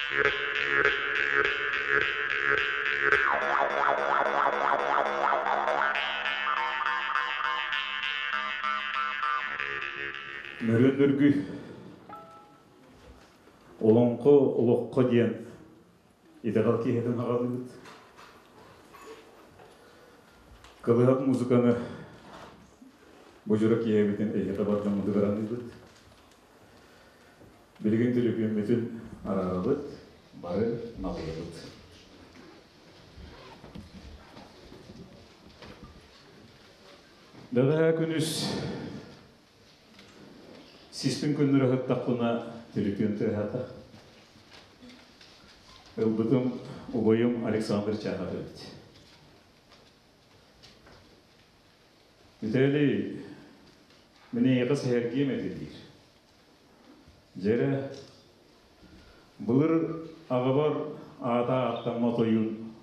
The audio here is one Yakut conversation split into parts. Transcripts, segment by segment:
Мөрүөн Өргүй Олоҥхо олоххо диэн итэҕэл киэһэтин аҕалыыбыт. Кылыһах музыканы бу дьоро киэһэбитин эһиэхэ бар дьоммутугар аныыбыт. Билигин төлөпүөммүтүн араарабыт, бары налыйабыт. Бэҕэһээ күнүс сиспин көннөрө сыттахпына төлөпүөн тыаһаата. Ылбытым убайым Александр Чахов эбит. Виталий, мин эйиэхэ сэһэргиэм этэ диир. Дьэрэ, былыр аҕабар аата ааттаммат ойуун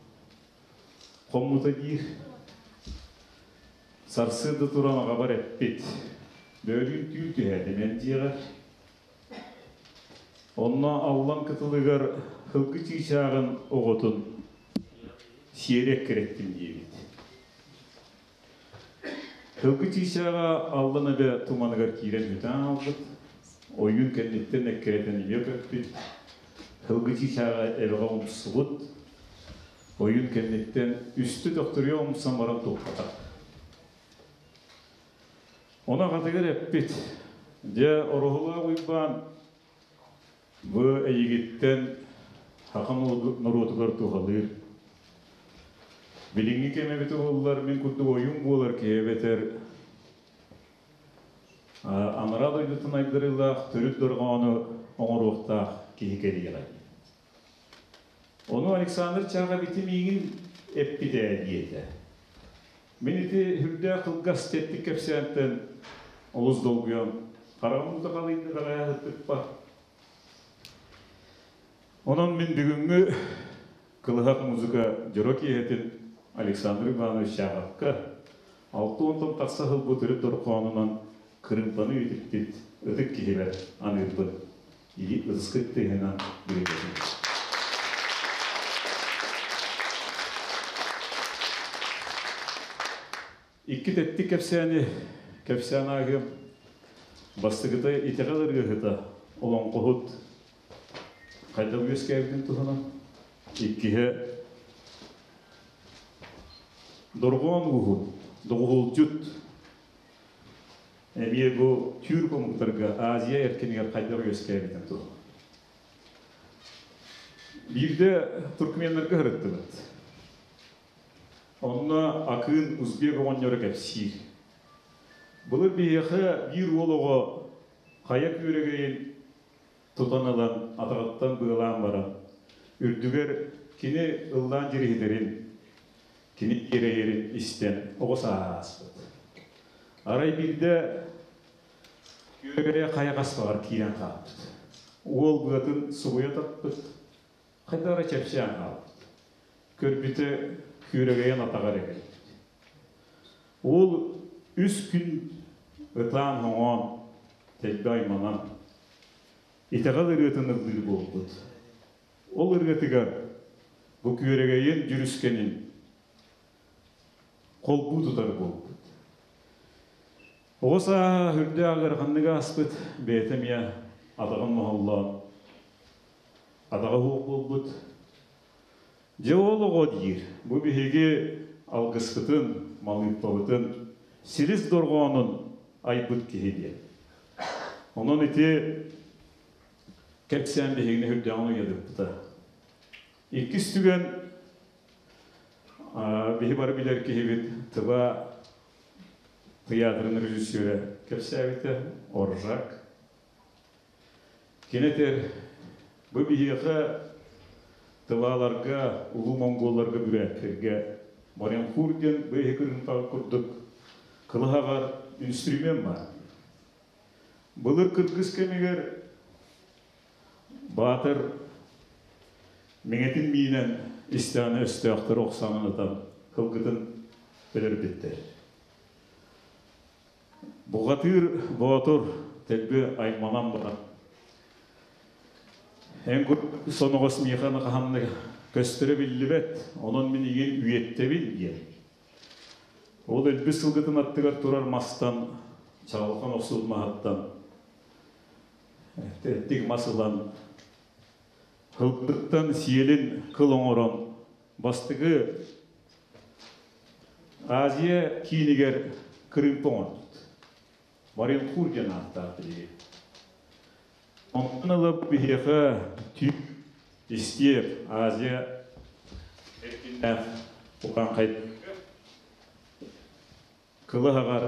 хоммута диир. Сарсыарда туран аҕабар эппит. Бөөлүүн түүл түһээтим эн дьиэҕэр. Онно Аллан кытылыгар һылгы чыычааҕын оҕотун сиэри эккирэттим диэбит. Һылгы чыычааҕа Аллан эбэ туманыгар киирэн бүтэн хаалбыт. Ойуун кэнниттэн эккирэтэн ийэ көппүт. Һылгы чыычааҕа эбэҕэ умсубут. Ойуун кэнниттэн үстэ төхтөрүйэ умсан баран туппатах. Ону аҕатыгар эппит: «Дьэ, Ороһулаах Уйбаан, бу эйигиттэн саха норуотугар туһалыыр. Билиҥҥи кэм эбитэ буоллар, мин курдук ойуун буолар киһи эбэтэр анараа дойдутун айдарыылаах төрүт дорҕоону оҥоруохтаах киһи кэлиэҕэ». Ону Александр Чааҕа ити миигин эппитэ диэтэ. Мин ити сүрдээх кылгас тэттик кэпсээнтэн олус долгуйан, хараҕым уута халыйда бэҕэһээ сыттыкпар. Онон мин бүгүҥҥү кылыһах музыка дьоро киэһэтин Александр Иванович Чааҕапка 60 тахса сыл бу төрүт дорҕоонунан кырыымпаны үтүппүт ытык киһибэр аныырбын ытыскыт тыаһынан бүрэйдэтин. Икки тэттик кэпсээни кэпсээн ааһыам. Бастакыта итэҕэл ырыаһыта, олоҥхоһут хайдах үөскээбитин туһунан. Иккиһэ дорҕоон ууһун, доҕуһулдьут Эмиэ бу түүр омуктарга Азия эркинигэр хайдах үөскээбитин туһунан. Биирдэ туркменнарга сырыттыбыт. Онно акыын узбек оҕонньоро кэпсиир. Былыр биһиэхэ биир уол оҕо хайа күөрэгэйин тутан ылан атаҕыттан быалаан баран, үрдүгэр кини ыллаан дьириһитэрин, кини киэрэйэрин истэн оҕо сааһа ааспыт. Арай биирдэ күөрэйэ хайа хаспаҕар киирэн хаалбыт. Уол быатын субуйа таппыт, хайдах эрэ чэпчээн хаалбыт. Көрбүтэ күөрэгэйин атаҕар кэлбит. Уол үс күн ытаан-хоҥоон, тэлбэ айманан, итэҕэл ырыатын ыллыыр буолбут. Ол ырыатыгар бу күөрэгэйин дьүрүскэнин холбуу тутар буолбут. Оҕо сааһа үрдээх ыараханнык ааспыт, бэйэтэ эмиэ атаҕын моһоллоон, атаҕа суох буолбут. Дьэ ол оҕо диир, бу биһиги алгыспытын, малыыппабытын, силис дорҕоонун айбыт киһи диэн. Онон ити кэпсээн биһигини үрдээҕин уйадыппыта. Иккис түгэн биһи бары билэр киһибит Тыва тыйаатырын режиссерэ кэпсээбитэ Оржак. Кини этэр, бу биһиэхэ тываларга, улуу монголларга, бүрээттэргэ Моренхур диэн бу эһи кырыымпаҕа курдук кылыһаҕар инструмент баар. Былыр кыргыз кэмигэр Баатыр миҥэтин миинэн истэҕинэ өстөөхтөрү охсоҥун ытан кылгытын өлөрбүттэр. Бухатыыр Боотур дэлби айманан баран. Эн курдук соноҕос миэхэ хаһанна көстөрө биллибэт, онон мин игин үйэттэбин диэн. Ол өлбүт сылгытын аттыгар турар мастан, чаҕылхан охсубут маһыттан тэттик мас ылан, һылгыттан сиэлин кыл оҥорон, бастакы Азия киинигэр кырыымпа оҥорбут. Маринкур диэн ааттаах билигин. Онтон ыла биһиэхэ түүк, истиэп, Азия эркиннээх Ухаҥхай кылы аһаҕар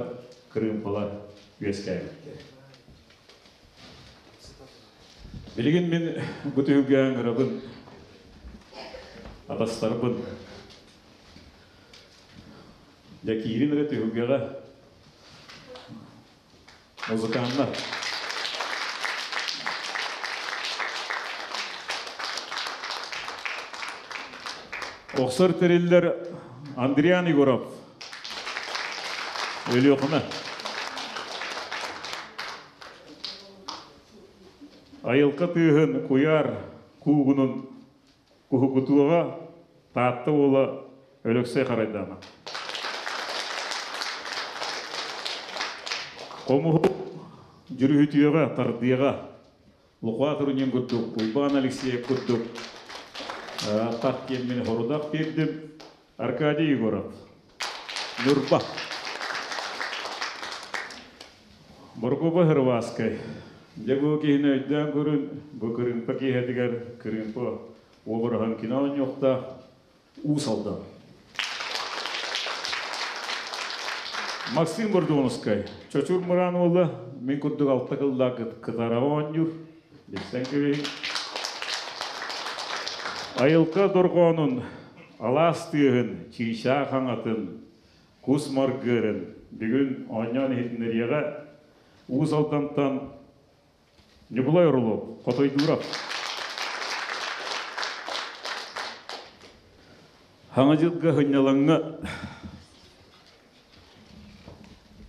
кырыымпалар үөскээбиттэр. Билигин мин бу түһүлгэ ыҥырабын, атастарбын. Дьэ киирин эрэ түһүлгэҕэ музыканнар. Охсор тэриллэр Андриан Егоров, Өлүөхүмэ. Айылка тыаһын куйаар куугунун Куһукутуоҕа Таатта уола Өлөксөй Харайдаана. Хомуһу дьүрүһүтүөҕэ, тардыаҕа Лука Турунин курдук, Уйбаан Алексеев курдук тат диэн мин хорудах биэрдим. Аркадий Егоров, Ньурба. Борокуопа Хырвааскай. Дьэ бу киһини өйдөөн көрүн, бу кырыымпа киэһэтигэр кырыымпа уобараһын кино оонньуохтаах Уус Алдан. Максим Бордуонускай, Чочур Мыраан уола, мин курдук алта кыллаах кытараҕа оонньуур, билсэн кэбиһиҥ. Айылка дорҕоонун, алаас тыаһын, чыычаах аҥатын, кус маргыарын бүгүн оонньоон иһитиннэриэҕэ Уус Алдантан Ньукулай Орлов, Хотойдуурап. Хаҥа дьылга сынньалаҥҥа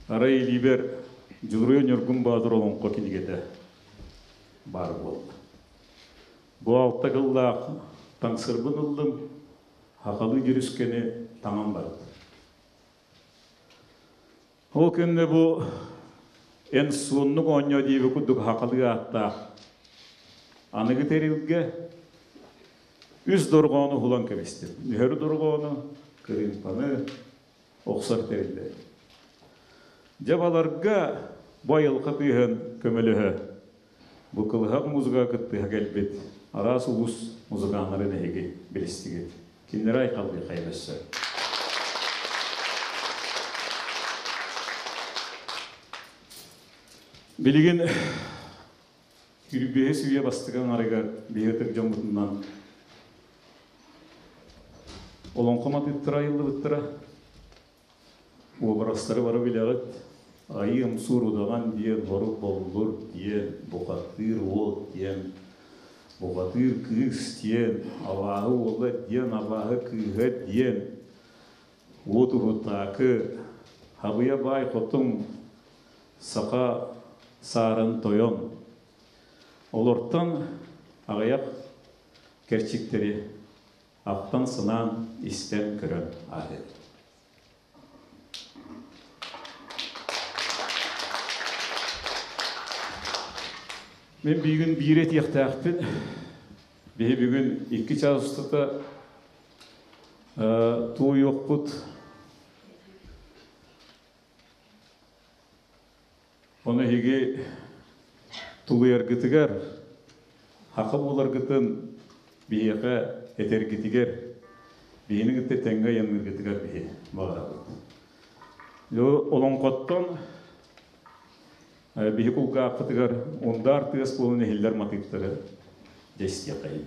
арай илиибэр Дьулуруйа Ньургун Баатыр олоҥхо кинигэтэ баар буолла. Бу алта кыллаах таҥсырбын ыллым, хахалыы дьүрүскэни таҥан бардым. Ол кэннэ бу эн суоннук оонньоо диэби курдук хахалыы ааттаах аныгы тэрилгэ үс дорҕоону уһулан кэбистим. Нүһэр дорҕоону, кырыымпаны охсор тэриллэр. Дьэ баларга бу айылҕа тыаһын көмөлөһө бу кылыһах музыка кыттыһа кэлбит араас улуус музыканнарын эһиги билистигит. Кинилэри айхаллыахайын өссө. Билигин Күрбүөһүс үйэ бастакы аҥарыгар биһиги ытык дьоммутунан олоҥхо матыыптара айыллыбыттара. Уобарастары бары билэҕит. Айыы ымсуур удаҕан диэн, хорук боллур диэн, бухатыыр уол диэн, бухатыыр кыыс диэн, абааһы уола диэн, абааһы кыыһа диэн, уот уһутаакы, хабыйа баай хотун, саха саарын тойон. Олортон аҕыйах кэрчиктэри ахтан-санаан, истэн-көрөн ааһыа. Мин бүгүн биир этиэхтээхпин. Биһи бүгүн 2 чаас устата туойуохпут. Ону эһиги тулуйаргытыгар, хаха буоларгытын биһиэхэ этэргитигэр, биһини кытта тэҥҥэ айанныыргытыгар биһи баҕарабыт. Олоҥхоттон биһи кулгаахпытыгар унгаар тыас буолан иһиллэр матыыптары дьэ истиэхэйин.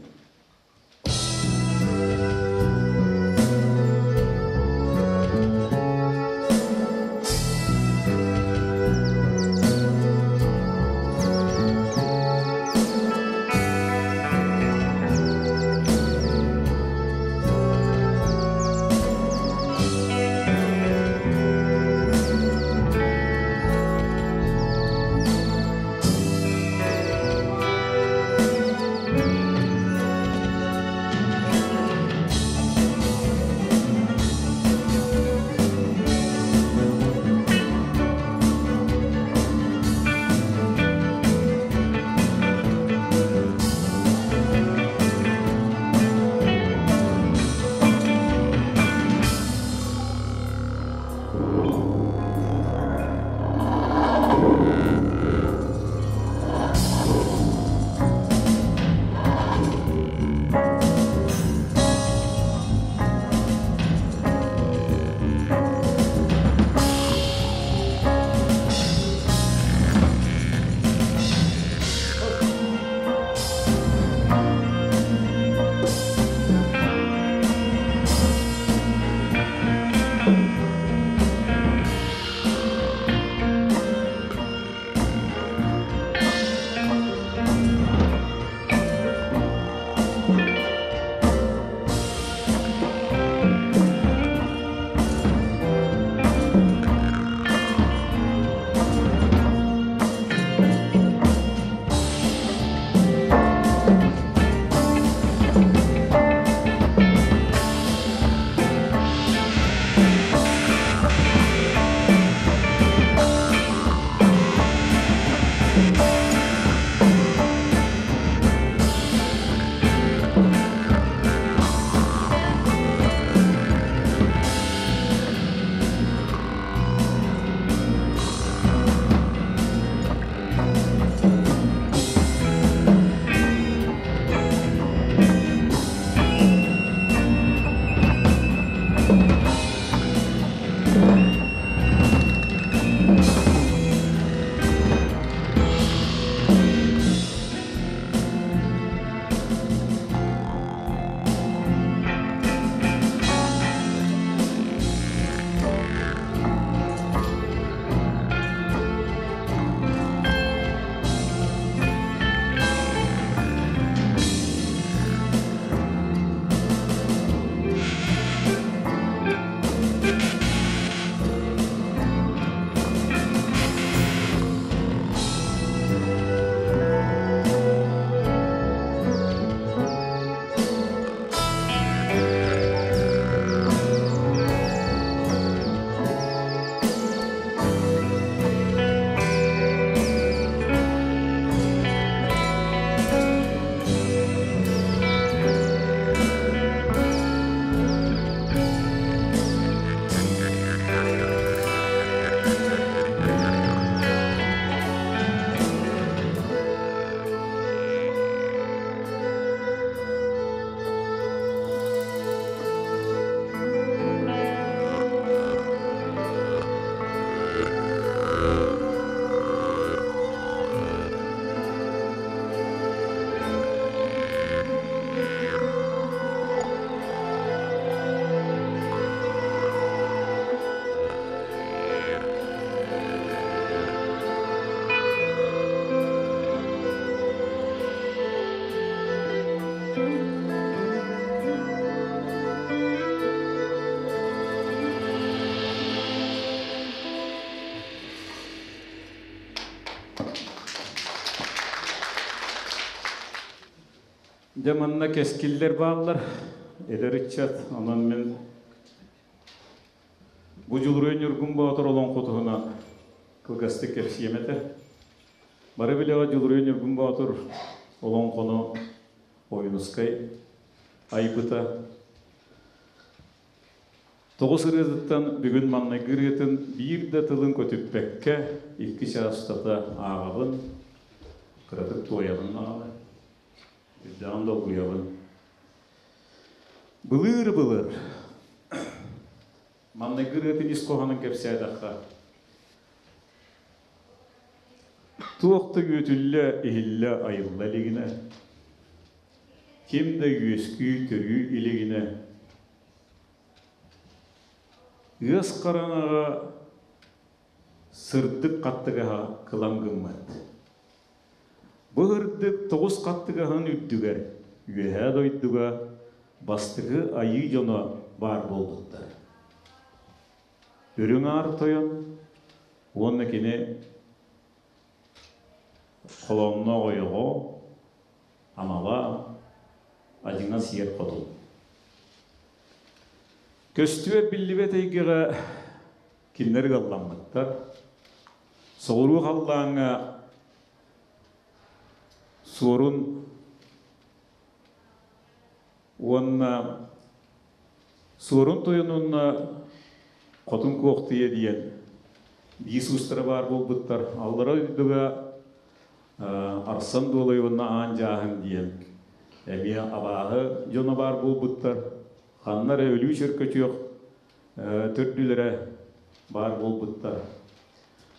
Дьэ манна кэскиллэр бааллар, эдэр ыччат, онон мин бу Дьулуруй Ньургун Боотур олоҥхотуһунан кылгастык кэпсиэм этэ. Бары билэҕэ Дьулуруй Ньургун Боотур олоҥхону Ойуунускай айбыта. Тоҕус ырыатыттан бүгүн маҥнайгы ырыатын биир да тылын көтүппэккэ икки чаас устата ааҕабын, кыратык туойабын даҕаны, үрдэҕин долгуйабын. Былыыр-былыр маҥнайгы ырыатын ис хоһоонун кэпсээтэххэ, туох да үөтүллэ, иһиллэ, айылла илигинэ, ким да үөскүү, төрүү илигинэ Ыас хараҥаҕа сырдык хаттыгаһа кылам гыммат. Бу ырдык тоҕус хаттыгаһын үрдүгэр Үөһээ дойдуга бастакы айыы дьоно баар буолбуттар. Үрүҥ Аар Тойон уонна кини холоонноох ойоҕо анала адьыҥа сиэр хотун. Көстүө биллибэт эйгэҕэ кинилэр ыалламмыттар. Соҕуруу халлааҥҥа Суорун уонна Суорун тойонунна Хотун Куохтуйа диэн биис уустара баар буолбуттар. Аллара дойдуга Арсан Дуолай уонна Аан Дьааһын диэн эмиэ абааһы дьоно баар буолбуттар. Ханна эрэ өлүү чөркөтүөх төрдүлэрэ баар буолбуттар.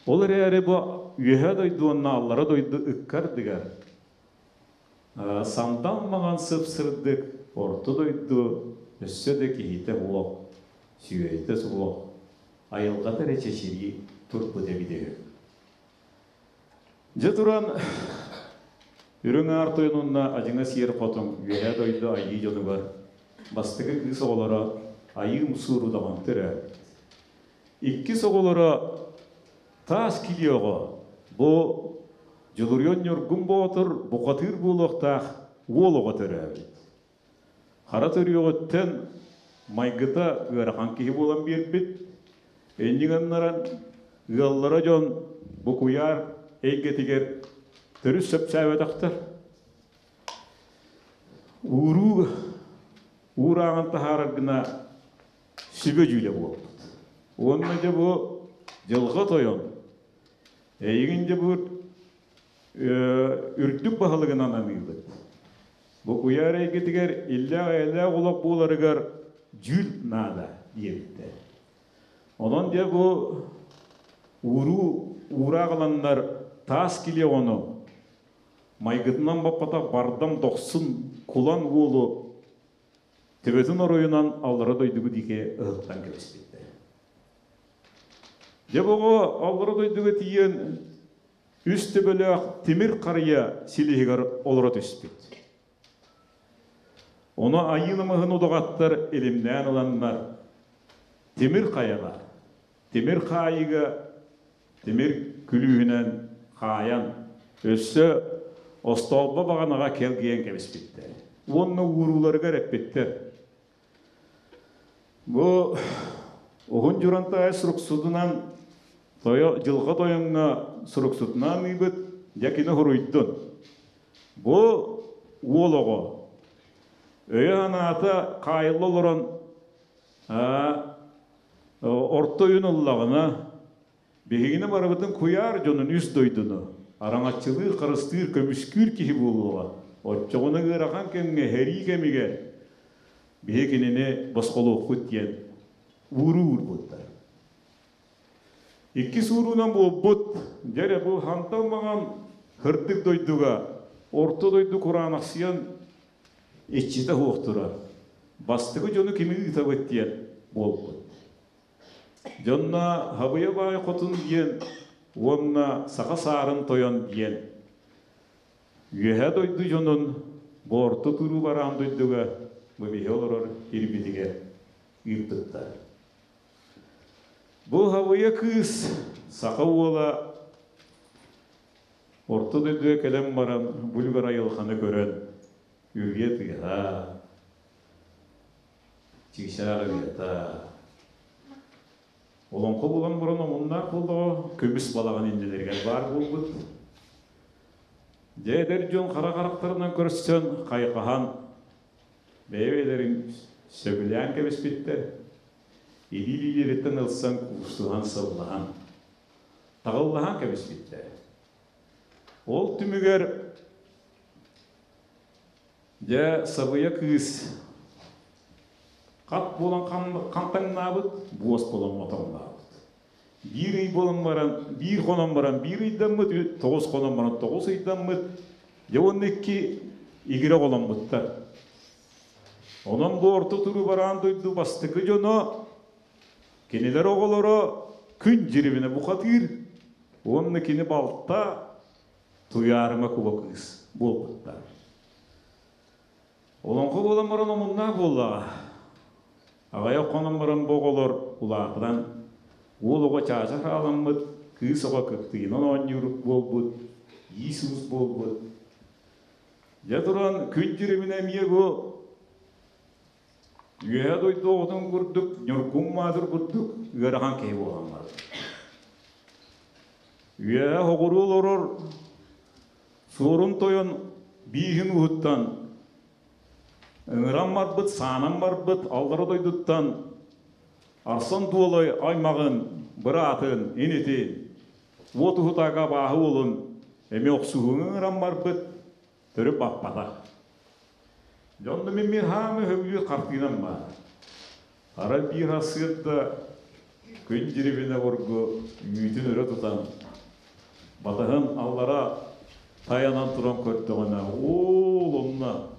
Ол эрээри бу Үөһээ дойду уонна Аллара дойду ыккардыгар Сандал маҥан сып-сырдык орто дойду өссө да киһитэ суох, сүөһүтэ суох, айылҕата эрэ чэчирии турбут эбитэ үһү. Дьэ туран, Үрүҥ Аар Тойон уонна Адьыҥа Сиэр Хотун Үөһээ дойду айыы дьонугар бастакы кыыс оҕолоро Айыы Умсуур удаҕан төрөөбүт. Иккис оҕолоро Таас килиэ оҕо бу Дьулуруйан Ньургун Боотур бухатыыр буолуохтаах уол оҕо төрөөбүт. Хара төрүөҕүттэн майгыта ыарахан киһи буолан биэрбит. Инньэ гыннаран ыаллара дьон бу куйаар эйгэтигэр төрүт сөпсөөбөтөхтөр. Ууруу уурааҕын таһаарар гына сүбэ дьүүлэ буолбут. Уонна дьэ бу дьылҕа тойон эйигин дьэ бу үрдүк баһылыгынан аныыбыт. Бу куйаар эйгэтигэр иллээх-эйэлээх олох буоларыгар дьүүл наада диэбиттэр. Онон дьэ бу ууруу уураах ыланнар таас килиэ оҕону майгытынан баппатах бардам дохсун кулан уолу төбөтүн оройунан аллара дойдугу диэки ыһыктан кэбиспиттэр. Дьэ бу оҕо аллара дойдуга тиийэн үс төбөлөөх тимир харыйа силиһигэр олоро түспүт. Ону айыы намыһын удаҕаттар илимнээн ыланнар тимир хайаҕа, тимир хаайыыга тимир күлүүһүнэн хаайан, өссө остоолбо баҕанаҕа кэлгийэн кэбиспиттэр. Уонна уурууларыгар эппиттэр. Бу Уһун Дьурантаайы суруксутунан тойо дьылҕа тойоҥҥо суруксутунаан ыйбыт, дьэ кини хоруйдун. Бу уол оҕо өйө-санаата хаайылла олорон орто өйүн ыллаҕына, биһигини барыбытын куйаар дьонун үс дойдуну араҥаччылыыр, харыстыыр, көмүскүүр киһи буолуоҕа. Оччоҕуна ыарахан кэмҥэ, сэрии кэмигэр биһи кинини босхолуохпут диэн ууруу уурбуттар. Иккис ууруунан буолбут, дьэ эрэ бу хантан маҥан һырдык дойдуга, орто дойду кураанахсыйан иччитэ суох турар. Бастакы дьону кими ыытабыт диэн буолбут. Дьонно Хабыйа баай хотун диэн уонна Саха саарын тойон диэн Үөһээ дойду дьонун Бу орто туруу бараан дойдуга бу биһи олорор ирбитигэр ыыппыттар. Бу Хабыйа кыыс саха уола орто дойдуга кэлэн баран бүлгэр айылҕаны көрөн үрүйэ тыаһа, чыычаах ырыата, Олоҥхо буолан баран омуннаах буоллаҕа көмүс балаҕан иннилэригэр баар буолбут. Дьэ эдэр дьон хара харахтарынан көрсөн, хайҕаһан, бэйэ-бэйэлэрин сөбүлээн кэбиспиттэр. Илии-илиилэриттэн ылсан куустуһан сыллаһан, таҕыллаһан кэбиспиттэр. Ол түмүгэр Дьэ, сабыйа кыыс хат буолан хантаҥнаабыт, буос буолан мотоҥнаабыт. Биир ый буолан баран, биир хонон баран биир ыйдаммыт, тоҕус хонон баран тоҕус ыйдаммыт. Дьэ уонна икки игирэ оҕоломмуттар. Онон бу орто туруу бараан дойду бастакы дьоно, кинилэр оҕолоро күн дьирибинэ бухатыыр уонна кини балта Туйаарыма куба кыыс буолбуттар. Олоҥхо буолан баран омуннаах буоллаҕа. Аҕыйах хонон баран бу оҕолор улаатан, уол оҕо чаача хааламмыт, кыыс оҕо кыптыйынан оонньуур буолбут, иис-уус буолбут. Дьэ туран күн дьириминэ эмиэ бу Үөһэ дойду оҕотун курдук, Ньургун Маатыр курдук ыарахан киһи буолан барар. Үөһэ оҕуруо олорор Суорун тойон бииһин уһуттан ыҥыран барбыт, саанан барбыт аллара дойдуттан Арсан Дуолай аймаҕын, быраатын, инитин, уот уһутаага абааһы уолун эмиэ охсуһууну ыҥыран барбыт, төрүт баппатах. Дьонно мин мин хаамы хөбүлүүр хартыынам баар. Арай биир сарсыарда күн дьирибинэ обургу үүтүн өрө тутан, батаһын аллара тайанан туран көрдөҕүнэ, уол онно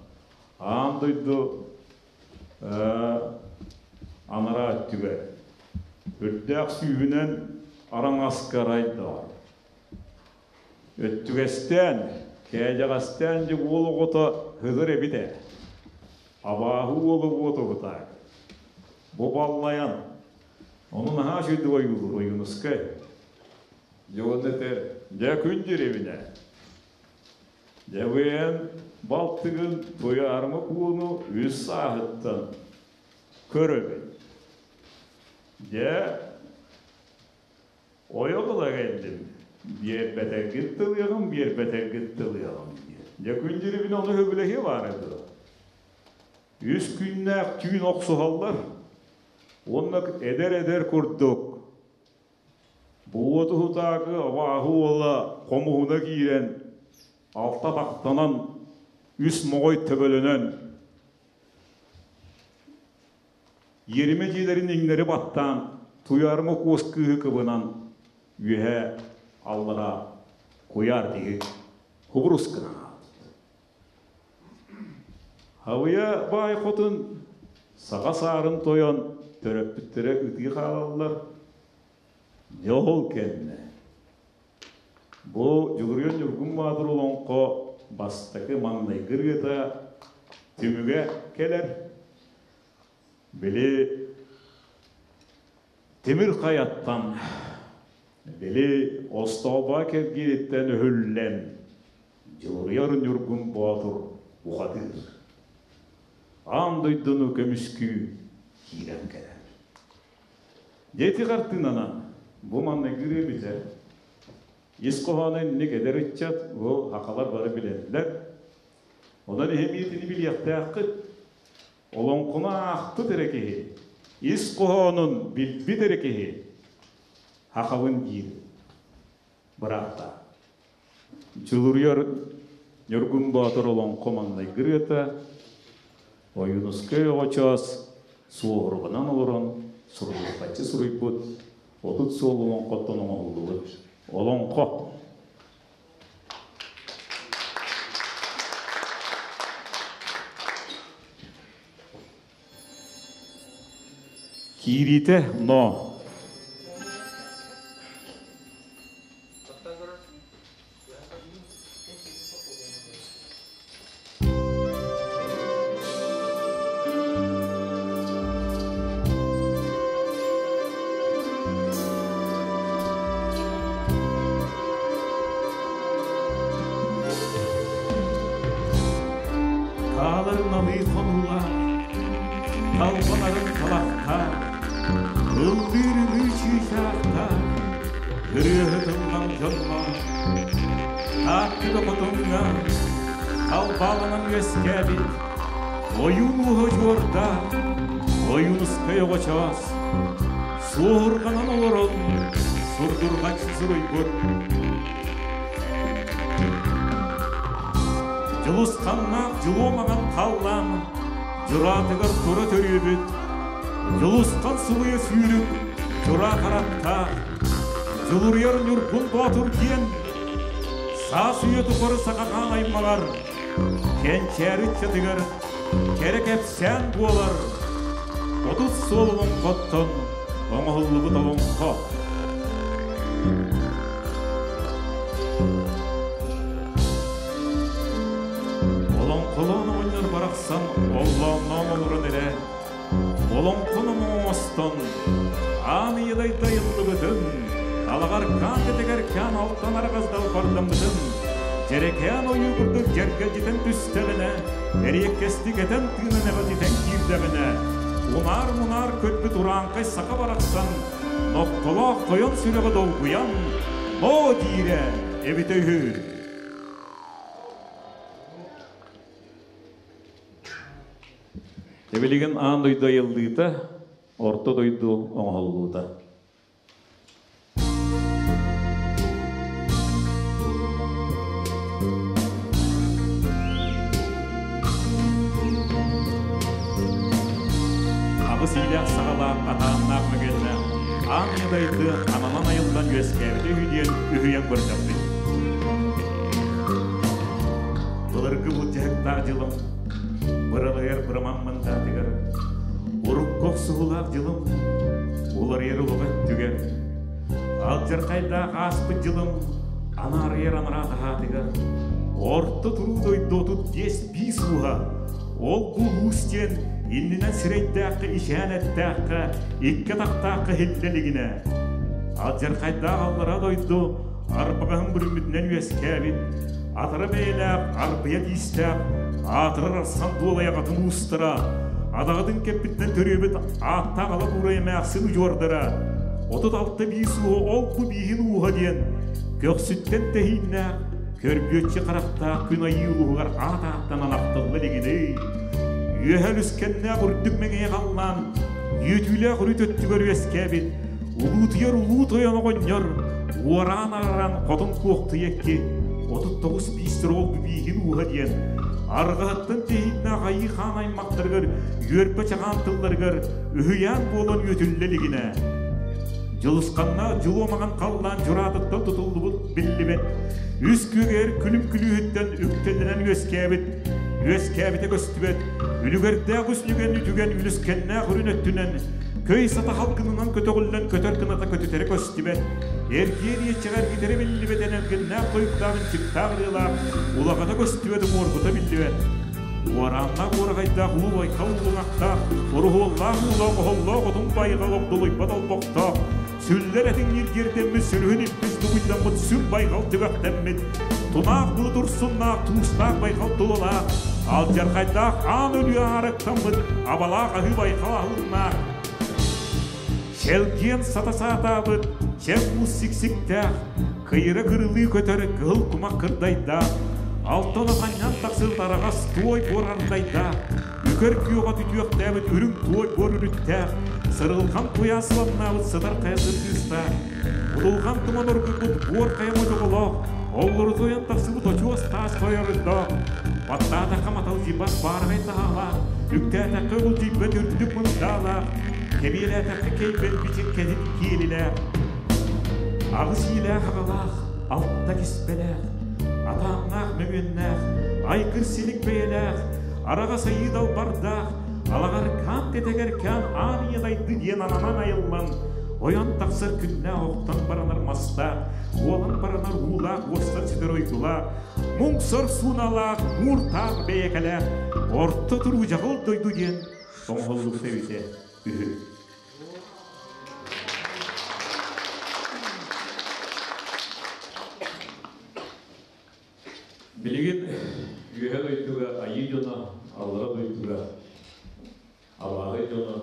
аан дойду анараа өттүгэр үрдээх сүүһүнэн араҥаска арайдаҕа. Өттүгэстээн, кээдьэҕэстээн дьэ уол оҕото һыгыр эбит ээ. Абааһы уола уотуһутаак. Бу баллайан, ону наһаа үчүгэйдик ойуулуур Ойуунускай. Дьэ уонна этэр, дьэ күн дьирэбинэ. Дьэ быйан балтыгын Туйаарыма кууну үс сааһыттан көрөбүн. Дьэ Ойох ыла кэллим, биэрбэтэргит тылыаҕым, биэрбэтэргит тылыаҕым диэн. Дьэ күн дьирибин ону сөбүлэһиэ баара дуо? Үс күннээх түүн охсуһаллар уонна эдэр-эдэр курдук бу уотуһутаагы абааһы уола хомуһуна киирэн алта тахтанан үс моҕой төбөлөнөн Иэримэ дьиэлэрин иҥнэри баттаан, Туйаарыма куос кыыһы кыбынан, үөһэ аллара куйаар киһи кубурус гынан хаалбыт. Хабыйа баай хотун саха саарын тойон төрөппүттэрэ ытыы хаалаллар. Дьэ ол кэннэ бу Дьулуруйан Ньургун Баатыр олоҥхо бастакы маҥнайгы ырыата түмүгэ кэлэр. Били тимир хайаттан, били остообо кэлгиириттэн өһүллэн, Дьулуруйар Ньургун Боотур бухатыыр. Аан дойдуну көмүскүү киирэн кэлэр. Дети хартыынанан бу манныгы ырыа билэр. Ис хоһооно инник эдэр ыччат бу хахалар бары билэллэр. Онон эһи итини билиэхтээххит. Олоҥхону аахпыт эрэ киһи, ис хоһоонун билбит эрэ киһи хахабын диир бырааттаах. Дьулуруйар Ньургун Боотур олоҥхо маҥнайгы ырыата Ойуунускай оҕочоос суоһурҕанан олорон суруйбаччы суруйбут 30 суол олоҥхоттон оҥоһуллубут олоҥхо. Киириитэ но. Талбанарын талахтаах, ыллыыр ылыы чыычаахтаах, ырыаһыт ыллам дьонно, Тааттыга хотуҥҥа талбааланан үөскээбит ойуун уоһа удьуордаах, Ойуунускай оҕочоос, суоһурҕанан олорон сурдурҕаччы суруйбут. Дьулусханнаах дьулуо маҥан халлаан дьураатыгар тура төрүөбүт, Дьулусхан сулуйа сүүрүк дьураа харахтаах, Дьулуруйар Ньургун Боотур диэн саас үйэ тухары саха хаан аймаҕар, кэнчээри ыччатыгар кэрэ кэпсээн буолар 30 суол олоҥхоттон оҥоһуллубут олоҥхо. Олоҥхолоон оҕонньор барахсан оллоонноон олорон эрэ олоҥхону оҥостон аан ийэдайда айыллыбытын, алаҕар каан кэтэгэр каан алтан арҕас далбардаммытын, дьэрэкээн ойуу курдук дьэргэлдьитэн түстэҕинэ, эриэккэстик этэн тыынан эҕэтитэн киирдэҕинэ, унаар-мунаар көрбүт урааҥхай саха барахсан нохтолоох тойон сүрэҕэ долгуйан, ноо диирэ эбитэ үһү. Билигин аан дойду айыллыыта, орто дойду оҥоһуллуута. Аҕыс иилээх саҕалаах, атааннаах мөгүөннээх аан ийэ дойду ананан айыллан үөскээбитэ үһү диэн үһүйэн көрдөхпүт. Былыргы былдьаһыктаах дьылым быралыйар быраман мындаатыгар урукку охсуһуулаах дьылым уларыйар улаҕа өттүгэр алдьархайдаах ааспыт дьылым анаарыйар анараа таһаатыгар орто туруу дойду 35 ууһа ол улуус диэн иннинэн сирэйдээххэ ичээн эттээххэ икки атахтаахха иһиллэ илигинэ алдьархайдаах аллара дойду арбаҕаһын бүрүммүтүнэн үөскээбит атара бэйэлээх арбыйа тиистээх аатырар арсан дуолайаҕатын уустара адаҕатын кэппитинэн төрүөбүт ааттаах ала куурай эмээхсин удьуордара 36 биис ууһа ол бу бииһин ууһа диэн көхсүттэн тэһииннээх көрбүөччү харахтаах күн айыы улууһугар аат ааттанан ахтылла илигиний үөһэ үлүскэннээх үрдүк мэҥэйэ халлаан үөтүүлээх үрүт өттүгэр үөскээбит Улуутуйар улуу тойон оҕонньор уораан араран хотун куохтуйа икки 39 биистэр ол бииһин ууһа диэн арҕаһыттан тэһииннээх айыы хаан аймахтарыгар үөрбэ чаҕаан тылларыгар үһүйээн буолан үөтүллэ илигинэ дьылысханнаах дьулуо маҥан халлаан дьураатыттан тутуллубут биллибэт үс күөгэр күлүм күлүүһүттэн үктэннэнэн үөскээбит үөскээбитэ көстүбэт үлүгэрдээх үс нүгэн үтүгэн үлүскэннээх үрүн өттүнэн Көй сата халгынынан көтөҕүллэн көтөр кыната көтүтэрэ көстүбэт, эргиэр иэччэҕэ эргитэрэ биллибэт энэлгэннээх тойуктаах ынчыктаах ырыалаах, улаҕата көстүбэт уҥуоргута биллибэт. Уорааннаах уораҕайдаах уу байхал уллуҥахтаах, оруһуоллаах уулаах оһоллоох отун байҕал огдолуйбат олбохтоох, сүллэр этиҥ ньиргиэрдэммит сүрүһүн илпис дугуйдаммыт сүр байҕал түгэхтэммит, тунаах былыт урсуннаах туустаах байҕал тулалаах, алдьархайдаах аан өлүү аарыктаммыт абалаах аһыы байҕал аһылыннаах, чэлгиэн сата саатаабыт чэм уус сиксиктээх, кыйыра кырылыы көтөр кыһыл кумах кырдайдаах, алтан анньан тахсыбыт араҕас туой буор ардайдаах, Үкэр күөҕэ түтүөхтээбит үрүҥ туой буор үрүттээх, сырылҕан куйаас сыламнаабыт сытар хайа сырдыыстаах, будулҕан туман оргуйбут буор хайа модьоҕолоох, оллурутуйан тахсыбыт очуос таас тойордоох, баттаатахха маталдьыйбат баараҕай таһаалаах, үктээтэххэ угулдьуйбат үрдүк мындаалаах, кэбиэлээтэххэ кэйбэт бичик кэтит киэлилээх, аҕыс иилээх аҕалаах, алта киспэлээх, атааннаах мөҥүөннээх, айгыр силик бэйэлээх, араҕас айыы далбардаах, алаҕар каан кэтэгэр каан аан ийэ дайды диэн ананан айыллан, ойон тахсар күннээх охтон баранар мастаах, уолан баранар уулаах уостан сүтэр ойгулаах, муҥсар сууналаах, мууртаах бэйэкэлээх, орто туруу дьаҕыл дойду диэн оҥоһуллубут эбитэ үһү. Билигин үөһэ дойдуга айыы дьоно, аллара дойдуга абааһы. Бааһынай дьоно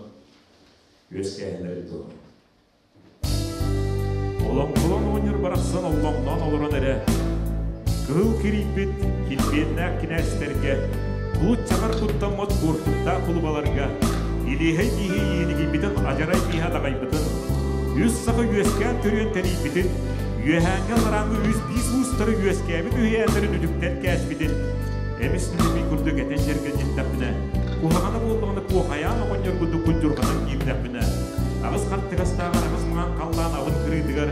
үөскээһиннэрин туһунан. Олоҥхолон оҕонньор барахсан оллоҥноон олорон эрэ, кыһыл кирийбит килбиэннээх кинээстэргэ, кулут чаҕар куттаммат куорпуктаах кулубаларга, илиэһэй бииһи иэнигийбитин адьарай бииһэ адаҕайбытын, үс саха үөскээн төрүөн тэрийбитин, үөһээҥҥи алларааҥҥы үс биис уустары үөскээбит үһүйээннэрин үтүктэн кээспитин, эмис нүһүмүй курдук этэн дьэргэлдьиттэхпинэ, куһаҕана буоллаҕына куохайаан оҕонньор курдук куддьурҕанан киирдэхпинэ, аҕыс хартыгастаах араҕас маҥан халлаан алын кырыытыгар,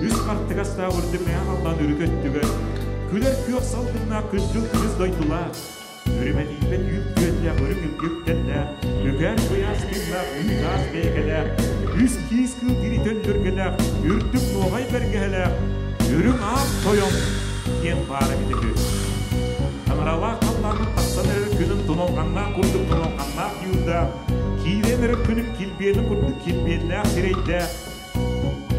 үс хартыгастаах үрдүк мэҥэ халлаан үрүк өттүгэр, күлэр күөх салгыннаах күндүл күнүс дойдулаах, үрүмэтийбэт үүт күөннээх үрүҥ үктэннээх, үкээн куйаас тыыннаах үүт аас бэйэкэлээх, үс киис кыыл тириитэ өллөргэлээх, үрдүк нуоҕай бэргэһэлээх, үрүҥ аат тойон диэн баара эбитэ үһү. Таҥаралаах халлаанын тахсан эрэр күнүн туналҕаннаах курдук туналҕаннаах ньуурдаах, киирэн эрэр күнүн килбиэнин курдук килбиэннээх сирэйдээх,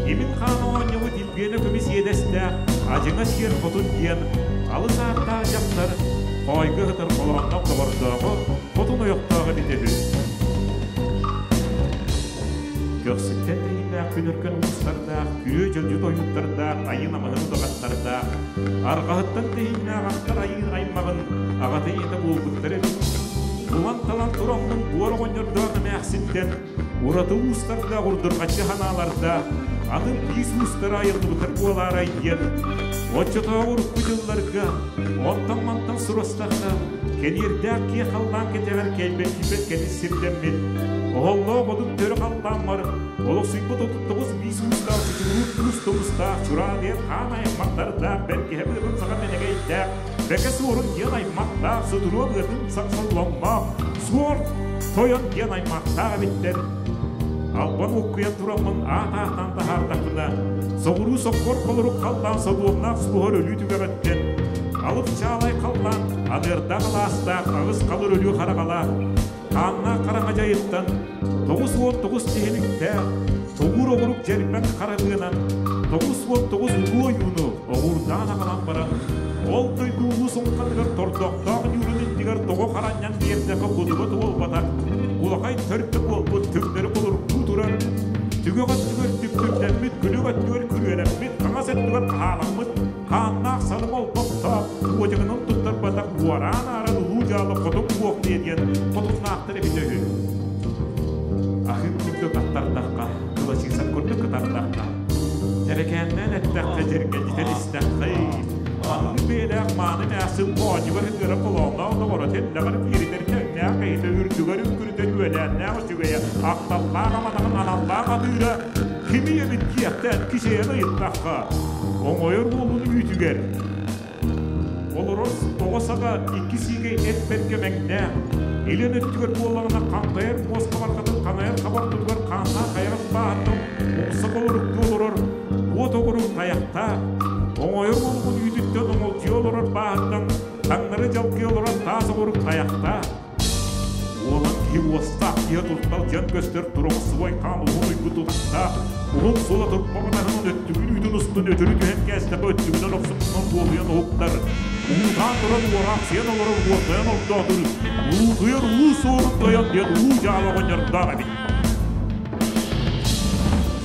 Имин хаан оонньообут илбиэнэ көмүс иэдэстээх, адьыҥа сиэр хотун диэн алыс ааттаах дьахтар хоойго сытар холоонноох доҕордооҕо, хотун ойохтоох эбитэ үһү. Көхсүттэн тэһииннээх күн өркөн уустардаах, күрүө дьөлдьүт ойууттардаах, айыы намыһын удаҕаттардаах, арҕаһыттан тэһииннээх ахтар айыы аймаҕын аҕата ийэтэ буолбуттар эбит. Булан-талан тураммын буор оҕонньордоох эмээхсинтэн ураты уустардаах урдурҕаччы санаалардаах, атын биис уустара айыллыбытар буолаарай диэн, оччотооҕу урукку дьылларга онтон-мантан сурастахха, кэниэрдээх киэ халлаан кэтэҕэр кэлбэт кэлин сирдэммит, оһоллоох одун төрө халлааммар олохсуйбут 39 биис уустаах чучугуруур туус тумустаах чураадыйар хаан аймахтардаах бэргэһэ быатын саҕа мэнэгэйдээх бэкэ суорун диэн аймахтаах сутуруо быатын сахсолломмоох суор тойон диэн аймахтаах эбиттэр. Албан уккуйан тураммын аат-аатаан таһаардахпына, соҕуруу соккор холорук халлаан содуомнаах суоһар өлүү түгэҕиттэн, алып чаалай халлаан аныардаах алаастаах аҕыс халыр өлүү хараҕалаах, хааннаах хараҥа дьайыттан 99 тиһиликтээх, тоҕуур оҕурук дьэрбэҥ харабыанан 99 улуу ойууну оҕуурдаан аҕалан баран, ол дойду улуу суҥхатыгар тордохтоох ньуурун иннигэр тоҕо харанньан биэрдэххэ кутуга туолбатах, улахай төрдө буолбут түҥнэри холоруктуу турар, түгэх өттүгэр түптүрдэммит, күлүк өттүгэр күрүөлэммит, хаҥас өттүгэр хаһааламмыт, хааннаах салыҥ олбохтоох, уодьаҕынан туттарбатах уораан ааран улуу дьаалы хотун буохтуйа диэн хотуннаахтар эбитэ үһү. Аһыы курдук аттардахха, кылачыысан курдук кытардахха, дьэрэкээннээн эттэххэ, дьэргэлдьитэн истэххэ, маннык бэйэлээх мааны эмээхсин хоонньугар ыҥыра холоонноох доҕоро тэллэҕэр кииритэр тэҥнээх киһитэ үрдүгэр үҥкүрүтэр үөлээннээх үчүгэйэ, ахталлаах аманаҕын аналлаах атыыра кими эбит диэхтэн кичэйэн ыйыттахха, оҥойор уолун үүтүгэр олорор оҕо саҕа икки сиигэй эт бэркэ мэҥнээх, илин өттүгэр буоллаҕына хантайар муос хабарҕатын ханайар хабартытыгар хааннаах хайаҕас бааһыттан умса холоруктуу олорор уот оҕурук тайахтаах, оҥойор уолугун үүтүттэн оҥолдьуйа олорор бааһыттан таҥнары дьалкыйа олорор таас оҕурук тайахтаах, Уолан киһи уостаах киһи туртал дьон көстөр туруҥсубай хаан уһун уйгу тутахтаах, уһун суола турбаҕынаһынан өттүгүн үүтүн устун өтөрү түһэн кээстэхэ өттүгүнэн охсубутунан буолуйан уһуктар, уутаан туран уораахсыйан олорор уордайан ордоотур, улуутуйар улуу суорун тойон диэн улуу дьаалы оҕонньордоох эбит.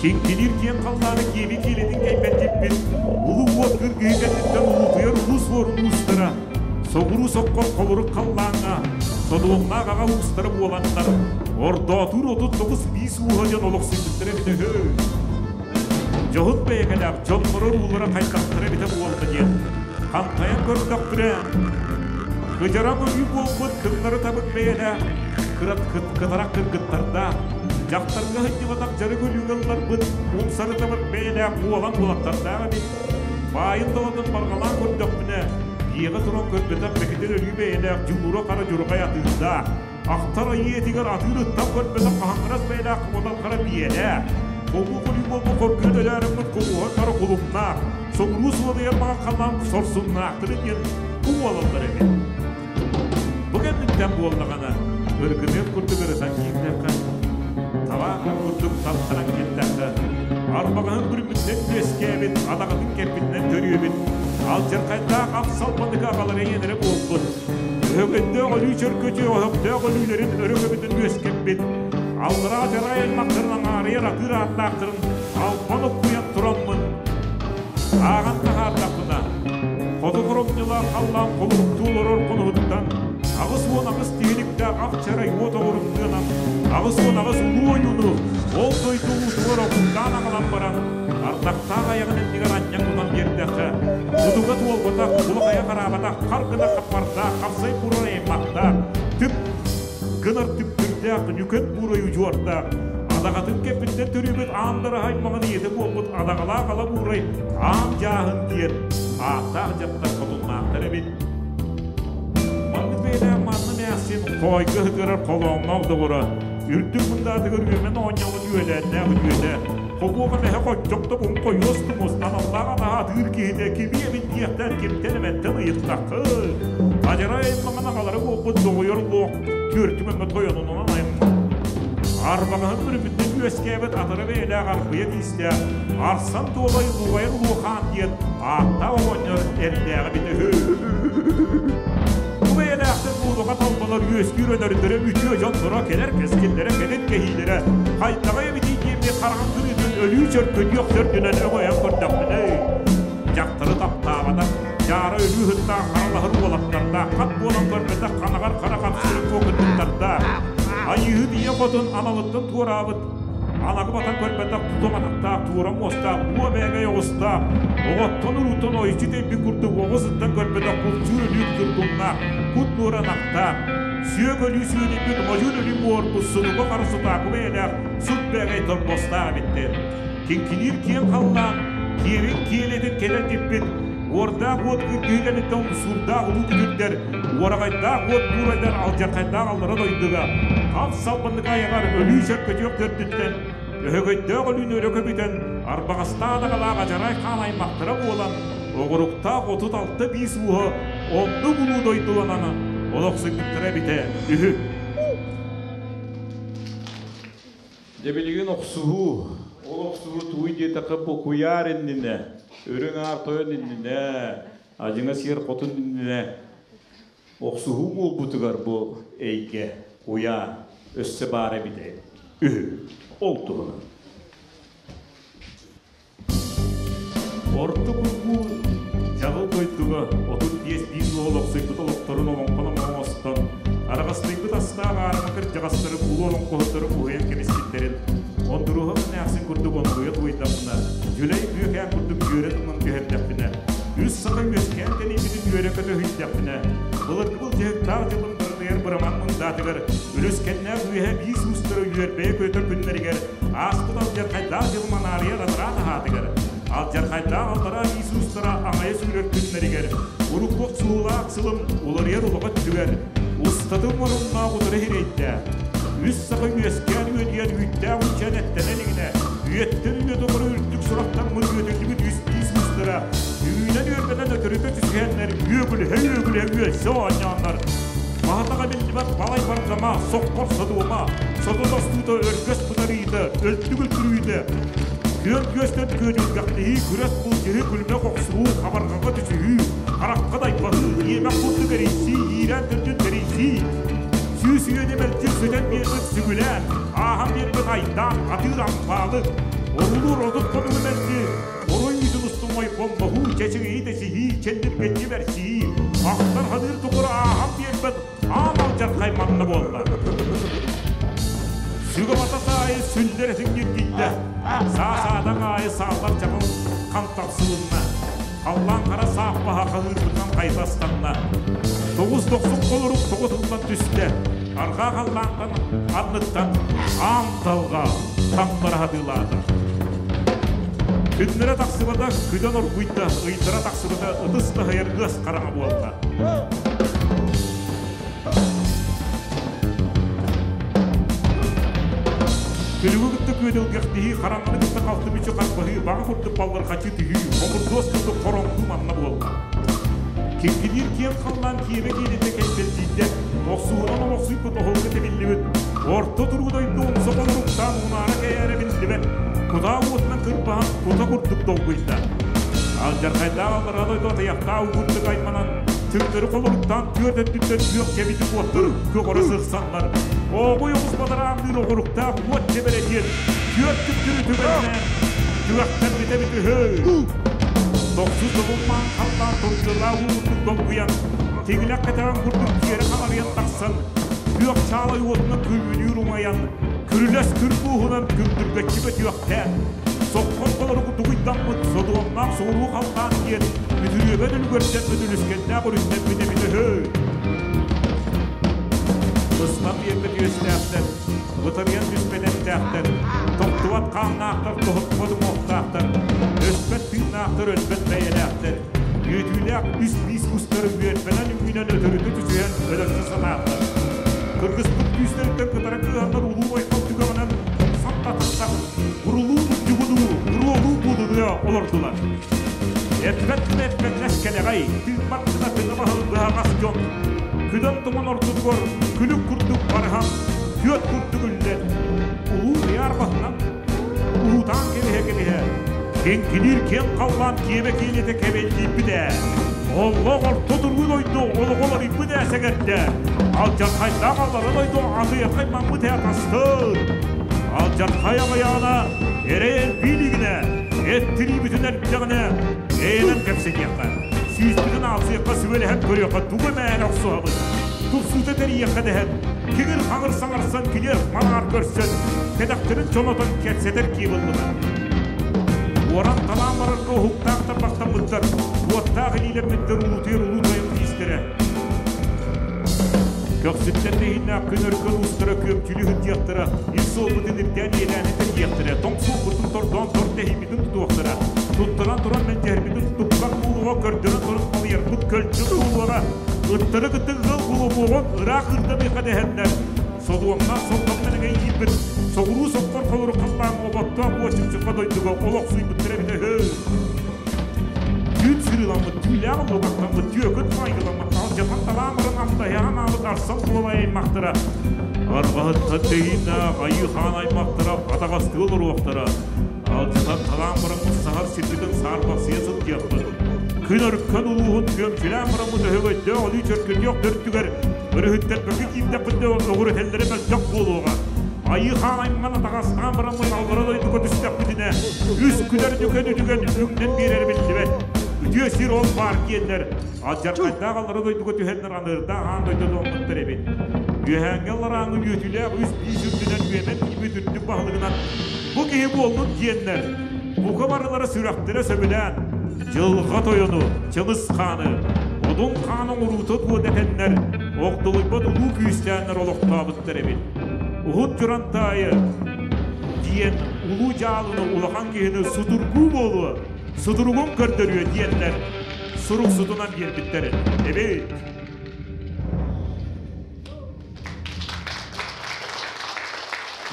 Киҥкиниир киэҥ халлааны киэби киэлитин кэйбэттиппит, улуу уот кыргыһыы кэнниттэн улуутуйар улуу суорун уустара, соҕуруу соккор холорук халлааҥҥа содуомнаах аҕа уустара буоланнар, ордоотуур 39 биис ууһа дьон олохсуйбуттара эбитэ үһү. Дьоһун бэйэкэлээх дьонноро уруулара хайдахтара эбитэ буолла диэн хантайан көрдөхпүнэ, кыдьарам өлүү буолбут кыҥнары табык бэйэлээх, кытарах кыргыттардаах, дьахтарга сылдьыбатах дьарык өлүүгэ ылларбыт умсары табык бэйэлээх уолан уолаттардаах эбит. Баайын далатын барҕалаан көрдөхпүнэ, дьиэҕэ туран көрбөтөх бэкитин өлүү бэйэлээх дьулуура хара дьурҕай атыырдаах, ахтар айыы этигэр атыыр ыттан көрбөтөх хаһаҥырас бэйэлээх кумутан хара биэлээх, хобуу хонуу буолбут хоргуйан өлөөрөммүт кумуһан хара кулумнаах, соҕуруу суолуйар маҕан халлаан сорсуннаахтарын диэн бу буолаллар эбит. Бу кэнниттэн буоллаҕына, ыргыныах курдук ырытан киирдэххэ, табаах курдук тартаран кэллэххэ, арбаҕаһын бүрүммүтүнэн үөскээбит, адаҕатын кэппитинэн төрүөбүт, алдьархайдаах апсалбаныка аҕалара ийэлэрэ буолбут, өһөгөндөөх өлүү чөркөчү оһохтоох өлүүлэрин өрө көбүтэн үөскэппит, Аллараа дьарай аймахтарын аҥаарыйар атыыр ааттаахтарын албан уккуйан тураммын, ааҕан таһаардахпына, хоту хоромньулаах халлаан холуһуктуу олорор хонуһуттан 88 тиһиликтээх ах чарай уот оҕуруктуонан 88 улуу ойууну ол дойду уутугар оҕуктаан аҕалан баран, ардахтаах айаҕын иннигэр анньан тутан биэрдэххэ, кутуга туолбатах, улахайа хараабатах, хар гына хаппардаах, хапсай бурар аймахтаах, түп гынар түптүрдээх, нүкэн буурай удьуордаах, адаҕатын кэппиттэн төрүүбүт аан аймаҕын ийэтэ буолбут адаҕалаах ала буурай аан дьааһын диэн ааттаах дьахтар хотуннаахтар эбит. Маннык бэйэлээх манна эмээхсин хоойго ыһыгырар холооҥноох доҕоро, үрдүк мындаатыгар үөмэн оонньообут үөлээннээх үтүөтэ, хобуоха мэһэ хоччох да хойуос тумус аналлаах анаһа атыыр киһитэ кими эбит диэхтэн кимтэн эмэттэн ыйыттаххы. Адьарай аймаҕын аҕалара буолбут доҕуйар луох түөртүмэммэ тойонунан аймах. Арбаҕаһын бүрүмүттэн үөскээбит атара бэйэлээх арбыйа тиистээх Арсан Туолай Лугайар Луохаан диэн ааттаах оҕонньор эрдээҕи эбитэ үһү. Бу бэйэлээхтэр буолуха талбалар үөскүүр өнөрдөрө үтүө дьонноро кэлэр кэскиллэрэ кэлин кэһиилэрэ хайдаҕа эбитий диэмми хараҕым кырыытын өлүү чөркөдүөх төрдүнэн өҥөйөн көрдөхпүнэ дьахтары таптаабатах дьаара өлүү ыһыктаах харалаһыр уолаттардаах хат буолан көрбөтөх ханаҕар хара хапсырык куокуттардаах айыыһыт ийэ хотун аналыттан туораабыт Анаҕы батан көрбөтөх тутум атахтаах, туора муостаах, буо бээгэй оҕустаах, оҕоттон уруутан ойуччу тэйбит курдук оҕус ыттан көрбөтөх булчуур өлүү курдумнаах, кут нуора ынахтаах, сүөк өлүү сүөдэйбит модьуун өлүү буорбут сутука хара сутаакы бэйэлээх сут бээгэй торбостаах эбиттэр. Киҥкиниир киэҥ халлаан, киэбин киэлитин кэлэр киппит, уордаах уот кыргыһыы кэнниттэн умсуурдаах улуу күтүрдэр, уораҕайдаах уот буурайдар алдьархайдаах аллара дойдуга, хап салбаннык айаҕар өлүү чөркөтүөх төрдүттэн, өһөгөйдөөх өлүүнү өрө көбүтэн, арбаҕастаах адаҕалаах адьарай хаан аймахтара буолан, оҕуруктаах 36 биис ууһа оннук улуу дойдуланан олохсуйбуттара эбитэ үһү. Дьэ билигин охсуһуу, ол охсуһуу тугуй диэтэххэ бу куйаар иннинэ, үрүҥ аар тойон иннинэ, адьыҥа сиэр хотун иннинэ охсуһуу буолбутугар бу эйгэ, куйаар өссө баар эбитэ үһү. Ол туһунан. Орто курбуу дьаҕыл дойдуга 35 биир уол олохсуйбут олохторун олоҥхонон оҥостон, араҕастыйбыт астаах аарыма кырдьаҕастары улуу олоҥхоһуттары уһуйан кэбиспиттэрин, Ондуруоһа эмээхсин курдук ондуйа туойдахпына, Дьүлэй Бүөкээн курдук үөрэ туман түһэрдэхпинэ, үс саха үөскээн тэнийбитин үөрэ-көтө өһүйдэхпинэ, былыргы былдьаһыктаах дьылым бырдыйар быраман мындаатыгар, үлүскэннээх үөһэ биис уустара үөрбэйэ көтөр күннэригэр Ааспыт алдьархайдаах дьыл манаарыйар анараа таһаатыгар, алдьархайдаах аллараа Иисустара аҥайа сүүрэр күннэригэр, урукку охсуһуулаах сылым уларыйар улаха өттүгэр, устатын муруннаах утары иһирэйдээх, үс саха үөскээн үөдүйэн үүттээх уччан эттэнэ илигинэ, үйэттэн үйэ тухары үрдүк сурахтаммыт үөтүллүбүт үс Иисустара үүнэн үөрбэнэн өтөрүтэ түсүһэннэр үөгүлүһэ-үөгүлүһэ үөлсэ оонньооннор, Баһатаҕа биллибэт балай бардама, соххор содуома, сото тостуута, өргөс бытарыыта, өлтүк өлтүрүүтэ, күөн күөстэн күөдүлгэхтэһии, күрэс былдьаһыы, күлүмэх охсуһуу, хабарҕаҕа түсүһүү, харахха дайбаһыы, иэмэх курдук эрийсии, иирээн төрдүн тэрийсии, сүүс үйэни мэлдьи сүтэн биэрбит сүгүлээн, ааһан биэрбит айдаан, атыыр ампаалы, орулуур 30 хонугу мэлдьи Орой үүтүн устун ойбонноһуу, чэчигийи-тэчиһии, чэллиргэччи бэрсиһии, ахтар-саныыр тухары ааһан биэрбэт аан алдьархай манна буолла. Сүгэ-бата саайы сүллэр этиҥ ньиргийдэ, саа-саатах аайы сааллар чаҕыл хан тахсылынна, халлаан хара сааппаһа хаһыырбытынан хайта астанна. Тоҕус дохсун холорук тоҕо тыллан түстэ, арҕаа халлаантан анныттан аан талҕа таҥнара хатыылаата. Күннэрэ тахсыбата, күдэн оргуйда, ыйдара тахсыбата, ытыс таһыйар ыас хараҥа буолла. Күлүгү кытта күөдэлгэхтиһии, хараҥаны кытта халты мүчү харбаһыы, баҕа курдук баллырҕаччы түһүү, хомурдуос курдук хороҥнуу манна буолла. Киҥкиниир киэҥ халлаан киэбэ киэлитэ кэлбэлдьийдэ, охсуһунан олохсуйбут оһолго тэбиллибит, орто туруу дойду умса холоруктаан унаара кэйээрэ биллибэт, кутаа уотунан кырбаһан кута курдук долгуйда. Алдьархайдаах аллараа дойду атыйахтаах угуттук айманан, түҥнэри холоруктаан түөрт өттүттэн күөх кэбити уоттар көҕөрө сырсаллар. Ооҕуй оҕус бадараанныыр оҕуруктаах уот дьэбэрэ диэн түөрт түптүрү түгэнинэн түгэхтэрбитэ эбит үһү. Тохсус добулмаан халлаан турдьулаах уурдук долгуйан, тиҥилэх кэтэҕин курдук тиэрэ халарыйан тахсан, күөх чаалай уотунан күлүүнүүр умайан, күрүлэс күр бууһунан күрдүргэччи бөтүөхтээн, соххор холорук дугуйдаммыт содуомнаах соҕуруу халлаан диэн үтүрүөбэн үлүгэрдэн үтүлүскэннээх өрүстэммит эбит үһү. Быстах биэрбит үөстээхтэр, бытарыйан түспэт эттээхтэр, тохтубат хааннаахтар, тоһуппат уҥуохтаахтар, өспөт тыыннаахтар, өлбөт бэйэлээхтэр, үөтүүлээх үс биис устары үөрбэнэн үҥүүнэн өтөрүтэ түсүһэн өлөрсө сатаатылар. Кыргыспыт күүстэриттэн кытара кыыһаннар улуу байҕал түгэҕинэн тоҥсон татыстах, бурулуу бурдьугунуу, буруолуу буулунуйа олордулар. Эппэт гына эппэҥнэс кэлэҕэй, тыыммат гына тыҥа баһылыгаһаҕас дьон, күдэн туман ортотугар күлүк курдук барыһан, күөт курдук үллэн, улуу ыйаар баһынан уһутаан кэбиһэ-кэбиһэ, киҥкиниир киэҥ халлаан киэбэ киэлитэ кэбэллиирбит ээ. Оллоох орто туруу дойду олоҕо уларыйбыт ээ сэгэрдэ. Алдьархайдаах аллара дойду атыйахай маммыт ээ атастыр. Алдьархай аҕыйаҕына эрэй элбии илигинэ, эт тириибитин эрдэҕинэ эйэнэн кэпсэтиэххэ, сүүспүтүн аалсыахха сүбэлэһэн көрүөххэ тугу мээнэ охсуһабыт. Тупсуута тэрийиэххэ дэһэн, киҥир-хаҥыр саҥарсан килиэр маҥаар көрсөн, кэтэхтэрин чонотон кэпсэтэр кии буллулар. Уоран талаан барарга уһуктаах тарбахтаммыттар, уоттаах илиилэммиттэр улуутуйар улуу тойон тиистэрэ. Көхсүттэн нэһииннээх күн өркөн уустара күөмчүлүү сылдьыахтара, ис суолбутун ирдээн иэдээни тэрийиэхтэрэ, тоҥ суолбутун тордоон тор тэһиибитин тутуохтара, туттаран туран мэлдьэһэрбитин туппат буолуоҕа, көрдөрөн туран балыйарбыт көлдьүн буолуоҕа, ыттары кытта ыал буолуоҕун ыраах ырдамыха дэһэннэр, содуомнаах солтомнор эҥэйиирбит, соҕуруу соххор холорук халлаан оботтоох уочумчукка дойдуга олохсуйбуттара эбитэ үһү. Түүн сырыыламмыт, түүлээх олугаттаммыт, түөкүн майгыламмыт, алдьатан талаан баран амтаһыан аабыт арсан буола аймахтара, арҕаһыттан тэһииннээх айыы хаан аймахтара атаҕастыы олоруохтара, алдьатан талаан бараммыт саһар сирбитин саарбахсыйа сылдьыахпыт. Күн өркөн улууһун күөмчүлээн бараммыт өһөгөйдөөх өлүү чөркөтүөх төрдүгэр өрүһүттэрбэккэ киирдэхпитинэ өҕүрэтэллэрэ мөлтөх буолуоҕа. Айыы хаан аймаҕын атаҕастаан бараммыт аллара дойдуга түстэхпитинэ, үс күлэр нүкэн үтүгэн үҥнэн биэрэрэ биллибэт. Үтүө сир ол баар диэннэр, алдьархайдаах аллара дойдуга түһэннэр аныырдаах аан дойду дьоммуттар эбит. Үөһээҥҥи алларааҥҥы үөтүлээх үс биис үрдүнэн үөмэн киирбит үрдүк баһылыгынан бу киһи буоллун диэннэр, бука барылара сүрэхтэрэ сөбүлээн, дьылҕа тойону, Чыҥыс хааны, Одун хаан оҥоруута дуо дэтэннэр, огдолуйбат улуу күүстээннэр олохтообуттар эбит. Уһун Дьурантаайы диэн улуу дьаалыны улахан киһини судургуу буолуо, судуругун көрдөрүө диэннэр суруксутунан биэрбиттэр эбит.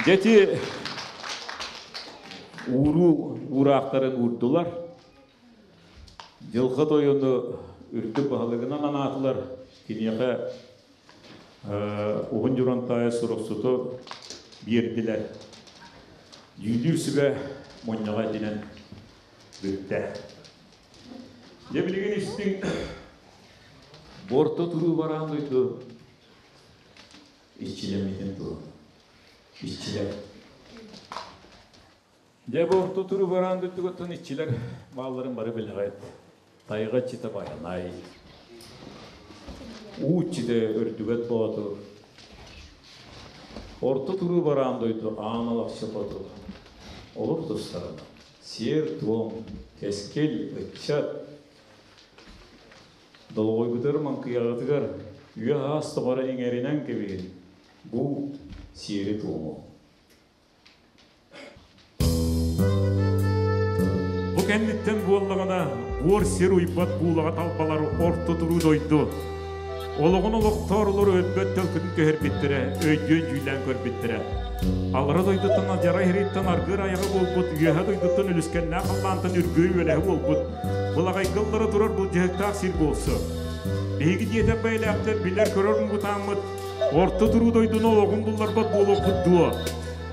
Дети ууруу уураахтарын уурдулар. Дьылҕа тойону үрдүк баһылыгынан анаатылар. Киниэхэ Уһун Дьурантаайы суруксуту биэрдилэр. Дьүүллүүр сүбэ мунньаҕа итинэн бүттэ. Дьэ билигин истиҥ Борто туруу бараан дойду иччилэммитин туһун. Иччилэр. Дьэ бу орто туруу бараан дойдугуттан иччилэр баалларын бары билэҕит. Тайҕа иччитэ Байанай, уу иччитэ Өрдүгэт Боотур, орто туруу бараан дойду Аан Алахчы Хоту, олор тустарынан сиэр-туом, кэскил, ыччат, долоҕойгутугар маҥкыйаҕытыгар үйэ-аас тухары иҥэринэн кэбиһин, бу сиэри-туому. Бу кэнниттэн буоллаҕына, буор сир уйбат буулаҕа талбалар орто туруу дойду. Олоҕун олохтоорлор өлбөт төлкөтүн түһэрбиттэрэ, өйдүөн дьүүллээн көрбүттэрэ. Аллара дойдуттан алдьарай иһириттэн аргыыр айаҕа буолбут, үөһэ дойдуттан үлүскэннээх халлаантан үргүөр үөлэһэ буолбут, былаҕайга ыллара турар былдьаһыктаах сир буолсу. Биһиги диэтэх бэйэлээхтэр билэр-көрөр муҥутааммыт Орто туруу дойдуну олоҕун булларбат буолуохпут дуо?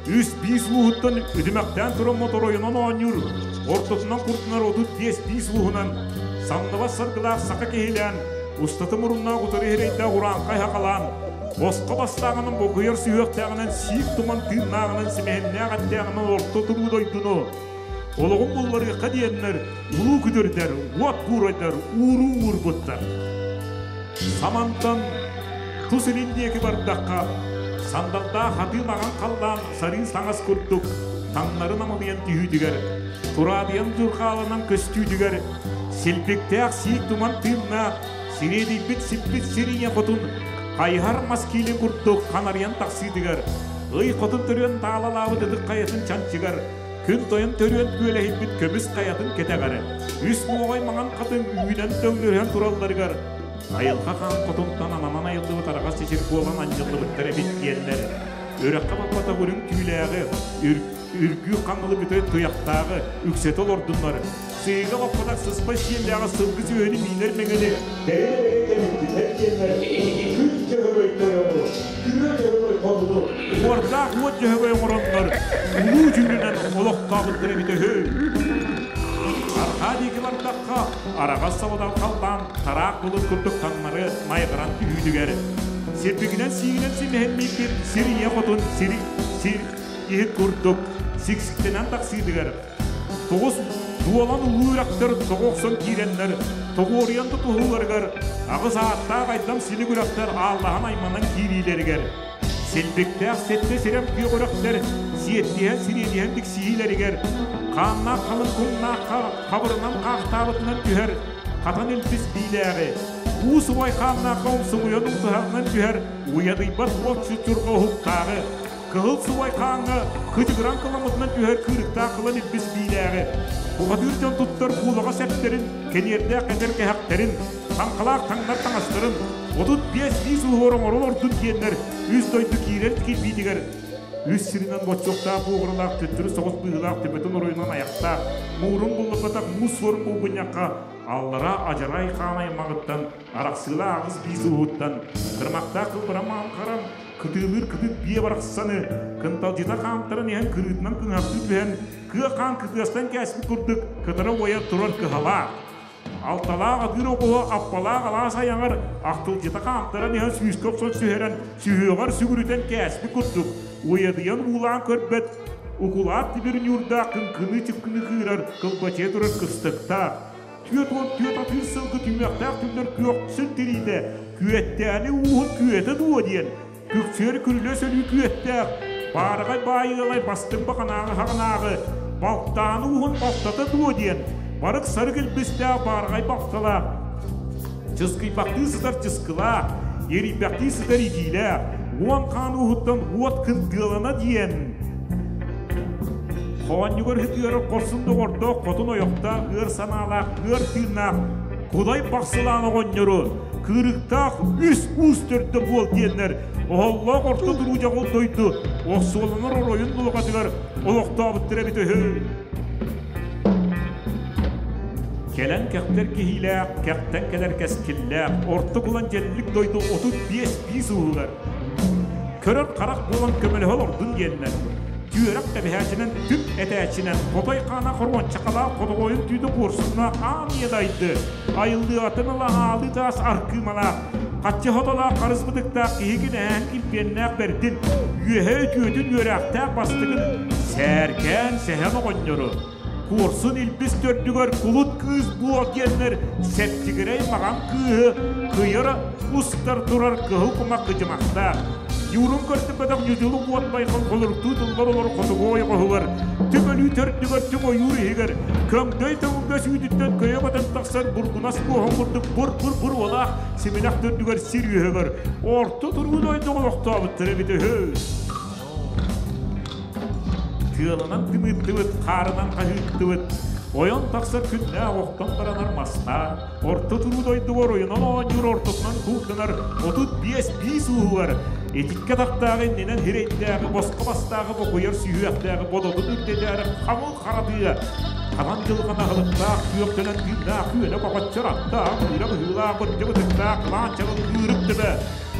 Үс биис ууһуттан үтүмэхтээн туран моторойунан оонньуур, ортотунан куртунар 35 биис ууһунан самныбат саргылаах саха киһилээн, устата муруннаах утары иһирэйдээх урааҥхай хахалаан, Босхо бастааҕынан бокуйар сүһүөхтээҕинэн сиик туман тыыннааҕынан симэһиннээх эттээҕинэн орто туруу дойдуну олоҕун булларыахха диэннэр улуу күтүрдэр, уот куурайдар ууруу уурбуттар. Самантан тус илин диэки бардахха, сандалдаах хатыы маҥан халлаан сарыы саҥас курдук таҥнары намылыйан түһүүтүгэр, тураадыйан дьурҕааланан көстүүтүгэр, силбиктээх сиик туман тыыннаах сириэдийбит сиппит сир ийэ хотун хайыһар мас киилин курдук ханарыйан тахсыытыгар, ый хотун төрүөн таалалаабыт ытык хайатын чанчыгар, күн тойон төрүөн күөлэһийбит көмүс хайатын кэтэҕэр, үс муоҕай маҥан хатыҥ үүнэн төҥнөрүһэн туралларыгар, айылҕа хаан хотунтан ананан айыллыбыт араҕас чэчир буолан анньыллыбыттар эбит диэннэр, үрэххэ баппатах үрүҥ түүлээҕи, үргүү хаҥылы бүтэй туйахтааҕы үксэтэ олордуннар, сыыга баппатах сыспай сиэллээҕи сылгы сүөһүнү миинэр мэҥэни бэйэ-бэйэ кэлиттинэр диэннэр күн дьөһөгөй тойону, күрүө дьөһөгөй хотуну, уордаах уот дьөһөгөй оҥороннор улуу дьүүлүнэн олохтообуттар эбитэ үһү. Арҕаа диэки бардахха, араҕас сабыдал халлаан тараах былыт курдук таҥнары майҕыран түһүүтүгэр, сирбигинэн сиигинэн симэһинниирбит сир ийэ хотун сир сир иһит курдук сиксиктэнэн тахсыытыгар, тоҕус дуолан улуу үрэхтэр тоҕо охсон киирэннэр, тоҕуоруйан тутуһууларыгар, аҕыс ааттаах айдам силик үрэхтэр ааллаһан айманан киириилэригэр, силбиктээх сэттэ сирэм күөх үрэхтэр сиэттиһэн сириэдиһэн тиксиһиилэригэр, хааннаах халыҥ куҥнаах хабырынан хаахтаабытынан түһэр хатан илбис биилээҕи, уу субай хааннаахха умсугуйан умсуһарынан түһэр уйадыйбат уот чуччурҕа уһуктааҕы, кыһыл субай хааҥҥа кыдьыгыран кыламмытынан түһэр кыырыктаах кылан илбис биилээҕи, бухатыыр дьон туттар буулаҕа сэптэрин, кэниэрдээх этэр кэһэхтэрин, таҥхалаах таҥнар таҥастарын, 35 биис уһуор оҥорон ордун диэннэр үс дойду киирэр кирбиитигэр үс сиринэн боччуохтаах буоҕуралаах төттөрү соҕус быһыылаах төбөтүн оройунан айахтаах, муҥурун булларбатах муус суорун булгунньахха аллараа адьарай хаан аймаҕыттан арахсыылаах аҕыс биис уһуттан кырмахтаах кылбарамаан харан кытыылыыр кытыт биэ барахсаны кынталдьыта хаамтаран иһэн кырыытынан кыҥаптыы түһэн кыа хаан кытыастан кээспит курдук кытара уойа турар кыһалаах алталаах атыыр оҕуһу аппалаах алаас айаҕар ахтылдьыта хаамтаран иһэн сүүскэ охсон түһэрэн сүһүөҕэр сүгүрүтэн кээспит курдук уйадыйан уулаан көрбөт укулаат тимир ньуурдаах кыҥкыныы чыккыны кыырар кылбачыйа турар кыстыктаах 44 атыыр сылгы түмүөхтээх түмнэр күөхсүн тириитэ күөттээни ууһун күөтэ дуо диэн күксүөр күрүлүөс өлүү күөттээх баараҕай баайыалай бастыҥ баканааҕы хаҕынааҕы балтааны ууһун балтата дуо диэн барык сарык илбистээх баараҕай балталаах чыскыйбахтыы сытар чыскылаах эрийбэхтии сытар игиилээх уон хаан ууһуттан уот кындыалана диэн Хоонньугар ытыарар хорсун доҕордоох хотун ойохтоох ыар санаалаах ыар тыыннаах Кудай Бахсылаан оҕонньору кыырыктаах үс уус төрдө буол диэннэр оһоллоох орто туруу дьоҕул дойду охсуоланар оройун дулҕатыгар олохтообуттар эбит үһү. Кэлэн кэхтэр киһиилээх, кэхтэн кэлэр кэскиллээх, орто кулан дьэллик дойду 35 биис ууһугар көрөр харах буолан көмөлөһө олордун диэннэр, түөрэх тэбиһээччинэн түп этээччинэн хотой хаана хоруончакалаах хотоҕойун түүтэ куорсуннаах аан ийэ дайды, айыллыатын ыла аалыы таас аркыымалаах, хаччы хотолоох харыс бытыктаах киһи кинэһээн килбиэннээх бэрдин, үөһэ үтүөтүн үөрээхтээх бастыгын сээркээн сэһэн оҕонньору, Куорсун илбис төрдүгэр кулут кыыс буо диэннэр сэптигирэй маҕан кыыһы кыйара устар турар кыһыл кумах кыдьымахтаах. Ньуурун көрдүбэтэх ньудьулу уот байҕал холоруктуу тыллар олор хотугу ойоҕоһугар, түм өлүү төрдүгэр түҥ ойуур иһигэр, көҥдөй төҥүлгэ сүүтүттэн көйө батан тахсар бургунас куоһун курдук бур-бур-бур уолаах симинэх төрдүгэр сир үөһүгэр орто туруу дойду олохтообуттар эбит үһү. Тыалынан тымыыттыбыт, хаарынан хаһыыттыбыт, ойон тахсар күннээх охтон баранар мастаах, орто туруу дойдуга оройунан оонньуур ортотунан куурданар 35 биис ууһугар итиккэ тахтааҕы иннинэн хирэйдээҕи босхо бастааҕы бокуйар сүһүөхтээҕи бодотун үрдэтээри хамыл харатыа ханан дьылҕан аһылыктаах күөхтэнэн тыыннаах күөнэ көҕөччөр аттаах кыыра быһыылаах бырдьа бытыктаах кылаан чабыл кыырык төбө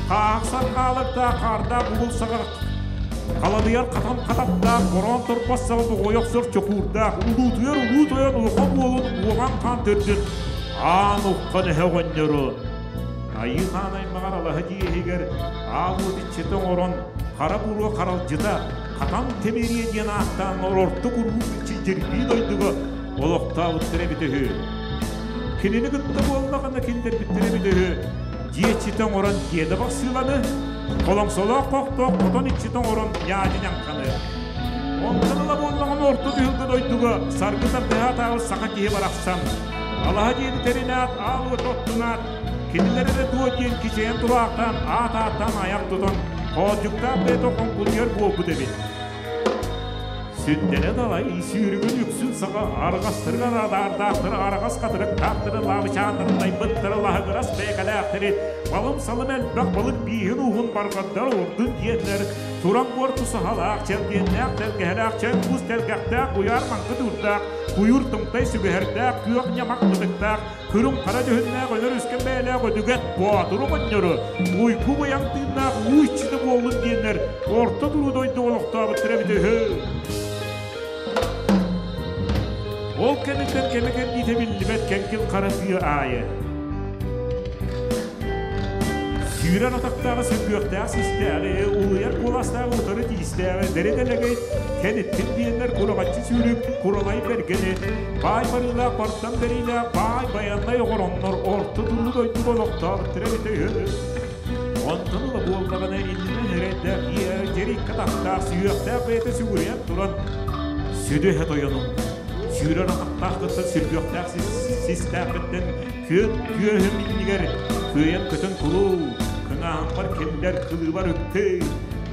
хаахсан хаалыктаах хаардаах угул саҕа халадыйар хатан хататтаах бороон торбос саҕа тоҕойо охсор чокуурдаах улуутуйар улуу тойон улахан уолун уоҕан хаан төрдүн аан уххан эһэ оҕонньору. Айыы Хаан аймаҕар алаһа дьиэ иһигэр аал уот иччитэ оҥорон, хара буруо харалдьыта Хатан Тэмириэ диэн ааттаан орто куруук иччи дьирбии дойдуга олохтообуттара эбитэ үһү. Кинини кытта буоллаҕына киллэрбиттэрэ эбитэ үһү. Дьиэ иччитэ оҥорон дьиэдэ бахсыыланы, холоҥсолоох хохтоох хотон иччитэ оҥорон ньаадьы ньаҥханы. Онтон ыла буоллаҕына орто түһүлгэ дойдуга саргы тардыһа атаабыт саха киһи барахсан алаһа диэни тэринээт, аал уот оттунаат, кинилэр эрэ дуо диэн кичэйэн тураахтаан аат ааттаан айах тутан, хоодьуктаах бэйэтэ хоҥкулуйар буолбут эбит. Сүттэрэ далай сүүрүгүн үксүн саҕа арҕастарыгар адаардаахтары, араҕас хатырыктаахтары, лаабычааннарын найбыттары, лаһыгырас бэйэкэлээхтэри, балым-салым элбэх балык бииһин ууһун барҕардар ордун диэннэр, туран буор тусаһалаах, чэлгиэннээх, тэлгэһэлээх, чэҥ-кус тэлгэхтээх, куйаар маҥкы туурдаах, куйуур тымтай сүгэһэрдээх, күөх ньамах бытыктаах, Күрүҥ хара дьүһүннээх өлөр үскэн бэйэлээх өдүгэт боотуру оҕонньору уйгу быйаҥ тыыннаах уу иччитэ буоллун диэннэр орто туруу дойду олохтообуттара эбитэ үһү. Ол кэнниттэн кэмэ кэрдиитэ биллибэт кэҥкил хара тыа аайы Сүүрэн атахтааҕы сүргүөхтээх систээҕи, улуйар куоластааҕы утары тиистээҕи, дэрэ-дэлэгэй кэниттин диэннэр кураҕаччы сүүрүк куралай бэргэни, баай барыылаах бартан бэриилээх баай байаннай оҕороннор орто туруу дойдуга олохтообуттара эбитэ үһү. Онтон ыла буоллаҕына иннинэн эрэйдээх дьэриккэ тахтаах сүһүөхтээх бэйэтэ сүгүрүйэн туран сүдү эһэ тойонум сүүрэр атахтаахтыттан сүргүөхтээх систээххиттэн күөн күөһүм иннигэр күөйэн көтөн кулуу кыҥааһыммар киллэр кылыыбар үктээ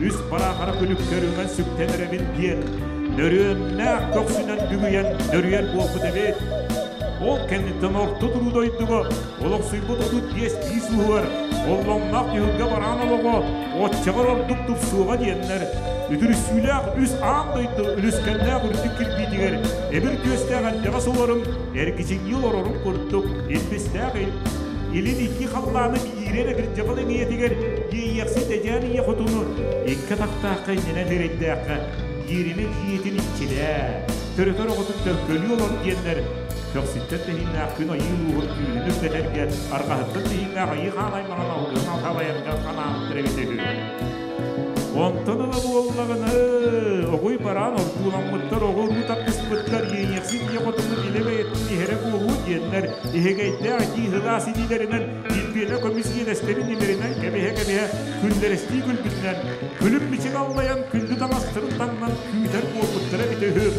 үс бараахара күлүккэр үҥэн сүктэн эрэбин диэн нөрүөннээх көхсүнэн бүгүйэн нөрүйэр буолбут эбит. Ол кэнниттэн орто туруу дойдуга олохсуйбут 35 биис уһугар оллоҥноох түһүлгэ бараан олоҕо оччоҕор ордук тупсуоҕа диэннэр үтүрүссүүлээх үс аан дойду үлүскэннээх үрдүк кирбиитигэр эбир түөстээх элбэҕэ олорум эргичиҥнии олорорум курдук илбистээх илин икки халлааны киирэр эбирдьэҕил эҥийэтигэр иэйиэхсит эдьээн ийэ хотуну икки атахтаахха иннинэн эрэйдээххэ кииримэ дьиэтин иччилээ төрөтөр оҕотун төлкөлүү олор диэннэр көхсүттэн тэһииннээх күн айыы ууһун күүһүн үрдэтэргэ арҕаһыттан тэһииннээх айыы хаан аймаҕын алгыһын алхалайарга анаабыттар эбитэ үһү. Онтон ыла буоллаҕына, оҕуй бараан ордууламмыттар, оҕо уруу тардыспыттар, иэйиэхсит ийэ хотуну илэ бэйэтин иһэрэ буолуо диэннэр, иһэгэйдээх итии сылаас илиилэринэн илбиэнэ көмүс иэлэстэрин имэринэн кэбиһэ-кэбиһэ күллэрэстии күлбүтүнэн, күлүм-мичик аллайан күндү таҥастарын таҥнан күүтэр буолбуттара эбитэ үһү.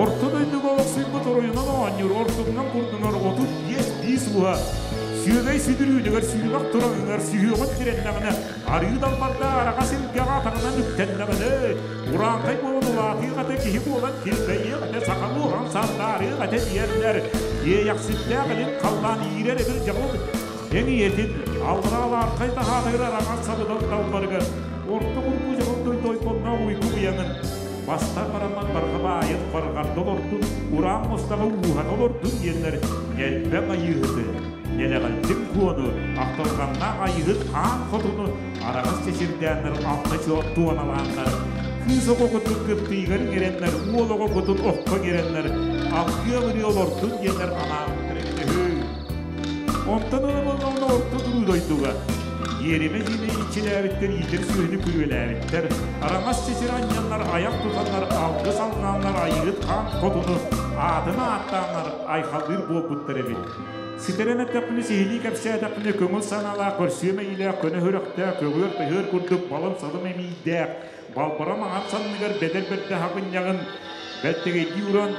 Орто дойдуга олохсуйбут оройунан оонньуур, ортотунан курдунар 35 биис ууһа сүөгэй сүдүрүүтүгэр сүүмэх тураҥыгар сүһүөҕүн тирэннэҕинэ, арыы далбардаах араҕас илгэҕэ атаҕынан үктэннэҕинэ, урааҥхай буолан улаатыах этэ, киһи буолан килбэйиэх этэ, саха буолан сандаарыах этэ диэннэр, иэйэхситтээх илин халлаан иирэр эбир дьабыл эҥийэтин аллараа алаархай таһаатыгар араҥас сабыдал далбарыгар орто курбуу дьабыл дойду ойбонноох уйгу быйаҥын Бастар бараммат барҕа баайын барҕарда олордун, ураан мустаҕа ууһата олордун диэннэр элбэх айыыһыты, нэлэҕэлдьин куону, ахтылҕаннаах айыыһыт хаан хотуну араҕас чэчирдээннэр алта чуо туоналааннар, кыыс оҕо кутун кыптыйыгар иҥэрэннэр, уол оҕо кутун окко иҥэрэннэр, алгыа ырыа олордун диэннэр анаабыттар эбитэ үһү. Онтон ыла буоллаҕына орто туруу дойдуга Иэримэ дьиэни иччилээбиттэр, иитэр сүөһүнү күрүөлээбиттэр, араҥас чэчир анньаннар, айах тутаннар, алгыс алҕааннар, айыыһыт хаан хотуну аатын ааттааннар айхаллыыр буолбуттар эбит. Ситэрэн эттэхпинэ, сиһилии кэпсээтэхпинэ, көҥүл санаалаах, көрсүө мэйиилээх, көнө сүрэхтээх, көҕүөр тыһыар курдук балым-салым эмиийдээх, балбара маҥан санныгар бэдэр бэрдэ хаҕынньаҕын бэлтэгэйдии уран,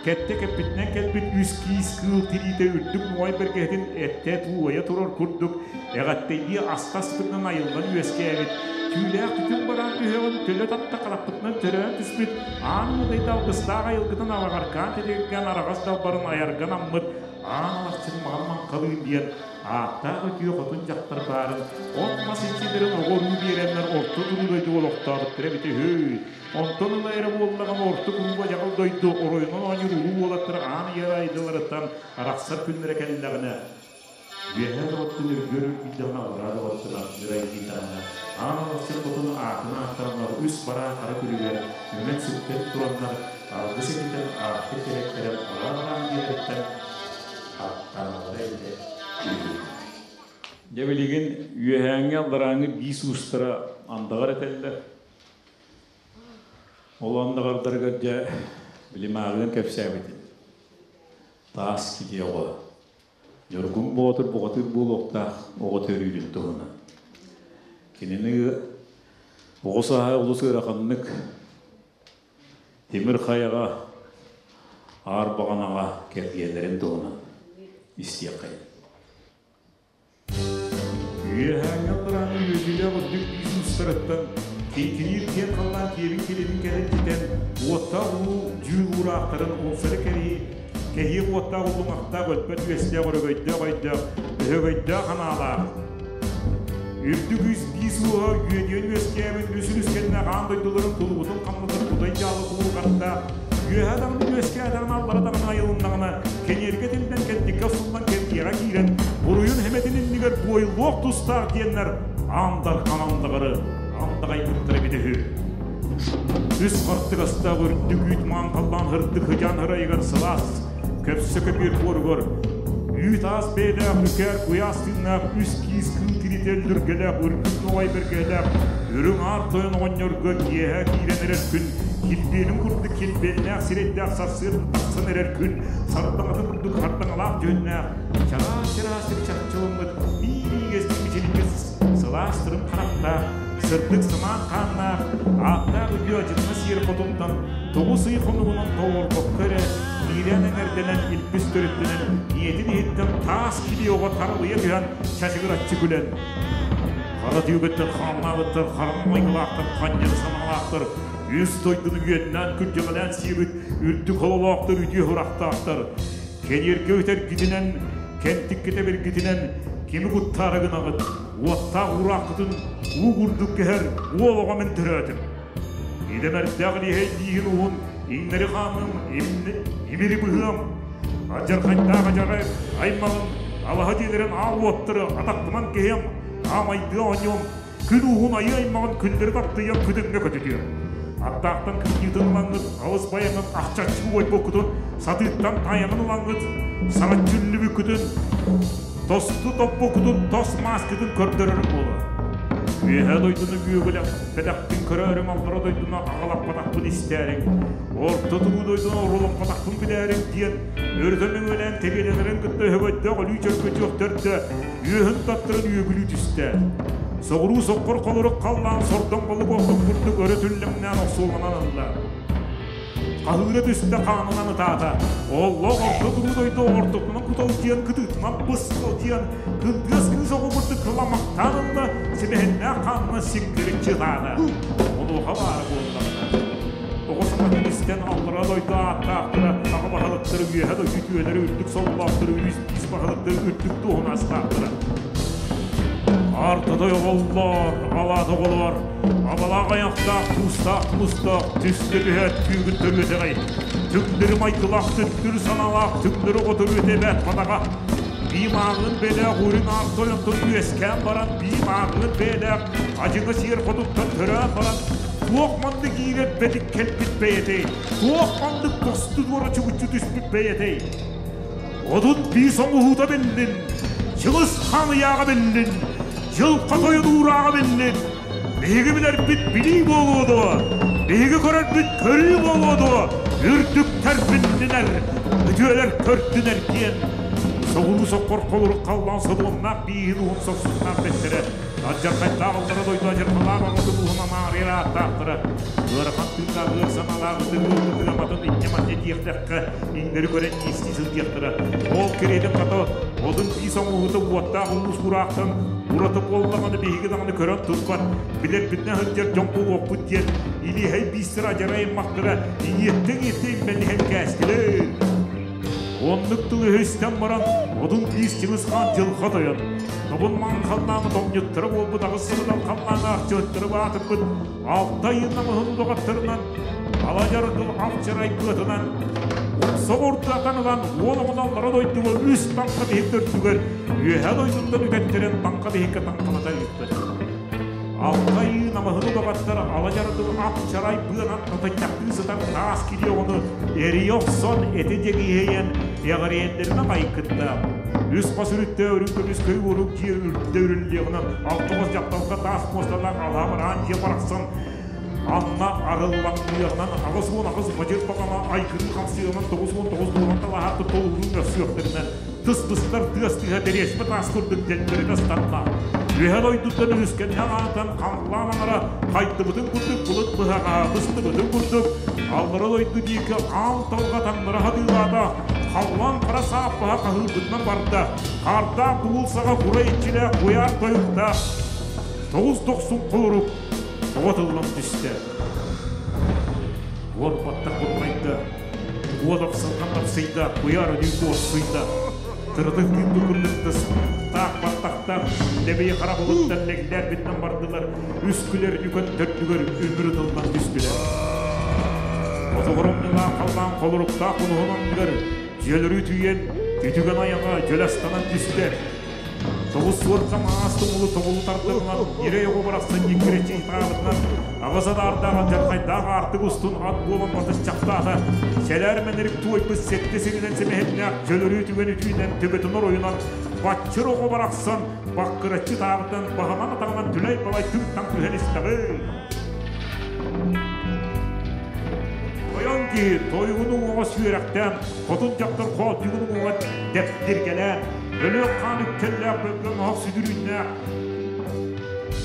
кэттэ кэппитинэн кэлбит үс киис кыыл тириитэ үрдүк нуой бэргэһэтин эттэ тууайа турар курдук эҕэттэйдии астаспытынан айыллан үөскээбит түүлээх түтүн бараан түһэҕин төлө татта харахпытынан төрөөн түспүт аан мыдайда алгыстаах айылгытын алаҕаркаан титиргэн араҕас далбарын айарга наммыт аан алахчын маҕан маҥхалыын диэн ааттаах үтүө хотун дьахтар баарын от-мас иччилэрин оҕо-уруу биэрэннэр орто туруу дойду олохтообуттара эбитэ үһү. Онтон ыла эрэ буоллаҕына орто курууба дьаҕыл дойду оройунан оонньуур улуу уолаттар аан ийэ айдыларыттан арахсар күннэрэ кэллэҕинэ, үөһээ доҕоттун үргүөр үргүйдэҕинэ аллараа доҕоттун ардыыр айгыйдаҕына, аан алахчын хотун аатын ааттараннар үс бараа хара күлүгэр үҥэн-сүктэн тураннар алгыс этитэн аартык кэрэттэрэн алаан-алаан биэрэттэн аттаналлара эбитэ үһү. Дьэ билигин үөһээҥҥи алларааҥҥы биис уустара андаҕар этэллэр. Ол андаҕардарыгар дьэ били мааҕыан кэпсээбитим. Таас киһи оҕо. Ньургун Боотур бухатыыр буолуохтаах оҕо төрүүрүн туһунан. Кинини оҕо сааһа олус ыараханнык тимир хайаҕа аар баҕанаҕа кэргиэлэрин туһунан истиэххэйин. Үөһээҥҥи алларааҥҥы үөдүйээх үрдүк биис уустарыттан киҥкиниир киэҥ халлаан киэбин килибин кэлэн китэн, уоттаах улуу дьүүл уураахтарын умсары кэриһи, кэһиэх уоттаах уллуҥахтаах өлбөт үөстээх өрөгөйдөөх өйдөөх, өһөгөйдөөх анаалаах, үрдүк үс биис ууһа үөдүйэн үөскээбит үс үскэннээх аан дойдуларын кулубутун хамнатар кудай дьаалы кулуурҕаттаах, үөһэ даҕаны үөскээтэҕинэ аллара даҕаны айылыннаҕына, кэниэргэ тиллэн кэнтиккэ охсуллан кэнтиэҕэ киирэн, буруйун хэмэтин иннигэр буойуллуох тустаах диэннэр аан дархан андаҕары андаҕайбыттара эбитэ үһү. Үс хартыгастаах үрдүк үүт маан халлаан һырдык хыдьаан ырайыгар сылаас, көпсө көбүөр буоругар үүт аас бэйэлээх үкээр куйаас тыыннаах үс киис кыыл тиритэ өллүргэлээх үрдүк нуҕай бэргэһэлээх үрүҥ аар тойон оҕонньорго киэһэ киирэн эрэр күн килбиэнин курдук килбиэннээх сирэйдээх сарсыарда тахсан эрэр күн сардаҥатын курдук сардаҥалаах дьүһүннээх чараас-чараас чарчыламмыт биир мичилиҥҥэ сылаас тырым харахтаах сырдык самаан хааннаах ааттаах үтүө адьынна сиэр хотунтан 9 ый хонугунан толорбокко эрэ киирэн эҥэрдэнэн илбис төрүттэнэн ийэтин иһиттэн таас килиэ оҕо таралыйа түһэн чачыгыраччы күлэн хара түүгэттэр хааннаабыттар хараҥа майгылаахтар ханньары санаалаахтар үс дойдуну үөннээн күрдьэҕэлээн сиэбит үрдүк хололоохтор үтүө сурахтаахтар кэниэргэ үтэргитинэн кэнтиккитэ биргитинэн кими куттаары гынаҕыт уоттаах уурааххытын уу курдук кэһэр уол оҕо мин төрөөтүм идэмэрдээх лиһэй дииһин уһун иҥнэри хаамым имири быһыам адьархайдаах адьарай аймаҕын алаһа дьиэлэрин аал уоттары атахтыман киһиэм аамайдыа оонньуом күн уһун айыы аймаҕын күннэри таптыйан күдүҥҥэ көтүтүө. Аттаахтан кырдьыытын ылаҥҥыт, алыс байаҥҥыт ахчаччы уойбуккутун, сатыыттан тайаҕын ылаҥҥыт, саҥаччы үллүбүккүтүн, тосту топпуккутун, тос мааскытын көрдөрөрүм буолуо. Үөһэ дойдуну бүөгүлэх бэтэхпин көрөөрүм, аллара дойдуну аҕалаппатахпын истээриҥ, орто туруу дойдуну орулаппатахпын билээриҥ диэн өрүтэ мөҥүөлээн тэбиэлэнэрин кытта өһөгөйдөөх өлүү чөркөчүөх төрдө үөһүн таттаран үөгүлүү түстэ. Соҕуруу соххор холорук халлаан сордоҥ балык ортон курдук өрө түллэҥнээн охсуоланан ылла. Хаһыыра түстэ хаанынан ытаата. Оллоох орто туруу дойду ортотунан куталдьыйан кытыытынан бысталдьыйан кыргыас кыыс оҕо курдук кыламахтаан ылла, симэһиннээх хаанынан сиккириччи ытаата. Онуоха баара буоллаҕына. Оҕо саҥатын истэн аллара дойду ааттаахтара, аҕа баһылыктары, үөһэ дойду үтүөлэрэ, үрдүк сололоохтору, үс биис баһылыктары үрдүк туоһун астаахтара. Артадай оҕоллоор, алаат оҕолор, абалаах айахтаах, туустаах тумустаах, түстэ түһээт күүгүн төрүөтэҕэй. Түҥнэри майгылаах, түттүрү санаалаах, түҥнэри оҕо төрүөтэ эбээт матаҕа. Бии мааҕын бэлээх үрүҥ аар тойонтон үөскээн баран, бии мааҕын бэйэлээх адьыҥа сиэр хотуттан төрөөн баран, туох маннык иирэр бэтик кэлбит бэйэтэй, туох маннык тосту туора чугуччу түспүт бэйэтэй? 35 оҥоһуута биллин, Чыгыс хаан ыйааҕа биллин, Дьылха тойон уурааҕа биллин, биһиги билэрбит билии буолуо дуо, биһиги көрөрбүт көрүү буолуо дуо, үрдүктэр биллинэр, үтүөлэр көрдүнэр диэн соҕуруу соккор холорук халлаан содуомнаах бииһин уһун сорсуннаах бэттэрэ алдьархайдаах аллара дойду адьырҕалаах аҕатын уһун амаарыйар ааттаахтара ыарахан тыыннаах ыар санаалаах ытык ыаматын инньэ-манньа диэхтэххэ иҥнэри көрөн иистии сылдьыахтара. Ол кэриэтин хата одун биис оҥоһуута уоттаах улуус кураахтан ураты буоллаҕына биһиги даҕаны көрөн турбат, билэрбитинэн сылдьар дьон буолуохпут диэн илиэһэй биистэр адьарай аймахтара иэттэн-иэттэ иммэлиһэн кээстилэр. Оннук тылы истэн баран, Одун биис Чыҥыс Хаан дьылҕа тойон, Тобун маҥан халлааны томньуттара буолбут аҕыс сылынан халлааны ахчыһыттары баатырбыт алта ыйын намыһын удоҕаттарынан Аладьаргыл Ахчарай кыатынан соҕурдатан ылан уол оҕону дойдуга үс таҥха биһик төрдүгэр үөһэ дойдуттан үтэттэрэн таҥха биһиккэ таҥхалата ыыппыт. Алта ыы намыһын удоҕаттар Аладьаргыл Ахчарай быанан татынньахтыы сытар таас кири оҕону эрийэ охсон эти дьэгиһийэн эҕириэннэринэ майгытта. Үс хос үрүттэ өрүн көмүс көй уорук дьиэ үрдэ үрүллүөҕүнэн алтоҕус дьапталга таас муосталаах алаабар аан дьиэ барахсан Анна арыллаҥныаҕынан 88 мадьыр баҕана айгырыы хамсыаҕынан 99 дуолан талаһаатты толуурун мөхсүөхтэринэн тыс быстар тыас тыаһа дэриэспэ таас курдук дэллэритэ ыстанна. Үөһэ дойдуттан өрүскэнһэ аатан хаҥлаан аҥара хайдыбытын курдук былыт быһаҕа быстыбытын курдук аллара дойду диэки аал талҕа таҥнара хатыылаата халлаан хара сааппаһа хаһыырбытынан барда хаардаах бугул саҕа кура иччилээх куйаар тойуктаах тоҕус дохсун холорук тоҕо тыллан түстэ. Уор баттах бурҕайда, уот апсылҕан тапсыйда, куйаар өлүү куорсуйда. Тырытык тыынды курдук таах баттахтар, лэбийи хара былыттар лэглээр бардылар, үс күлэр үкөн төрдүгэр үмүр ытыллан түстүлэр. Отоҕоромньулаах халлаан холоруктаах кулуһун анныгар дьиэлэрүү түүйэн, үтүгэн айаҕа дьөлөстанан түстэ. Тоҕус суорка маас тумулу тобулу тардырынан, ньирэй оҕо барахсан ньиккирэччи ытаабытынан, аҕыс адаардаах алдьархайдаах аартык устун ат буолан батысчахтаата, сэлээр мэнэрик туойбут сэттэ сиринэн сэмэһиннээх дьөлөрүү түгэн үтүүнэн төбөтүн оройунан баччыр оҕо барахсан баккыраччы ытаабытынан баһынан атаҕынан түлэй-балай түҥ-таҥ түһэн истэҕи. Тойон киһи тойугун уҥуоҕа сүөрэхтээн, хотун дьахтар хоотуйгун уҥуоҕа дэптиргэлээн, өлүөх хаан үктэллээх бөлгөм оһох сүдүрүүннээх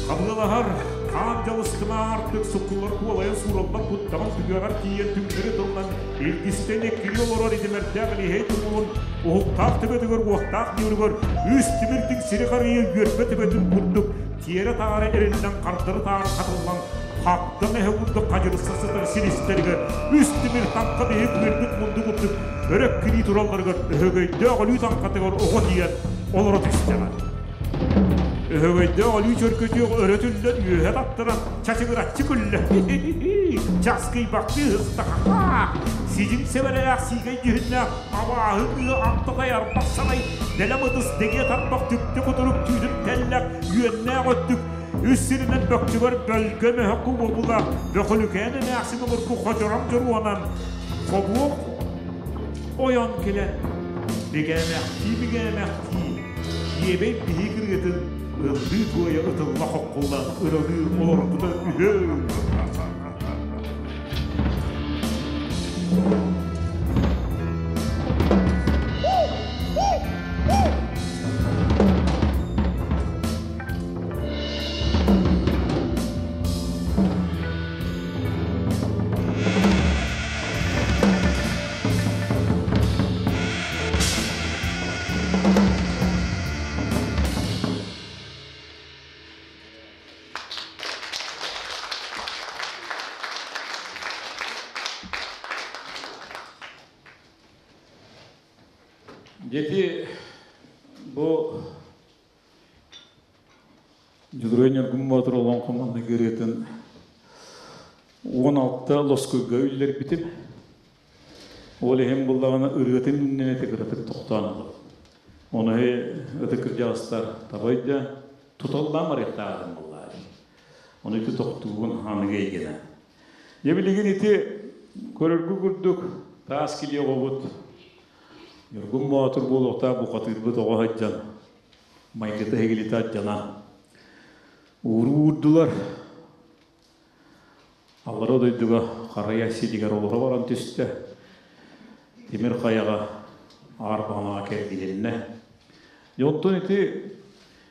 хабыалаһар хаан дьалыстыма аартык суккуллар куолайан суураллар куттаҕын түгэҕэр тиийэн түҥнэри тыллан илгистэн эккирии олорор идэмэрдээх илиһэй тумулун уһуктаах төбөтүгэр уохтаах ньууругар үс тимирдик сири харыйа үөрбэ төбөтүн курдук тиэрэ-таары эриллэн хардары-таары хатыллан хагдаҥ эһэ курдук хадьырысса сытар силистэригэр үс тимир таҥха биһик үөрбүт мунду курдук өрө эккирии туралларыгар өһөгөйдөөх өлүү таҥхатыгар оҕо тиийэн олоро түстэҕэ. Өһөгөйдөөх өлүү чөркөтүөх өрө түллэн үөһэ таттаран чачыгыраччы күллэ. Часкыйбахтыы ыста-ха Сидьиҥ сэбэрэлээх сиикэй дьүһүннээх абааһы кыыһа антатай арбах санай дэлэм ытыс дэгиэ тарбах түптэ кутурук түүтүн тэллэх үөннээх өттүк үс сиринэн бөкчүгэр бөлгө мөһөккү уобула бөхүлүкээн эмээхсин обургу хочором дьоруонан хобуох ойон кэлэн бигээмэхтии-бигээмэхтии дьиэбэй биһи кырыатын ыллыы туойа ытылла хоккуллан ыралыы олорбута үһү. Дети бу Дьулуруйан Ньургун Боотур олоҥхо маннык ырыатын 16 лоскуйга үллэрбитим. Ол иһин буллаҕына ырыатын иннинэ кыратык тохтоон ылабын. Ону ытык кырдьаҕастар табайда туталлаан барыахтааҕым буоллаа. Ону ити тохтуубун аныгы эйгэнэ. Дьэ билигин ити көрөргү курдук таас килиэ оҕобут Ньургун Боотур буолуохтаах бухатыырбыт оҕо сылдьан майгыта иһигилитэ алдьанан ууруу уурдулар. Аллара дойдуга харайа сиригэр олоро баран түстэ. Тимир хайаҕа аар баҕанаҕа кэргилиннэ. Дьэ оттон ити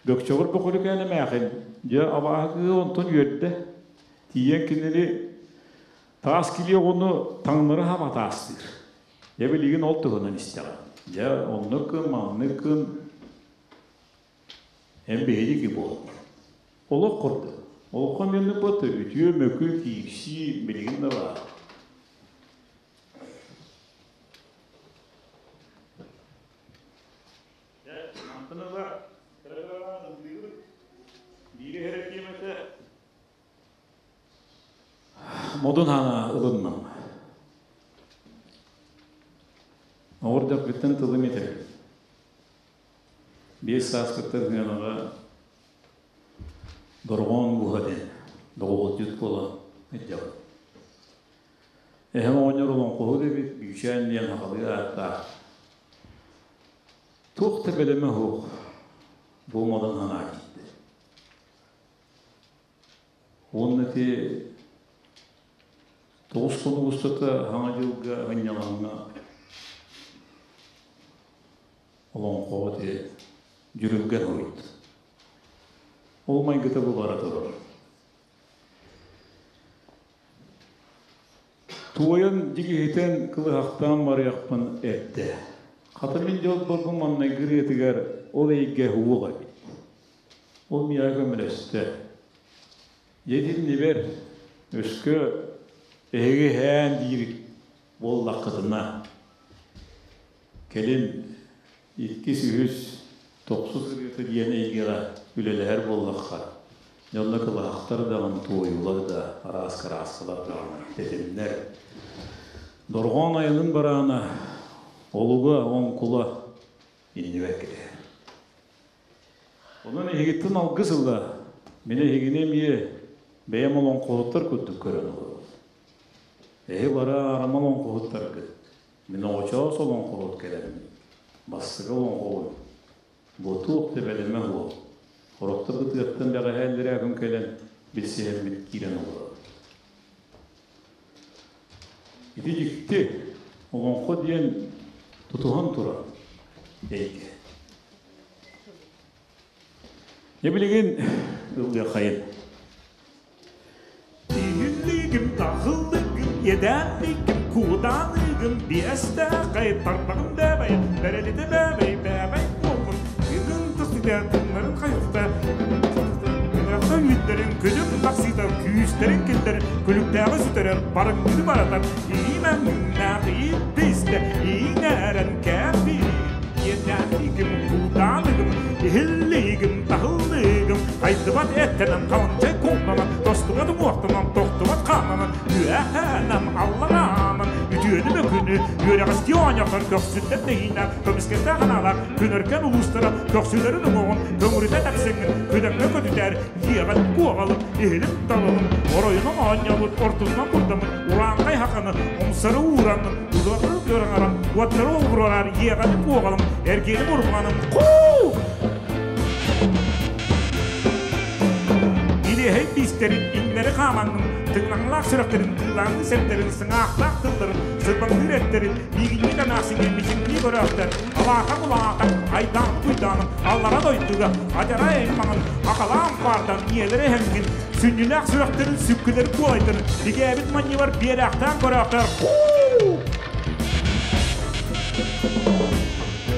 Бөкчөҕөр Бөкүрүкээн эмээхин дьэ абааһы онтон үөрдэ. Тиийэн кинини таас килиэ оҕону таҥнары хаба таастыыр. Дьэ билигин ол туһунан истэҕин. Дьэ оннук гын, маннык гын, эн биһиги буол. Олох курдук. Олоххо миэнник бот үтүө мөкү киирсии билигин да баар. Дьэ, мантан ыла кыралаан ыллыыбыт. Биири иһэрэтиэм этэ. Модун хаана ылынным. Оҕурдахпыттан тылым этэр. Биэс сааскыттан сыанаҕа дорҕоон ууһа диэн доҕуһулдьут буолан сылдьабын. Эһэм оҕонньор олоҥхоһут эбит, Бүүчээн диэн сахалыы ааттаах. Туох да бэлэмэ суох бу модун санаа киирдэ. Уонна ити 9 хонук устата Саҥа дьылга ынньалаҥҥа олоҥхоҕо ити дьүрүлгэн уруйда. Ол майгыта бу бара турар. Туойан дьигиһитэн кылыһахтаан барыахпын эрдэ. Хата мин дьолборбун маҥнайгы ырыатыгар ол эйгэ уох эбит. Ол миэхэ көмөлөстө. Дьэ итиннибэр өскө эһиги иһээн диир буоллаххытына, кэлин иккис, үһүс, тохсус ырыата диэн эйгэҕэ үлэлэһэр буоллахха, дьэ онно кылаһахтар даҕаны, туойуулар да, араас кырааскалар даҕаны тэтимнэр. Дорҕоон айанын бараана, олуга, оҥкула иннибэр кэлэр. Онон эһигиттэн алгыс ыла, мин эһигини эмиэ бэйэм олоҥхоһуттар курдук көрөн олоробун. Эһи бары аарыма олоҥхоһуттаргыт, мин оҕочоос олоҥхоһут кэлэммин, бастакы олоҥхобун бу туох да бэлэмэ суох, сорохтор бытыаттан бэҕэһээ иллэрээ күн кэлэн билсиһэммит киирэн олоробут. Ити дьикти олоҥхо диэн тутуһан турар эйгэ. Дьэ билигин ыллыаххайын. Тиһиллигим, тахыллыгым, иэдээннигим, кууданыгым, биэстээхэй, тарбаҕым бэбэй, бэрэлитэ бэбэй, бэбэй буоллун, ыгын тахсыта, тылларын хайыста, Ынахтан үүттэрин, күнүм тахсыыта, күүстэрин киллэрин, күлүктээҕи сүтэрэр, барыҥныны баратар, иимэҥнээх ииттистэ, ииҥээрэн кээппиир. Иэдээнигим, кууданыгым, иһиллигим, таһыллыгым, хайдыбат эттэнэн, халанчай кулланан, тостубат уҥуохтанан, тохтубат хааннанан, үөһээнэн, аллараанан, үтүөнү мөкүнү, үөрэҕэстии оонньоотор көхсүттэн тэһииннээх, көмүскэттээх анаалаах, күнөркөн улуустара көхсүлэрин уҥуоҕун көҥүрүтэ тахсыҥҥын, күдэҥҥэ көтүтээр, иэҕэн куоҕалын, иһилин талылын, оройунан оонньообут, ортотунан курдаммыт урааҥхай хаханы умсары уураҥҥын, удуотары ыараҥаран, уоттары олбуруораар иэҕэн куоҕалым, эргиэним урбаным, куу! Илиэһэй биистэрин иҥнэри хаамаҥҥын, тыҥнаҥлаах сүрэхтэрин тыылааҥҥы сэрдэрин, сыҥаахтаах тылларын, сырбаҥныыр эттэрин, миигинньик эмээхсиҥҥэ мичиҥнии көрөөхтөр, алаатаҥ улаатаҥ, айдаан куйдааным, аллара дойдуга, адьарай аймаҕын, акалаан паардан ийэлэрэ эһэҥҥин, сүнньүлээх сүрэхтэрин сүккүлэрин куолайдарын, бигээбит манньыбар биэрээхтээн көрөөхтөр, куу!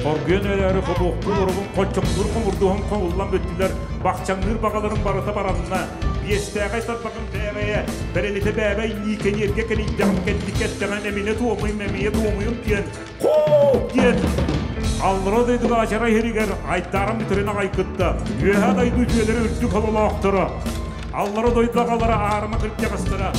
Хоргуйан өлөөрү хобуохтуур оробун хоччоҥнуур хомурдуһун хомуллан бүттүлэр, бахчаҥныыр баҕаларын барыта баранна, биэстээҕэй тарбаҕым бээбэйэ, бэрэлитэ бээбэй Никэниэргэ кэлийдэҕим кэлликэттэҕин эминэ туомуйум эмиэ туомуйум диэн хуу диэн аллара дойдуга ачарай иһиригэр айдааран бүтэрин аҕай кытта үөһээ дойду үтүөлэрэ үрдүк хололоохторо аллара дойду аҕалара аарыма кырдьаҕастара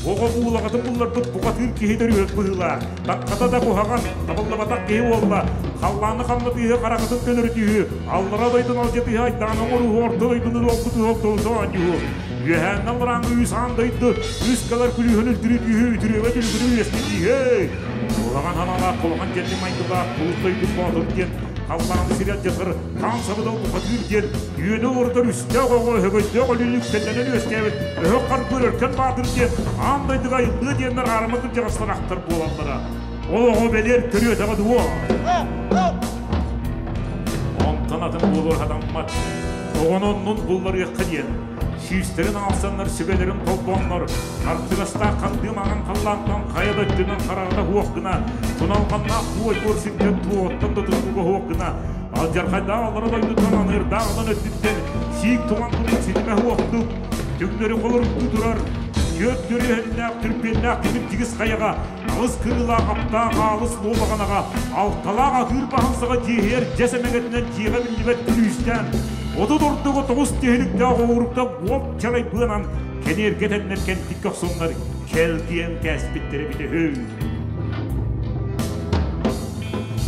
оҕо буулаҕатын булларбыт бухатыыр киһи төрүөх быһыылаах Такката да куһаҕан, табыллыбатах киһи буолла. Халлааны хамнатыыһы, харахытын көнөрүтүүһү, аллара дойдун алдьатыыһы айдаан оҥорууһу, орто дойдуну долгутууһу, олтуусу оонньууһу. Үөһээннэн алларааҥҥы үс аан дойду, үс кэлэр күлүүһүн үлтүрүтүүһү, үтүрүөбэ түлүгүрү үөскэтииһи. Улахан ханалаах, кулахан дьэлли майгылаах, кулут дойду боотур диэн, халлааны сири алдьатар, хаан сабыдал бухатыыр диэн, үөнү олордор үстээх оҕо өһөгөйдөөх өлүүнү үктэллэнэн үөскээбит өһөх харбыыр өркөн баатыр диэн аан дойдуга айыллыа диэннэр аарыма кырдьаҕастар ахтар буолаллара. Ол оҕо бэлиэр төрүөтэҕэ дуо? Онтон атын буолуор хатаммат. Оҕону оннун булларыахха диэн сүүстэрин аалсаннар сүбэлэрин холбооннор артыгастаах хандыы маҥан халлаантан хайа да өттүнэн хараҕата суох гына туналҕаннаах туой буор сиртэн туоҕуттан да тутулуга суох гына алдьархайдаах аллара дойдуттан аныырдаах алан өттүттэн сиик туман курдук ситимэ суохтук түҥнэри холоруктуу турар түөрт төрүөһэннээх түрпүөннээх тимир тигис хайаҕа аҕыс кырыылаах аптаах аалыс луобаҕанаҕа алталаах атыыр баһын саҕа дьиэһийэр дьэс эмэгэтинэн дьиэҕэ биллибэт күлүүстээн 39 тиһиликтээх оҕуруктан уоп чарай быанан кэниэргэ тэннэр кэнтик көхсуннар кэлгиэн кээспиттэрэ эбитэ үһү.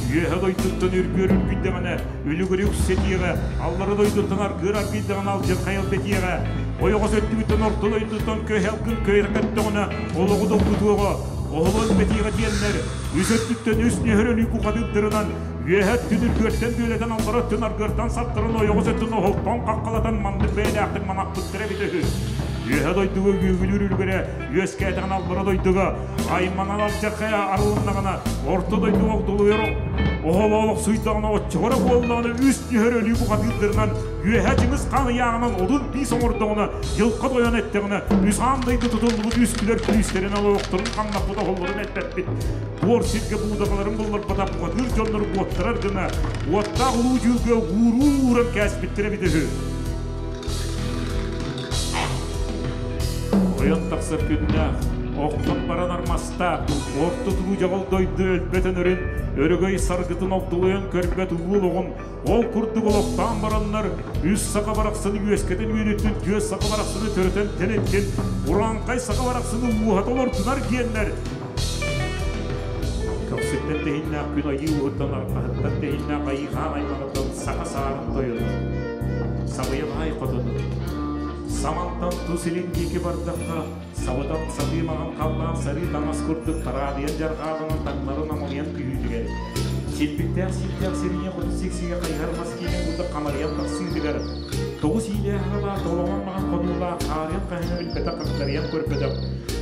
Үөһэ дойдуттан үргүөр үргүйдэҕинэ, үлүгүрү үксэтиэҕэ, аллара дойдуттан аргыар аргыйдаҕына алдьархай элбэтиэҕэ, ойоҕос өттүгүттэн орто дойдуттан көһө алгын көйрөкөттөҕүнэ олоҕу долгутуоҕа. Оһолон бэтиэҕэ диэннэр, үс өттүттэн үс нүһэр өлүү бухатыырдарынан, үөһэ өттүн үргүөртэн бүөлэтэн, аллара өттүн аргыартан саптаран, ойоҕос өттүн оһолтон хаххалатан маннык бэйэлээхтик манаппыттара эбитэ үһү. Үөһэ дойдуга үөгүлүүр үлүгэрэ үөскээтэҕинэ аллара дойдуга айманан алдьархайа арылыннаҕына, орто дойдуга огдолуйар оһолоолох суйдаҕына оччоҕо эрэ буоллаҕына үс нүһэр өлүү бухатыырдарынан үөһэ Чыҥыс хаан ыйааҕынан одун биис оҥордоҕуна, дьылха тойон эттэҕинэ, үс аан дойду тутуллубут үс күлэр күүстэрин олохторун хамнаппыт оһоллорун эппэппит. Буор сиргэ буудагаларын булларбатах бухатыыр дьоннору буоттарар гына, уоттаах улуу дьүүлгэ ууруу ууран кээспиттэрэ эбитэ үһү. Ойон тахсар күннээх, охтон баран армастаах, орто туруу дьаҕыл дойду өлбөт өнөрүн, өрөгөй саргытын огдолуйан көрбөт улуу олоҕун Ол курдук олохтоон бараннар, үс саха барахсаны үөскэтэн үөнүттүн, түөс саха барахсаны төрөтөн тэнэттин, урааҥхай саха барахсаны ууһата олордунар диэннэр Көхсүттэн тэһиннээх күн айыы ууһуттан арҕаһыттан тэһиннээх айыы хаан аймаҕыттан саха саарын тойону, сабыйа баай хотону, самантан тус илин диэки бардахха, сабытан сатыы маҥан халлаан сарыы таҥас курдук тараадыйан дьарҕааланан таҥнары намылыйан түһүүтүгэр, силбиктээх сииктээх сириҥэ хоту сиксигэ хайыһар мас киинин курдук хамарыйан тахсыытыгар, тоҕус иилээх аҕалаах толоҥон маҥан хонуулаах хаарыйан хаһыҥа билбэтэх хагдарыйан көрбөтөх,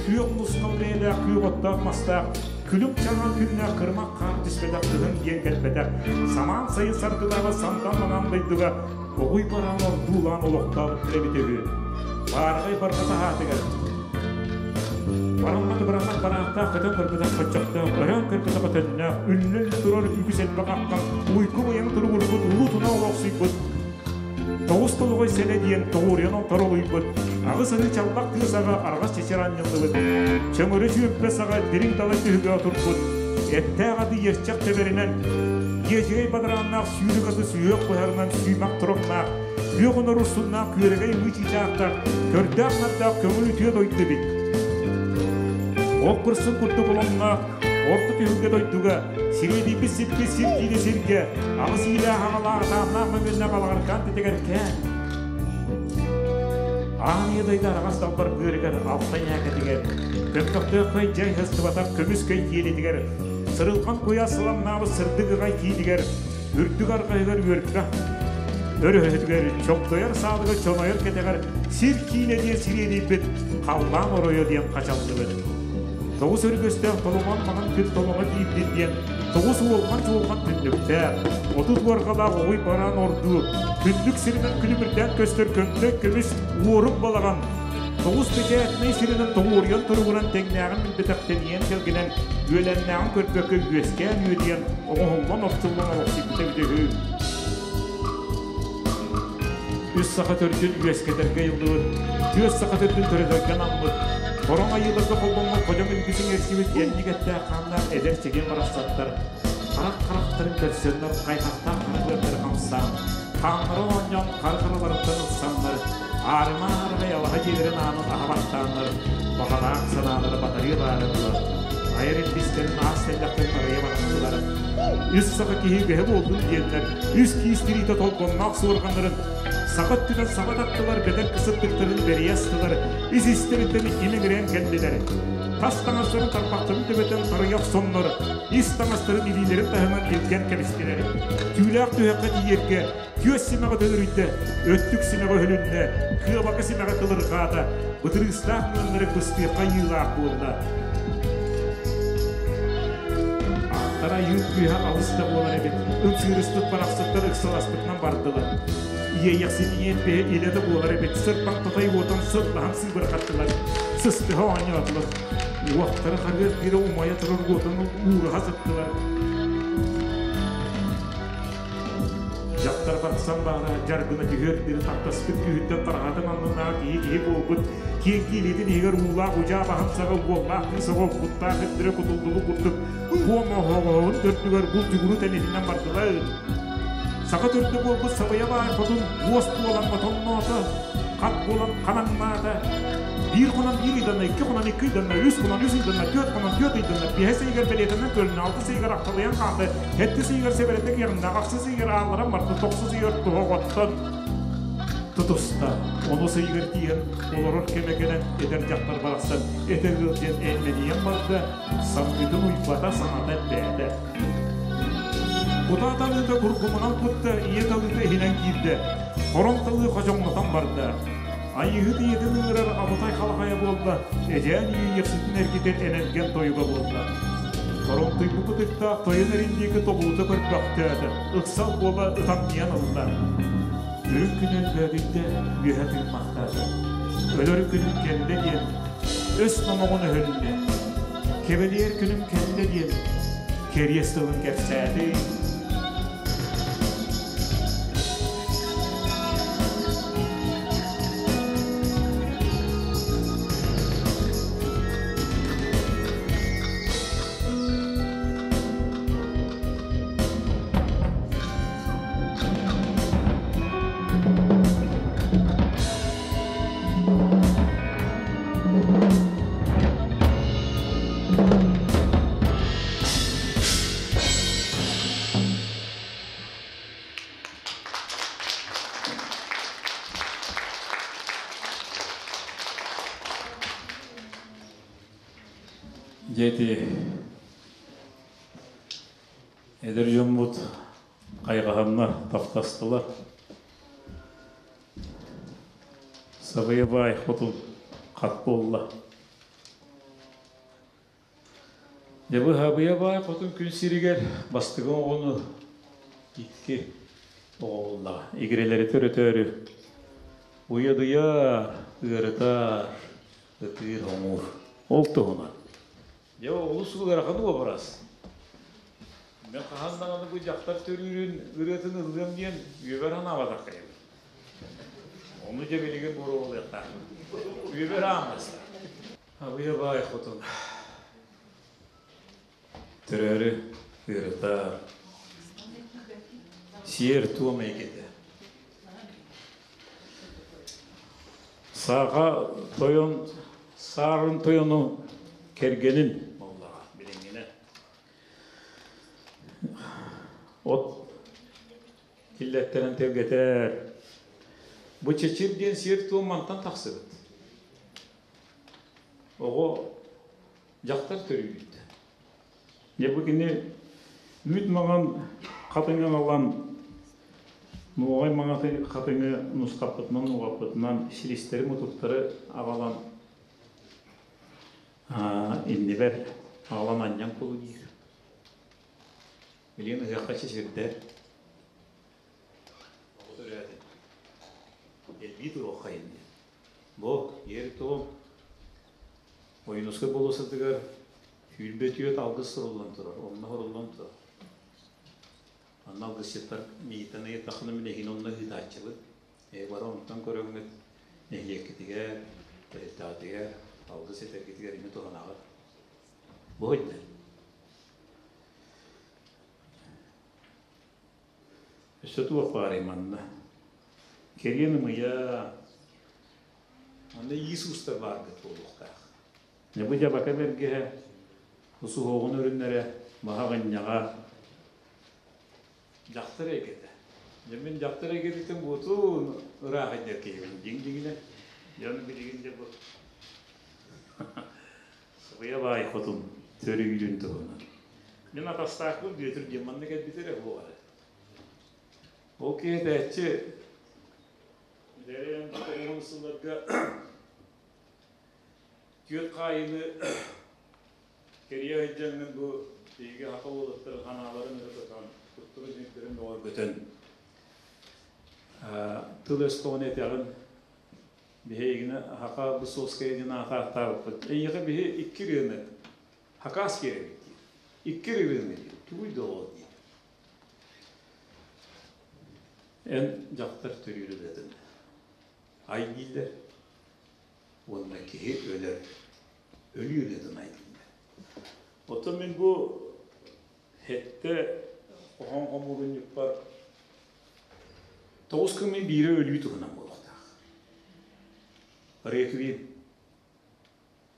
күөх мускал бэйэлээх күөх оттоох мастаах, күлүк чаҥан күннээх кырымах хаар түспэтэх кыһын диэн кэлбэтэх, самаан сайын саргылааҕы самдан маҥан дойдуга оҕуй бараан ордуулаан олохтообуттар эбитэ үһү. Баараҕай барҕа таһаатыгар Бараммат быраммат бараахтаах көтөн көрбөтөх хоччохтоох, өрөөн көрбөтөх өтөннөөх, үллэн турар үгүс элбэх аххан, уйгу быйаҥ туругурбут, улуу туна олохсуйбут, тоҕус толоҕой сэлэ диэн тоҕуоруйан торолуйбут, аҕыс арыы чалбах тыа саҕа араҕас чэчир анньыллыбыт, чөҥөрө чүөппэ саҕа дириҥ далай түһүгэ отурбут, эттээх аты иэрчэх тэбэринэн, дьиэдьигэй бадарааннаах сүүрүк аты сүһүөх быһарынан сүүмэх туруктаах, күөх онор урсуннаах күөрэгэй ымыы чыычаахтаах, көрдөөх-нардаах көҥүл үтүө дойду эбит. Ол кырсын курдук оломноох орто түһүлгэ дойдуга сириэдийбит сиппит сир киинэ сиргэ аҕыс иилээх аҕалаах атааннаах мөҥүннэх алаҕаркаан титигэр кээн. Аан ийэ дойду араҕас далбар быарыгар алтай ньээкэтигэр, көмпөхтөөх көй дьай сыстыбатах көмүс көй киэлитигэр, сырылҕан куйаас сыламнаабыт сырдык ыҕай киитигэр үрдүк арҕаһыгар үөрбэх өрөһөтүгэр чоптойор саалыгар чонойор кэтэҕэр сир киинэ диэн сириэдийбит халлаан оройо диэн хачаллыбыт. Тоҕус өргөстөөх толомон маҥан күн толомо киирдин диэн тоҕус уолҕан чуолҕан түннүктээх, 30 уорҕалаах оҕуй бараан ордуу, күннүк сиринэн күлүмүрдээн көстөр көмдөй көмүс уорук балаҕан, тоҕус бэчээтинэй сиринэн тоҕуоруйан туругуран тэҥнээҕин билбэтэх тэнийэн тэлгэнэн, үөлэннээҕин көрбөккө үөскээн үөдүйэн, оҥоһуллан охсуллан олохсуйбута эбитэ үһү. Үс саха төрдүн үөскэтэргэ ыйыллыбыт, түөрт саха төрдүн төрөтөргө анаммыт, хороҥ айыыларга холбоммут ходьоҥ илбисин эрсибит иэнник эттээх хааннаах эдэр чэгиэн барахсаттар харах харахтарын көрсөннөр хайҕахтаах хара быардары хамсаан, хааннара оонньоон хара хараларыттан ылсаннар, аарыма аарыгай алаһа дьиэлэрин аанын аһа баттааннар, баҕалаах санаалара батарыы баара буолар. Айар илбистэрин аас тэллэхтэрин арыйа барыстылар. Үс саха киһи үгэһэ буоллун диэннэр, үс киис тириитэ толбонноох суорҕаннарын саха өттүнэн саба таттылар, бэдэр кысыттыктарын бэрийэ астылар, ис истэриттэн имэҥирээн кэллилэр. Тас таҥастарын тарбахтарын төбөтөн тарыйа охсоннор, ис таҥастарын илиилэрин таһынан илгэн кэбистилэр. Түүлээх түһэххэ тиийэргэ күөс симэҕэ төлөрүйдэ, өттүк симэҕэ өһүлүннэ, кыабака симэҕэ кылырҕаата, бытырыыстаах мыаннары быстыахха айыылаах буолла. Аттара айыы күүһэ алыс да буолар эбит, ымсыырыспыт барахсаттар ыксаласпытынан бардылар. Иэйэхситиниэн бэйэ илэ да буолар эбит, сырпаҥ тотой уотун сыллаһан сыыбырҕаттылар, сыстыһа оонньоотулар. Уохтара харыар биирэ умайа турар уотун уураһа сыттылар. Дьахтар барсан баара дьаргына түһүөр диэри таптаспыт күүһүттэн тарҕатын аннынааҕы киһи киһи буолбут киэҥ киилиитин иһигэр уулаах удьаа баһын саҕа уоллаах кыыс оҕо куттаах ирдэрэ кутуллубут курдук буом оһоҕоһун төрдүгэр бу дьугуру тэнитинэн бардылар. Саха төрдө буолбут сабыйа баай хотун уос буолан отонноото, хат буолан ханаҥнаата. Биир хонон биир ыйданна, икки хонон икки ыйданна, үс хонон үс ыйданна, түөрт хонон түөрт ыйданна, биэс ыйыгар бэлиэтэнэн көрүннэ, алтыс ыйыгар ахталыйан хаалды, сэттис ыйыгар сэбэрэтэ киэҕиннэ, ахсыс ыйыгар аалларан барда, тохсус ыйыгар тоһоҕоттон. тутуста. Онус ыйыгар тиийэн олорор кэмэ кэлэн эдэр дьахтар барахсан этэр ыал диэн эймэнийэн барда, самнытын уйбата, саҥата элбээтэ. Кутаа талыыта куркумунан кутта, ийэ талыыта иһинэн киирдэ. Хорон талыы хочоҥнотон барда. Айыыһыт ийэтин ыҥырар абытай халахайа буолла, эдьээн иэйиэхситин эргитэр энэлгэн тойуга буолла. Хороҥтуйбут ытыктаах тойон эрин диэки тобулута көрбөхтөөтө, ыксал буола ытамньыйан ылла. Үрүҥ күн өлбөөдүйдэ, үөһэ тыыммахтаата. Өлөр күнүм кэллэ диэн, өс номоҕун өһүллэ. Кэбэлиэр күнүм кэллэ диэн, кэриэс тылын кэпсээтэ. Дьэ эдэр дьоммут хайҕаһаннар таптастылар. Сабыйа баай хотун хат буолла. Дьэ быһабыйа баай хотун күн сиригэр бастакы оҕону икки оҕо буллаҕа. Игирэлэри төрөтөөрү уйадыйар, ыарытар, ытыыр оҥуур. Ол туһунан. Дьэ олус ыарахан уобарас. Мен хаһан даҕаны бу дьахтар төрүүрүн ырыатын ыллыам диэн үөбэр санаабатах кэйэбин. Ону дьэ билигин буруолуохтаахпын. Үөбэр ааммаста. Абыйа баай хотун. Төрөөрү ыарытар. Сиэр-туом эйгэтэ. Сааха тойон саарын тойону кэргэнин буоллаҕа билиҥҥинэ. От киллэттэрэн тэлгэтэр. Бу чэчир диэн сиэр-туом мантан тахсыбыт. Оҕо дьахтар төрүүрүттэн. Дьэ бу кини үүт маҥан хатыҥы аҕалан нуоҕай маҥаты хатыҥы нусхаппытынан нуоҕаппытынан силистэри мутуктары аҕалан иннибэр аҕалан анньан кулу диир. Билигин ыһыахха чэчирдэр. Оҕо төрөөтүн. Элбии туруохха инни. Бу иэр-туом Ойуунускай болуоссатыгар 24 алгыс суруллан турар, онно суруллан турар. Онно алгысчыттар миигиттэн ыйыттаххына мин эһиги онно ыытааччыбын. Бары онтон көрөҥҥүт нэһилиэккитигэр, тэрилтэҕитигэр алгыс этэргитигэр эмиэ туһанаҕыт. Бу өйдө. Өссө туох баарый манна? Кэриэн ымыйа, манна Иисустар бааргыт буолуохтаах. Бу дьабака бэргэһэ, усуһуоҕун өрүннэрэ, маһа-аҕынньаҕа, дьахтар эйгэтэ. Дьэ мин дьахтар эйгэтиттэн буотун ыраах идэр киһибин дьиҥ дьиҥинэ. Дьон билигин дьэ бу Сыбыйа баай хотун төрүүрүн туһунан. Мин атастаахпын Бүөтүр диэн манна кэлбитэ эрэ буолара. Ол киһи этээччи Дэрээн тоҕуһун сылларга түөрт хаайыыны кэрийэ сылдьаҥҥын бу биһиги саха уолаттарын ханааларын өрө тутан, куттуру дьиҥтэрин бөҕөргөтөн тыл-өс тоҕун этэҕин биһигини Хака Высоцкая диэн аатаахтаабыппыт. Эйиэхэ биһи икки ырыаны Хакас биэрэбит диир. Икки ырыаны диир. Тугуй да ол диир. Эн дьахтар төрүүр ырыатын ай дииллэр уонна киһи өлөр өлүү ырыатын ай дииллэр. Оттон мин бу сэттэ хоһоон хомуурунньукпар тоҕус күммүн биирэ өлүү туһунан буолуохтаах. Реквием.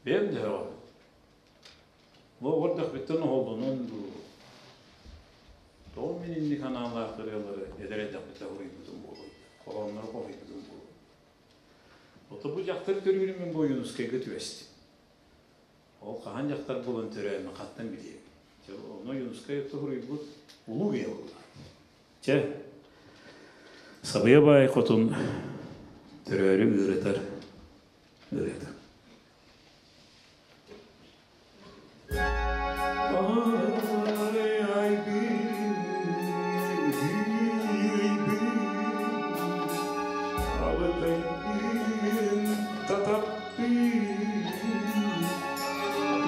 Бэйэм да һөҕөбүн. Бу оҕордохпуттан оһоллонон дуу, тоҕо мин инник анаалаах ырыалары эдэр эрдэхпиттэн хоһуйбутум буолуой, хоһооннору хоһуйбутум буолуой. Ото бу дьахтар төрүүрүн мин бу Ойуунускайга түбэстим. Ол хаһан дьахтар буолан төрөөмүн хаттан билиэм. Чэ, ону Ойуунускай суруйбут улуу киһи буолла. Чэ, Сабыйа баай хотун төрөөрү ыарытар ырыата.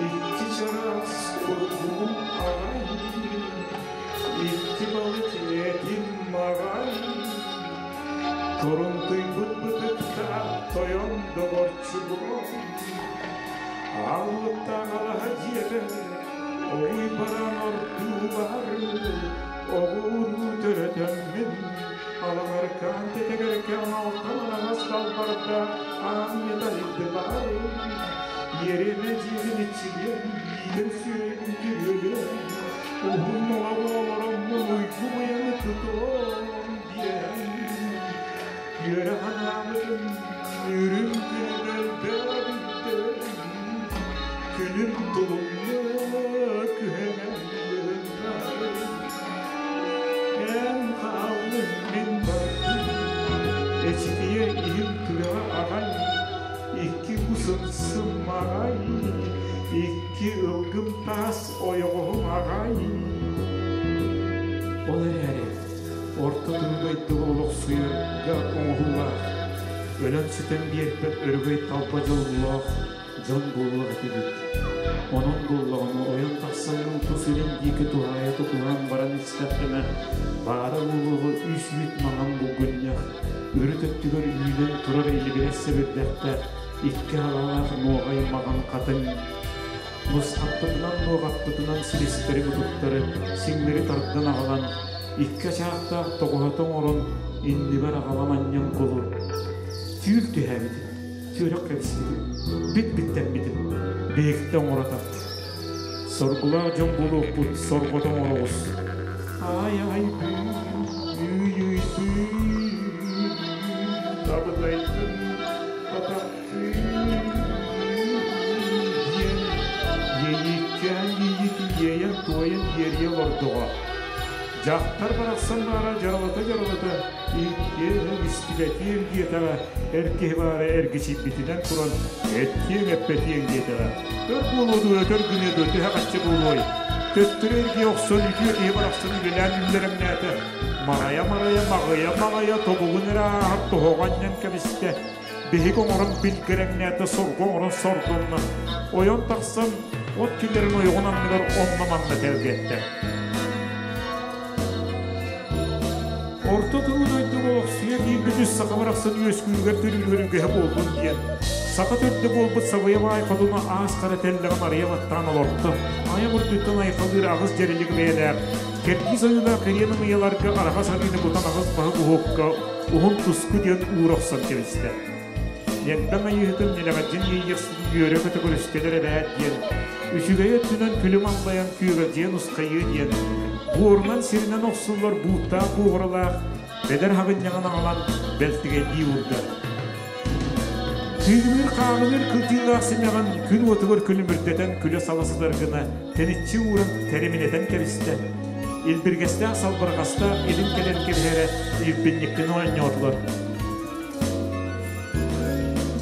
Икки чараас курдугум аҕай, икки балык этим маҕай, Торунтуйбут бытыктаах тойон доҕорчугум, Аллыктаах алаһа дьиэбэр Ой баран ордуулар, Оҕуруу төрөтөммүн, Алаҥаркаан тэтэгэркээн алтан араҥас далбарда аан тайдылар. Иэримэ дьиэбин иччилиэн, иитэн сүөһүн күрүөлүөн, Уһун олоҕу олороммун уйгу быйаны тутуом диэн. Үөрэ санаабытым үрүҥ күнүн өлбөөбүттэн, Күнүм тулунна күһэҥэн Эн хааллыҥ мин бардым, Эчикийэ иһим түгэҕэ аҕай, Икки кусун сыммаҕай, Икки ылгым таас ойоҕоһум аҕай. Ол эрээри орто дойдуга олохсуйарга оҥоһуулаах, өлөн-сүтэн биэрбэт өрөгөй талба дьоллоох дьон буолуох этибит. Онон буоллаҕына ойон тахсаҥҥын тус илин диэки туһаайа тутуһан баран истэххинэ, баара буолуоҕу үс үүт маҥан булгунньах, үрүт өттүгэр үүнэн турар илибирэс сэбирдэхтээх икки халалаах нуоҕай маҕан хатыҥ Нусхаппытынан, нуоҕаппытынан силистэри мутуктары, сиҥнэри тардан аҕалан, икки ачаахтаах тоҕуһата оҥорон, иннибэр аҕалан анньан кулу. Түүл түһээбитим, түөрэх кэбиспитим, бит-биттэммитим, биһиктэ оҥоро тарт. Соргулаах дьон буолуохпут, сорҕото оҥороҕус. Ай-ай бүү, үй-үй бүү, табытайдын, диэн иэйииккээн иэйиитин иэйэн-туойан иэрийэ олордоҕо. Дьахтар барахсан баара дьаралата-дьаралата иһиттиэн истибэтиэм диэтэҕэ, эр киһи баара эргичийбитинэн туран эттиэҥ-эппэтиэҥ диэтэҕэ. Өр буолуо дуо, өтөр гыныа дуо, төһө хаччы буолуой? Төттөрү эргийэ охсон үтүө киһи барахсан үлэлээн үллэрэҥнээтэ. Марайа-марайа, маҕыйа-маҕыйа тобугун эрэ ааһар тоһоҕо анньан кэбистэ. Биһиги оҥорон билгэрэҥнээтэ, сорго оҥорон сордонно. Ойон тахсан, от киллэрин ойоҕун анныгар онно-манна тэлгэттэ. Орто туруу дойдуга олохсуйа киирбит үс саха барахсан үөскүүрүгэр төрүүрүгэр үгэһэ буоллун диэн, саха төрдө буолбут Сабыйа баай хотуна аас хара тэллэҕин арыйа баттаан олорто. Айах үрдүттэн айхалыыр аҕыс дьэрэлик бэйэлээх, кэрдиис ойуулаах кэриэн ымыйаларга араҕас арыыны кутан аҕыс баһы уһукка уһун туску диэн уура охсон кэбистэ. Ньэгдэҥ айыыһытын нэлэҕэдьин иэйиэхситин үөрэ-көтө көрүстэлэр эбээт диэн, үчүгэй өттүнэн күлүм аллайан күөгэлдьийэн ускайыы диэн, буорунан сиринэн охсуллар бууттаах буоҕуралаах бэдэр хаҕынньаҕын аҕалан бэлтигэйдии уурда. Кыыгыныыр хааҕыныыр кылдьыылаах симэҕин күн уотугар күлүмүрдэтэн күлэ-сала сытар гына тэниччи ууран тэриминэтэн кэбистэ. Илбиргэстээх салбырҕастаах илин кэлэн кэбиһэрэ ирбинньиктин оонньоотулар.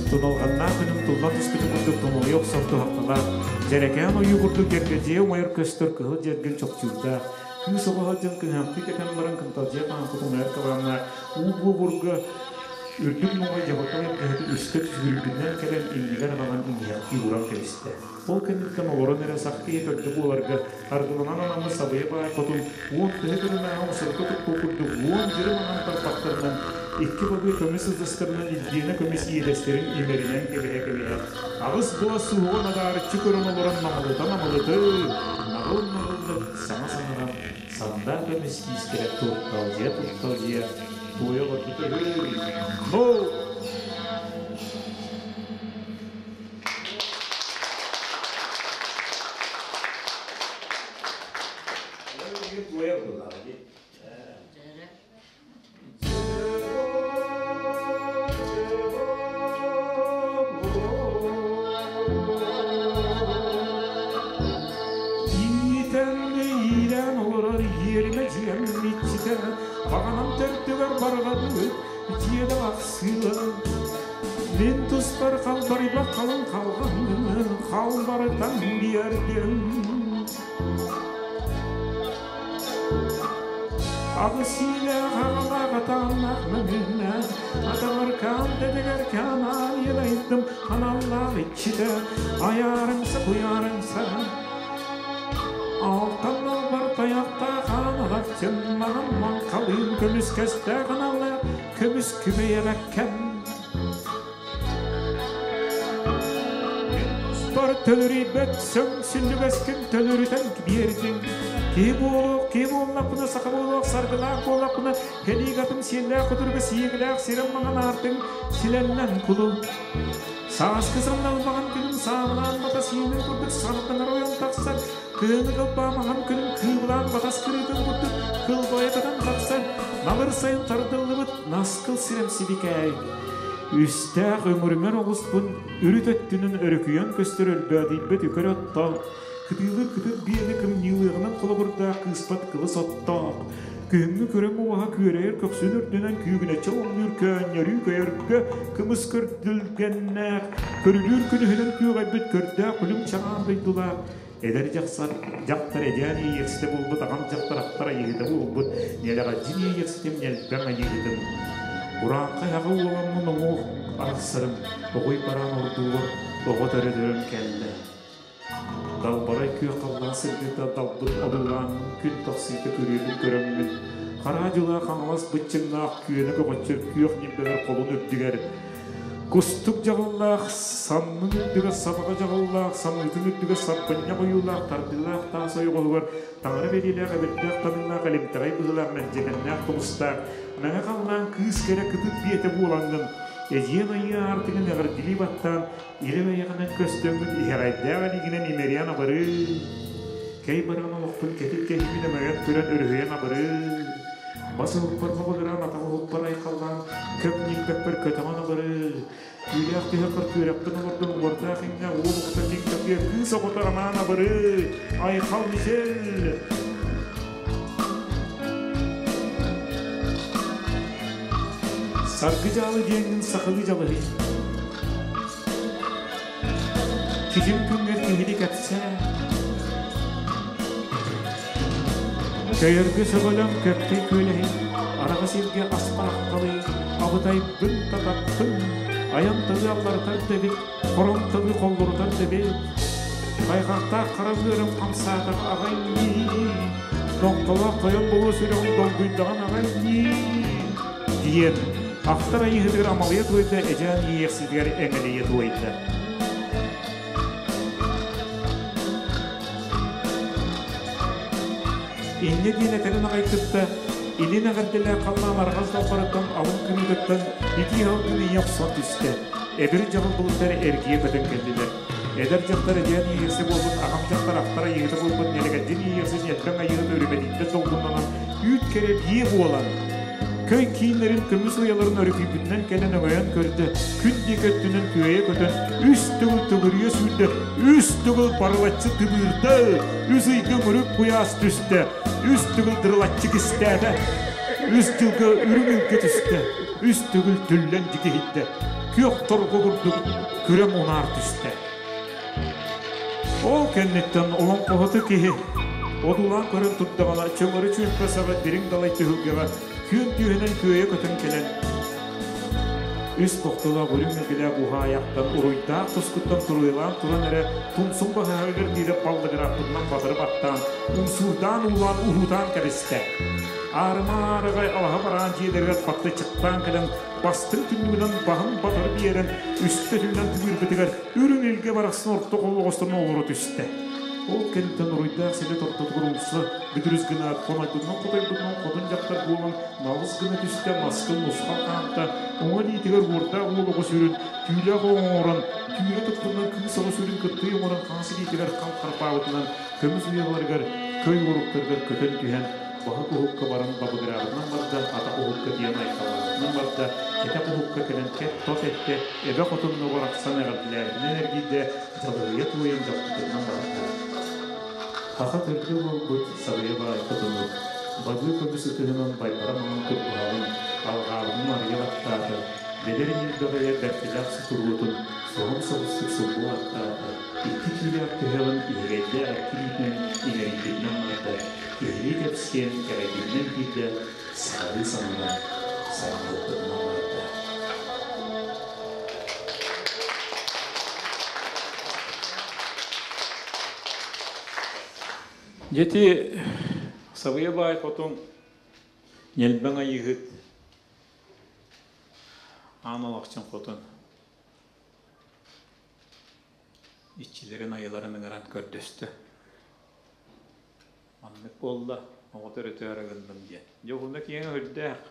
Туналҕаннаах күнүм туллан түспүтүн курдук тумулуйа охсон туһахталаах, дьэрэкээн ойуу курдук дьэргэдьийэ умайар көстөр кыһыл дьэргин чопчуурдаах, кыыс оҕо сылдьан кыһаахтыы кэтэн баран кынталдьыйа хаампыт умайар кылааннаах уу буобурга үрдүк нуоҕай дьабакка эргэһити үстэ түсүгүрбүтүнэн кэлэн иннигэр аҕалан иҥиэхтии ууран кэбистэ. Ол кэнниттэн олорон эрэ сах киһи төрдө буоларга аргыланан анаммыт сабыйа баай хотун уон тыһы кырынааҕы осорго туппут курдук уон дьыры маҥан тарбахтарынан икки бабыы көмүс ытыстарынан илдиэнэ көмүс иэдэстэрин имэринэн кэбиһэ-кэбиһэ аҕыс була суһуҕун адаарыччы көрөн олорон намылыта-намылыты наҕыл-наҕыллык саҥа саҥаран сандаа көмүс киискэрэ турталдьыйа-турталдьыйа туойа олорбута үһү. Ну, сирем иччитэ, Баҕанам төрдүгэр барҕабыт, дьиэдэ ахсыыла. Мин туспар халбарыйбат халыҥ халҕаҥҥын халбарытан биэрдим. Аҕыс иилээх аҕалаах атааннаах мөҥүннээх, атаҕаркаан тэтигэркээн аайылайдым аналлаах иччитэ, айаарыҥса куйаарыҥса. Алтан албар тайахтаах аан алахчын маҕан маҥхалыын көмүскэстээх аналлаах көмүс күбэйэбэккэм. Бар төлөрүйбэт сөҥ сүнньүгэскин төлөрүтэн биэрдиҥ. Киһи буолуох, киһи буоллахпына, саха буолуох, саргылаах буоллахпына, кэлиик атым сиэллээх кутуруга сиигилээх сирим маҥан аартыҥ силэллэн кулу. Сааскы сандал маҕан күнүм саамылаан батас иинин курдук сарданар ойон тахсар, кыһыҥҥы кылбаа маҥан күнүм кыыбылаан батас кырыытын курдук кылбайа көтөн тахсар, намыр сайын тардыллыбыт наскыл сирэм сибикээй. Үстээх өҥүрүмэр оҕуспун үрүт өттүнэн өрүкүйэн көстөр өлбөөдүйбэт үкэр оттоох, кытыылыыр кытыт биэни кымньыылыаҕынан холобурдаах кыыспат кылыс оттоох, күһүҥҥү көрөҥ уоһа күөрэйэр көхсүн үрдүнэн күүгүнэччи оҥнуур көөнньөрүү көйөргө кымыс көрдүлгэннээх, көрүлүүр күнүһүнэн күөҕэйбит көрдөөх күлүм чаҕаан дойдулаах, эдэр дьахсар дьахтар эдьээн иэйиэхситэ буолбут аҕам дьахтар ахтар айыыһыта буолбут ньэлэҕэдьин иэйиэхситим ньэлбэҥ айыыһытым урааҥхай аҕа уоламмын уҥуох арахсарым оҕуй бараан ордуугар оҕо төрөтөрүм кэллэ далбарай күөх халлаан сырдыыта далбыт одуулааммын күн тахсыыта күрүөбүн көрөммүн хараа дьылаа хаҥалас быччыҥнаах күөнэ көҕөччөр күөх ньимбэлэр холун үрдүгэр Кустук дьаҕыллаах, саннын үрдүгэр сабаҕа дьаҕыллаах, самыытын үрдүгэр сарбынньах ойуулаах, тардыылаах таас ойоҕоһугар таҥара бэлиэлээх, эбирдээх таныылаах, элимтэҕэй быһыылаах, мэлдьэхэннээх хомустаах, мэҥэ халлаан кыыс кэрэ кытыт биэтэ буолаҥҥын, эдьиэн айыы аартыгын эҕэрдилии баттаан, илин айаҕынан көстөҥҥүн иһэҕэйдээх илиигинэн имэрийэн абырыы, кэй баран олохпун кэтит кэһиибин өҥөйөн туран өрүһүйэн абырыы, Бас уһукпар хоҕулураан, атах уһукпар айхаллаан, көп ньилбэкпэр көтөҕөн абырыы, түүлээх түһэхпэр түөрэхпин олордон уордаах иҥнэ уол оҕото дьиҥ-дьаппыйа кыыс оҕото анаан абырыы, айхал мичил! Саргы дьаалы диэҥҥин сахалыы дьалыһый. Киһим күҥҥэр киһини кэпсээ. Көйөргө сөҕөлөм көппүй күөлэһин, араҕа сиргэ аспаахталый, абытайбын татаппын, айан тылы алларытар дэбит, хорон тылы холлорутар дэбит, хайҕахтаах хара быарым хамсаатах аҕай нии, тоҥхолоох тойон болуо сүрэҕим долгуйдаҕын аҕай нии, диэн ахтар айыыһытыгар амалыйа туойда, эдьээн иэйиэхситигэр эҥэлийэ туойда. Инньэ диэн этэрин аҕай кытта илин эҕэрдэлээх халлаан арҕас далбарыттан алын кырыытыттан итии салгын ийэ охсон түстэ. Эбир дьаҕыл былыттар эргийэ көтөн кэллилэр. Эдэр дьахтар эдьээн иэйиэхсэ буолбут аҕам дьахтар ахтар айыыһыта буолбут нэлэкэддьин иэйиэхсэ ньэлбэҥ айыыһыта үрүмэтиттэн долгуннанан үүт кэрэ биэ буолан Көй кииннэрин көмүс уйаларын өрүкүйбүтүнэн кэлэн өҥөйөн көрдө, күн диэки өттүнэн күөйэ көтөн, үс төгүл төгүрүйэ сүүрдэ, үс төгүл барылаччы тыбыырда, үс ыйга мөрүк куйаас түстэ, үс төгүл дырылаччы кистээтэ, үс дьылга үрүҥ илгэ түстэ, үс төгүл түллэн дьигиһийдэ, күөх торго курдук күрэм унаар түстэ. Ол кэнниттэн олоҥхоһуту киһи одуулаан көрөн турдаҕына чөҥөрү чүөмпэ саҕа дириҥ далай түһүлгэҕэ күөн түөһүнэн күөйэ көтөн кэлэн үс хохтолоох үрүҥ мэлгэлээх уһаайахтан уруйдаах тускуттан туруйалаан туран эрэ тумсун баһаһыгар диэри баллыгырааппытынан батыры баттаан умсуурдаан уулаан уһуутаан кэбистэ. Аарыма аарыгай алаһа бараан дьиэлэригэр батты чыктаан кэлэн бастыҥ түннүгүнэн баһын батыры биэрэн үстэ түннэн тыбыырбытыгар Үрүҥ илгэ барахсан орто холлоҕосторун олоро түстэ. Ол кэнниттэн уруйдаах силэ тортотугар умса бүдүрүс гынаат, хонойбутунан-хотойбутунан хотун дьахтар буолан налыс гына түстэ, маскын нусхал хаамта, уҥа илиитигэр уордаах уол оҕо сүрүн, түүлээх оҥорон, түүрэ туттунан кыыс оҕо сүрүн кыттыы оҥорон хаҥас илиитигэр хам харбаабытынан көмүс уйаларыгар көй уоруктарыгар көтөн түһэн баһык уһукка баран бабыгыраабытынан барда, атах уһукка тиийэн айхаллаабытынан барда, кэтэх уһукка кэлэн кэт-тот эттэ, эбэ хотунна барахсан эҕэрдэлээбитинэн эргийдэ, дьалыһыйа туойан дьалпытынан барда. Саха төрдө буолбут сабыйа баай хотуну. Бабыы көмүс ытыһынан байбара маҥан кырбаһаҕын алҕаабытын арыйа баттаата, бэдэр ньилбэҕэйэ бэртэлээх сутуруотун соһон соҕустук сулбу баттаата, икки киилээх түһэҕин иһэгэйдээх икки илиитинэн иҥэрийбитинэн барда, киһилии кэпсиэн кэрэйбитинэн киирдэ, сахалыы саҥаран саҥарбыппытынан барда. Дьэти Сабыйа баай хотун Ньэлбэҥ Айыыһыт Аан Алахчын хотун иччилэрин айыларын ыҥыран көрдөстө. Маннык буолла, оҕото өрөтөөрө гынным диэн. Дьэ уһуна киэҥэ үрдээх.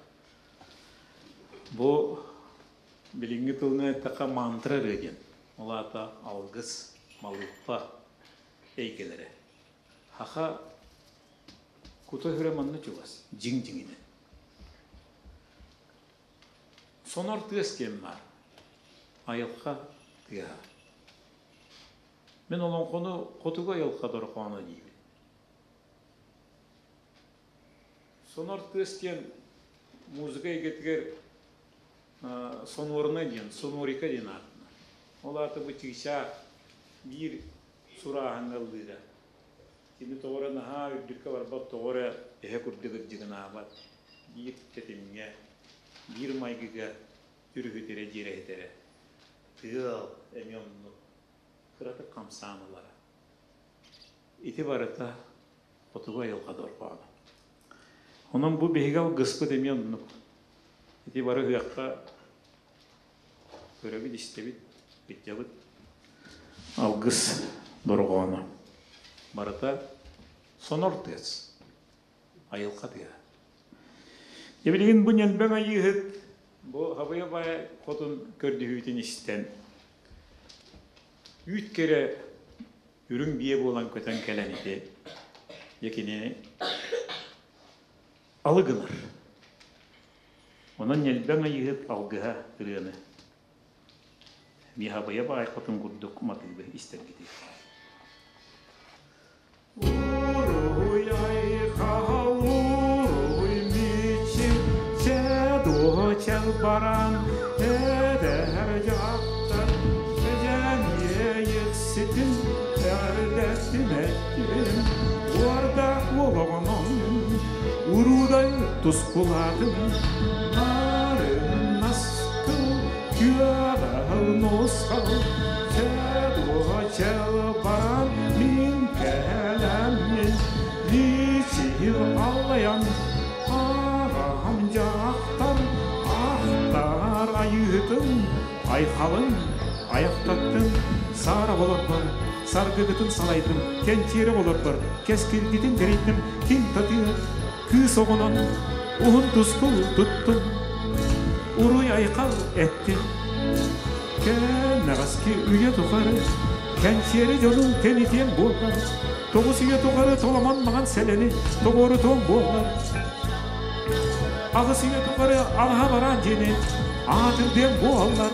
Бу билиҥҥи тылынан эттэххэ мантра ырыа диэн. Ол аата алгыс, малыыппа эйгэлэрэ. Саха кута-сүрэ манна чугас, дьиҥ-дьиҥинэн. Сонор тыас диэн баар. Айылҕа тыаһа. Мин олоҥхону хотугу айылҕа дорҕооно диибин. Сонор тыас диэн музыка эйгэтигэр сонорна диэн, сонорика диэн ааттанар. Ол аата бу чыычаах биир сурааһыҥҥа ыллыыра. Кини тоҕо эрэ наһаа үрдүккэ барбат, тоҕо эрэ эһэ курдук ырдьыгынаабат. Биир тэтимҥэ, биир майгыга түрүһүтэрэ, дьиэрэһитэрэ. Тыал эмиэ оннук кыратык хамсаан ылара. Ити барыта хотугу айылҕа дорҕооно. Онон бу биһиги алгыспыт эмиэ оннук. Ити бары ыһыахха көрөбүт, истэбит, билдьэбит. Алгыс дорҕооно. Барыта сонор тыас, айылҕа тыаһа. Дьэ билигин бу ньэлбэҥ айыыһыт бу Хабыйа баай хотун көрдөһүүтүн истэн үүт кэрэ үрүҥ биэ буолан көтөн кэлэн ити дьэ кини алы гынар. Онон ньэлбэҥ айыыһыт алгыһа ырыаны Миһабыйа баай хотун курдук матыыбы истэргитий. Уруй айхал, уруй мичил, чэ баран, эдэр дьахтар, эдьэн иэйикситин, эрдэттин эттин, уордаах олоҕунан, уруудай тускулаатын, нарын наскыл, күөҕэл нусхал, чэ баран мин кэлэммин, мичил аллайан, аҕам дьахтар, ахтар айыытын, айхалын аяқтаттым, саара олорбор, саргыгытын салайдым, кэнчиэри олорбор, кэскилгитин тэрийдим, ким татыа, кыыс оҕонон, уһун тускул туттум, уруй айхал эттим. Кэнэҕэски үйэ тухары кэнчиэри дьонун тэнитиэн буоллар, тоҕус үйэ тухары толомон маҥан сэлэни тоҕуорутуон буоллар, аҕыс үйэ тухары алаһа бараан дьиэни аатырдыан буоллар,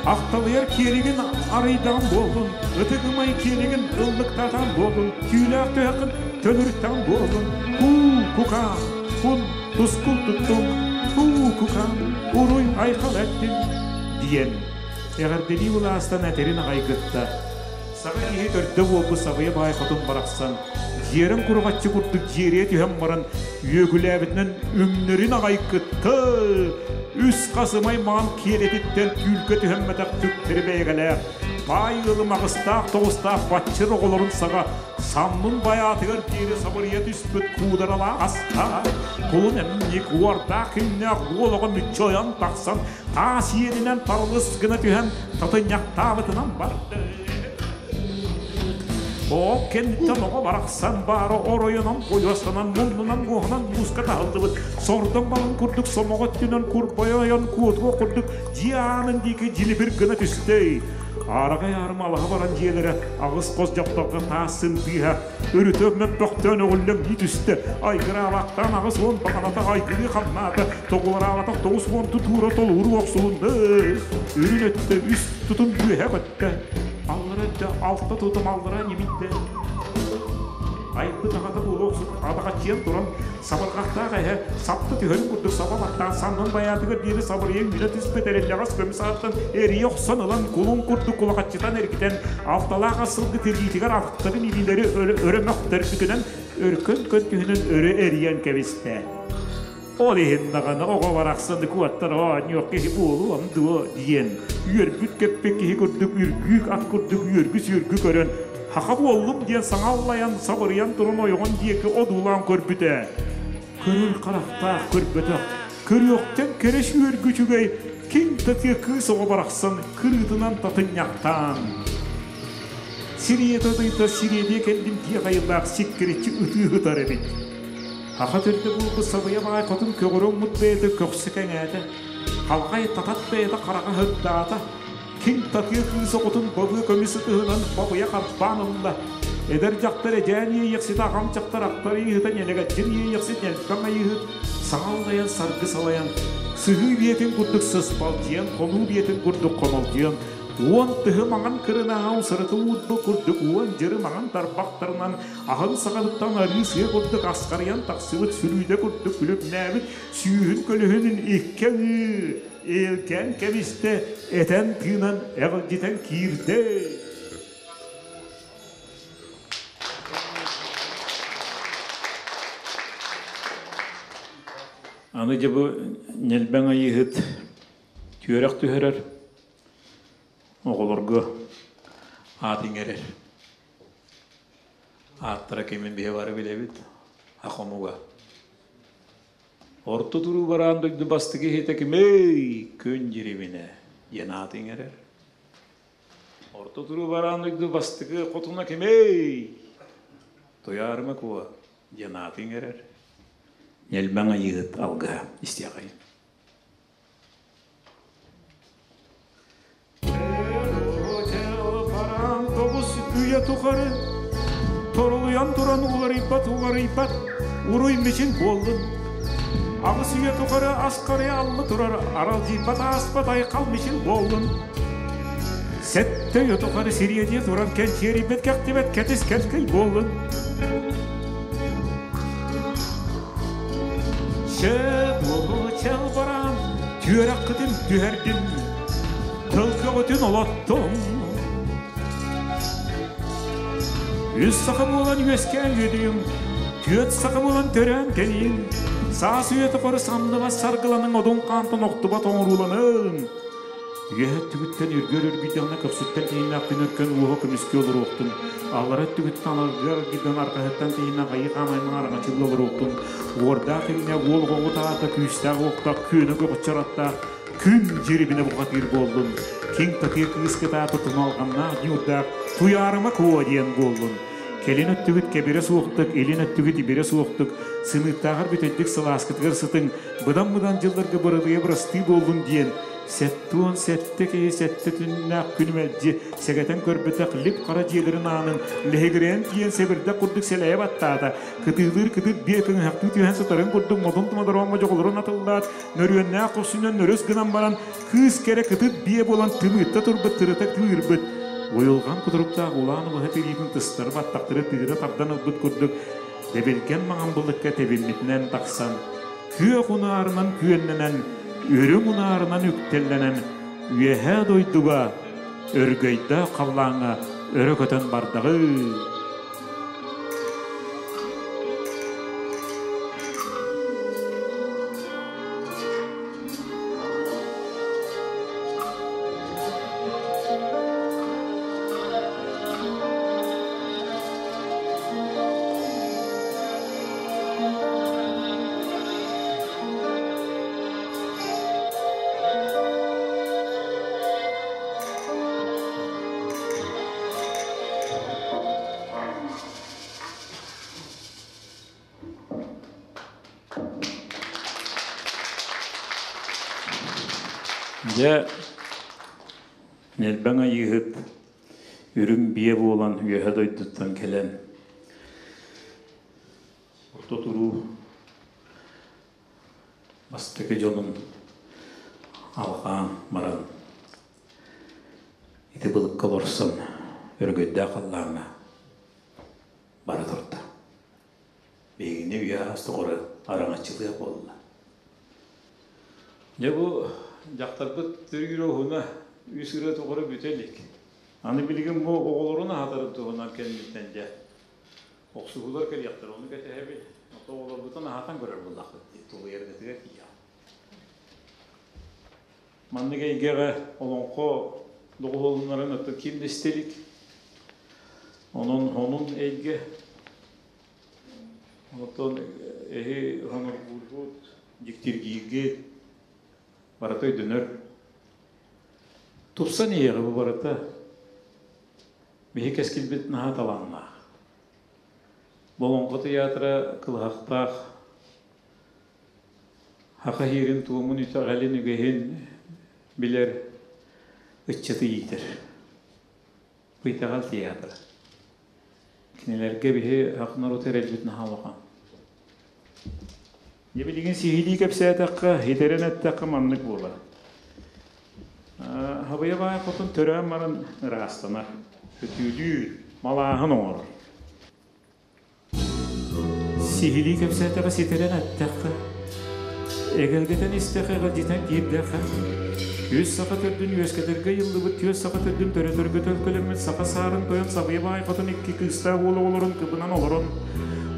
ахталыйар киэлигин арыйдаҕым буоллун, ытык ымай киэлигин ыллыктаатаҕым буоллун, түүлээх түһэххин төлөрүттэҕим буоллун, куу кукаа, кун тускул туттум, куу кукаа, уруй айхал эттим, диэн эҕэрдэлии былаастан этэрин аҕай кытта саҥа киһи төрдө буолбут сабыйа баай хотун барахсан дьиэрэн куруҕаччы курдук дьиэриэ түһэн баран үөгүлээбитинэн үҥнэрин аҕай кытта үс хасымай маҥан киэлэтиттэн түүлгэ түһэммэтэх түктэри бэйэгэлээх баай ыалым аҕыстаах тоҕустаах баччыр оҕолорун саҕа саннын байаатыгар диэри сабырыйа түспүт куударалаах аста кулун эмньик уордаах кимнээх уол оҕо мүччү ойон тахсан таас иэнинэн тарылыс гына түһэн татынньахтаабытынан барда. Ол кэнниттэн оҕо барахсан баара оройунан куйуостанан муннунан муоһунан мууска таһыллыбыт сордоҥ балын курдук сомоҕо өттүнэн курбайа ойон куотуох курдук дьиэ аанын диэки дьилибир гына түстэ. Аараҕай аарыма алаһа баран дьиэлэрэ аҕыс хос дьапталга таас сындыыһа өрүтэ мөппөхтөөн өҕүллэҥнии түстэ. Айгыраабахтаан 80 баҕаната айгырыы хамнаата, тоҕулараабатах 90 тутуура толууру охсулунна. Үрүн өттө үс тутум үөһэ көттө. Аллара өттө алта тутум аллара ньимийдэ. Айбыт аҕата буолуохсут адаҕаччыйан туран сабырҕахтаах эһэ сапта түһэрин курдук саба баттаан саннын байаатыгар диэри сабырыйан үүнэ түспүт эриллэҕэс көмүс ааттан эрийэ охсон ылан кулун курдук кулахаччытан эргитэн алталаах ас сылгы тириитигэр атахтарын илиилэри өрө мөхтөрбүтүнэн өркөн көнтүһүнэн өрө эрийэн кэбистэ. Ол иһин даҕаны оҕо барахсаны куоттар оонньуох киһи буолуом дуо диэн үөрбүт-көппүт киһи курдук үргүүк ат курдук үөргү-сүөргү көрөн «Хаха буоллум» диэн саҥа аллайан сабырыйан туран ойоҕун диэки одуулаан көрбүтэ. Көрөр харахтаах көрбөтөх, көрүөхтэн кэрэ сүөргү үчүгэй киҥ татыа кыыс оҕо барахсан кырыытынан татынньахтаан Сириэтэ дойда сириэдийэ кэллим диэх айылаах сиккириччи ытыы сытар эбит. Аха төрдө буолбут сабыйа баай хотун көҕөрө уммут бэйэтэ көхсө кэҥээтэ, халҕай татат бэйэтэ хараҕа сырдаата, киҥ татыа кыыс оҕотун бабыа көмүс ытыһынан бабыйа харбаан ылла. Эдэр дьахтар эдьээн иэйэхситэ аҕам дьахтар ахтар ыйыһыта нэлэгэччин иэйэхсит нэлбэҥ айыыһыт саҥа аллайан саргы салайан сыһыы биэтин курдук сыспалдьыйан хонуу биэтин курдук хомолдьуйан Уон тыһы маҥан кырынааҕын сырыты уурбут курдук уон дьыры маҥан тарбахтарынан аһын саҕатыттан арыы сыа курдук асхарыйан тахсыбыт сүлүүдэ курдук күлүмнээбит сүүһүн көлөһүнүн икки аҥыы ээлкээн кэбистэ, этэн тыынан эҕилдьитэн киирдэ. Аны дьэ бу ньэлбэҥ айыыһыт түөрэх түһэрэр Оҕолорго аат иҥэрэр. Ааттара кимин биһи бары билэбит. Ахомуга. Орто туруу бараан дойду бастакы иһитэ кимий? Күн дьириминэ диэн аат иҥэрэр. Орто туруу бараан дойду бастакы хотуна кимий? Туйаарыма Куо диэн аат иҥэрэр. Ньэлбэҥ айыыһыт алгыһа истиэхэй. Тоҕус үйэ тухары торолуйан туран уларыйбат уларыйбат уруй мичин буоллун. Аҕыс үйэ тухары аскары алла турар аралдьыйбат ааспат айхал мичин буоллун. Сэттэ үйэ тухары сириэдийэ туран кэнчиэрийбэт кэхтибэт кэтис кэлкэй буоллун. Чэ буолу баран түөрэххитин түһэрдим, тыл көҕүтүн олоттум. Үс саха буолан үөскээн үөдүйүм, түөрт саха буолан төрөөн кэлиим, саас үйэ тухары самныбат саргыланыҥ одун хаантан охтубат оҥорууланыҥ. Үөһэ өттүгүттэн үргүөр үргүйдэҕинэ көхсүттэн тиһиннээх күн өркөн уоһа көмүскүү олоруохтун, аллара өттүгүттэн аларгыар аргыйдан арҕаһыттан тиһиннээх айыы хаамаймаҥ араҥаччылыы олоруохтун, уордаах илинэ уол оҕоҕут аата күүстээх уохтаах күөнэ көҕүччэр аттаах күн дьирибинэ бухатыыр буоллун, киҥ татыа кыыс кытаата туналҕаннаах ньуурдаах Туйаарыма Куо диэн буоллун. Кэлин өттүгүт кэбирэ суохтук, илин өттүгүт ибирэ суохтук, сымыыттааҕар бүтэйдик сылааскытыгар сытыҥ, быдан-быдан дьылларга быралыйа бырастыы буоллун диэн 77 киһи сэттэ түннээх күн мэлдьи сэгэтэн көрбөтөх лип хара дьиэлэрин аанын лэһигирэйэн тиийэн сэбирдэх курдук сэлэйэ баттаата. Кытыылыыр кытыт биэ кыҥыһахтыы түһэн сытарын курдук модун тумадороҥҥо дьоҕулурун атыллаат, нөрүөннээх хопсүнэн нөрүс гынан баран кыыс кэрэ кытыт биэ буолан тымыытта турбут тырыта тыырбыт. Уйулҕан кутуруктаах улаан убаһа тириитин тыстары баттахтары тыыра тардан ылбыт курдук дэбилгэн маҥан былыкка тэбиммитинэн тахсан күөх унаарынан күөннэнэн, үрүҥ унаарынан үктэллэнэн үөһээ дойдуга өргөйдөөх халлааҥҥа өрө көтөн бардаҕы. Дьэ, Нэлбэҥ Айыыһыт үрүҥ биэ буолан үөһэ дойдуттан кэлэн Орто туруу бастакы дьонун алҕаан баран ити былыкка олорсон өрөгөйдөөх халлааҥҥа бара турда. Үйэ-аас тухары араҥаччылыа буолла. Дьэ бу дьахтарбыт төрүүр уһуна үс ырыа тухары бүтэ илик. Аны билигин бу оҕолорун аһатарын туһунан кэнниттэн дьэ охсуһуулар кэлиэхтэр, ону кэтэһэбит. Ото оҕолорбутун аһатан көрөр буоллахпыт дии, тулуйаргытыгар тиийэҕит. Маннык эйгэҕэ олоҥхо доҕуһуолуннарын оттон ким да истэ илик. Онон онун эйгэ. Оттон эһи хоноргуургут, дьиктиргииргит барыта өйдөнөр. Тупсан иһиэҕэ бу барыта. Биһи кэскилбит наһаа талааннаах. Бу Олоҥхо тыйаатыра кылыһахтаах Саха иһиирин туомун итэҕэлин үгэһин билэр ыччаты иитэр. Бу итэҕэл театра. Кинилэргэ биһи ах норуот эрэлбит наһаа улахан. Дьэ билигин сиһилии кэпсээтэххэ, хитэрэн эттэххэ маннык буолар. Хабыйа баай хотун төрөөн баран ыраастанар, өтүүлүүр, малааһын оҥорор. Сиһилии кэпсээтэххэ ситэрэн эттэххэ, эгэлгэтэн истэххэ эҕэрдьитэн киирдэххэ, үс саха төрдүн үөскэтэргэ ыйыллыбыт түөрт саха төрдүн төрөтөргө төлкөлөммүт саха саарын тойон Сабыйа баай хотун икки кыыстаах уол оҕолорун кыбынан олорон,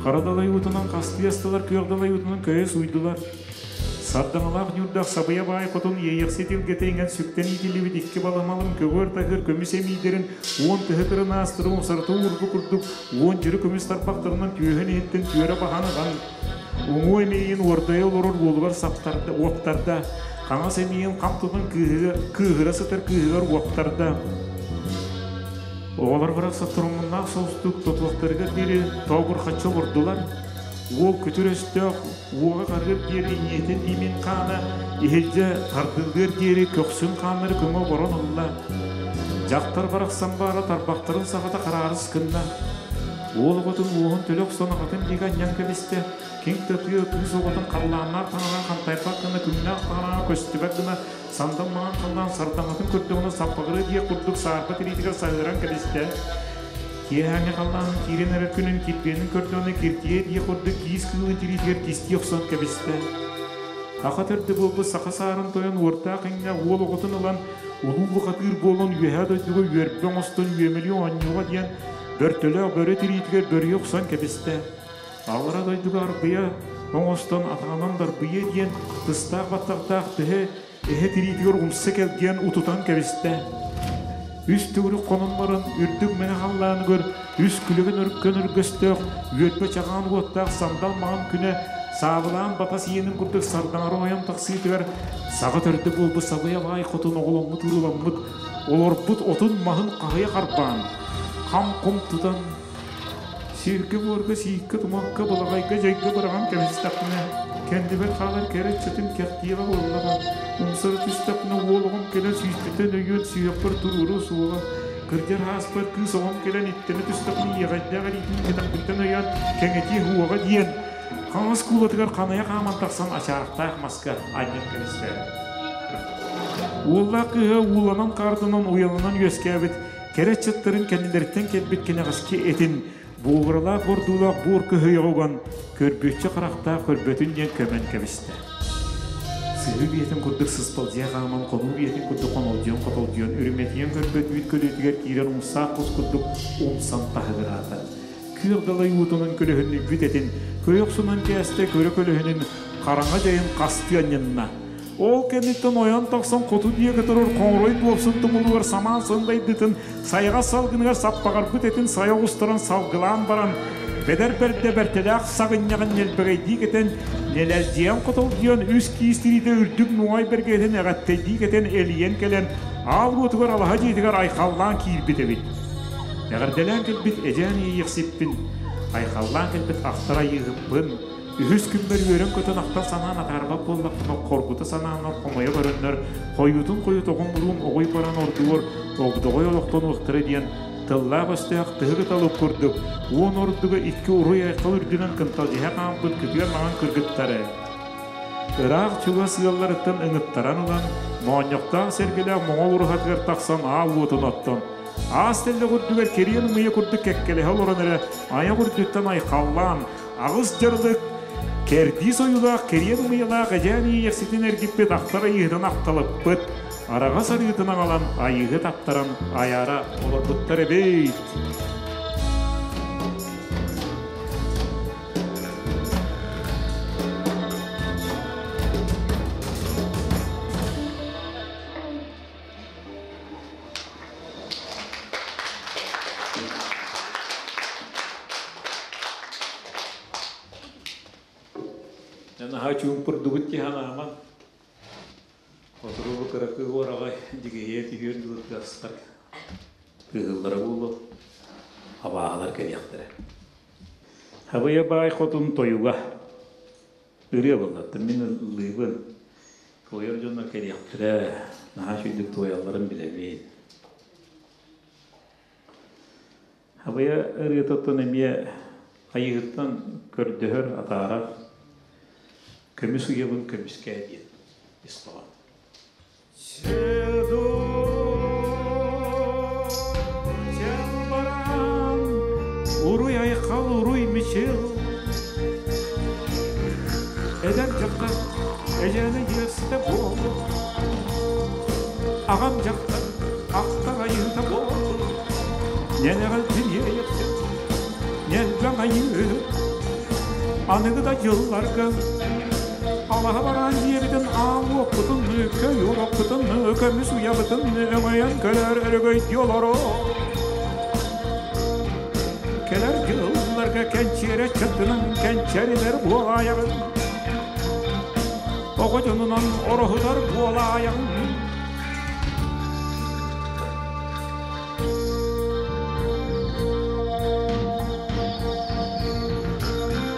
хара далай уутунан хастыы астылар, күөх далай уутунан көйө сууйдулар. Сардаҥалаах ньуурдаах Сабыйа баай хотун Иэйэхсит илгэтэ иҥэн сүктэн иитиллибит икки баламалын көҕүөр таһыыр көмүс эмиийдэрин уон тыһы кырынаастарын умсарыта уурбу курдук уон дьүрү көмүс тарбахтарынан түөһүн иһиттэн түөрэ баһан ылан уҥуо эмиийин уордайа олорор уолугар саптарда, уоптарда, хаҥас эмиийин хам тутан кыыһыра сытар кыыһыгар уоптарда. Оҕолор барахсаттар омуннаах соҕустук тотуохтарыгар диэри тоогурхаччы олордулар. Уол күтүр өстөөх уоҕа харыар диэри ийэтин имин хаана иһирдьэ тардыллыар диэри көхсүн хааннары көҥө оборон ылла. Дьахтар барахсан баара тарбахтарын саҕата хараарыс гынна. Уол оҕотун уоһун төлө охсон аҕатын диэки анньан кэбистэ. Киҥ татыа кыыс оҕотун халлааннаах таҥараҕа хантайбат гына күннээх таҥараҕа көстүбэт гына сандал маҥан халлаан сардаҥатын көрдөҕүнэ саппаҕырыа диэх курдук саарба тириитигэр саһыаран кэбистэ. Киэһээҥҥи халлаанын киирэн эрэр күнүн кирбиэнин көрдөҕүнэ киртийэ диэх курдук киис кыылын тириитигэр кистии охсон кэбистэ. Саха төрдө буолбут саха саарын тойон уордаах иҥнэ уол оҕотун ылан улуу бухатыыр буолан үөһээ дойдуга үөрбэ оҥостон үөмэлии оонньууга диэн бөртөлөөх бөрө тириитигэр бөрүйэ охсон кэбистэ. Аллара дойдуга арбыйа оҥостон атаҕынан дарбыйа диэн тыстаах баттахтаах төһө эһэ тириитигэр умса кэлгиэн утутан кэбистэ. Үс төгүрүк хонон баран үрдүк мэҥэ халлааныгар үс күлүгүн өркөн өргөстөөх үөрбэ чаҕаан уоттаах сандал маҥан күнэ саабылаан батас иэнин курдук сардаҥара ойон тахсыытыгар саҕа төрдө буолбут сабыйа баай хотун оҕоломмут урууламмыт олорбут отун-маһын хаһыйа харбаан хам-хум тутан Сиргэ-буорга, сииккэ-тумакка, балаҕайга, дьайга быраҕан кэбистэхпинэ, кэннибэр хаалар кэрэ ыччатым кэхтиэҕэ буоллаҕа. Умсара түстэхпинэ, уол оҕом кэлэн сүүспүттэн өйүөн сүһүөхпэр туруоруо суоҕа. Кырдьар ааспар кыыс оҕом кэлэн иттэнэ түстэхпинэ, иэҕэйдээх илиитин кэтэхпиттэн өйөөн кэҥэтиэ уоҕа диэн, хаҥас куулатыгар ханайа хааман тахсан ачаахтаах маска анньан кэбистэ. Уоллаах кыыһа ууланан-хаарданан уйаланан үөскээбит Кэрэ ыччаттарын кэннилэриттэн кэлбит кэнэҕэски этин буобуралаах бордуулаах буор көһүйэҕэ уган, көрбүөччү харахтаах көрбөтүн диэн көмөн кэбистэ. Сыһыы биэтин курдук сыспалдьыйа хааман, хонуу биэтин курдук хонолдьуйан-хотолдьуйан, үрүмэтийэн көрбөт үүт көлүөтүгэр киирэн умсаах кус курдук умсан таһыгыраата. Күөх далай уутунан көлөһүннүйбүт этин, көй охсунан кээстэ, көрө көлөһүнүн хараҥа дьайын хастыы анньынна. Ол кэнниттэн ойон тахсан хоту диэки турар хоҥорой буолсун тумулугар самаан сындайдытын сайаҕас салгыныгар саппаҕарбыт этин сайа оҕустаран салгылаан баран, бэдэр бэрдэ бэртэлээх саҕынньаҕын ньэлбэгэйдии кэтэн, нэлэлдьийэн хотолдьуйан үс киис тириитэ үрдүк нуҥай бэргэтин эҕэттэйдии кэтэн элийэн кэлэн, аал уотугар алаһа дьиэтигэр айхаллаан киирбит эбит. Эҕэрдэлээн кэлбит эдьээн иэйиэхсиппин, айхаллаан кэлбит ахтар айыыһыппын, Үһүс күммэр үөрэн-көтөн ахтан санаан атаарбат буоллахпына, хоргута санааннар хомойо көрөннөр, хойуутун хойутоҕун буруум оҕуй баран ордугар огдоҕой олохтонуохтара диэн тыллаах-өстөөх тыһы кыталык курдук уон ордуга икки уруй-айхал үрдүнэн кынталдьыһа хаампыт күтүө маҥан кыргыттары ыраах-чугас ыалларыттан ыҥыттаран ылан, моонньохтоох сэргэлээх моҥол уруһатыгар тахсан аал уотун оттон, аас тэллэх үрдүгэр кэриэн ымыйа курдук кэккэлэһэ олорон эрэ айах үрдүттэн айхаллаан, аҕыс дьарылык Кэрдиис ойуулаах кэриэн ымыйалаах эдьээн иэйэхситин эргиппит ахтар айыыһытын ахталыппыт, араҕас арыытын аҕалан айыыһы таптаран айаара олорбуттар эбит. Наһаа чуумпурдубут дии санааман. Хотуру кыракый уораҕай дьигиһийэ түһүөр дылы тыастар кыыһыллара буолуо, абааһылар кэлиэхтэрэ. Хабыйа баай хотун тойуга ырыа буоллаттым мин ыллыыбын. Туойар дьоннор кэлиэхтэрэ, наһаа үчүгдүк туойалларын билэбин. Абыйа ырыатыттан эмиэ хайыһыттан көрдөһөр, атаарар көмүс уйабын көмүскээ диэн ис хоһоон. Уруй айхал, уруй мичил Эдэр дьахтар эдьээнэ дьиэстэ буолбут Аҕам дьахтар ахтар айыыта буолбут Ньэнэҕэл тириэйэхсит ньэлбэҥ айыы Аныгы да дьылларга алаһа бараан дьиэбитин аал уоппутун көй уоппутун көмүс уйабытын өҥөйөн көрөр өрөгөйдүү олорор Кэлэр дьылларга кэнчиэрэ чаттынан кэнчэрилэр буолаайаҕын Оҕо дьонунан ороһутар буолаайаҕын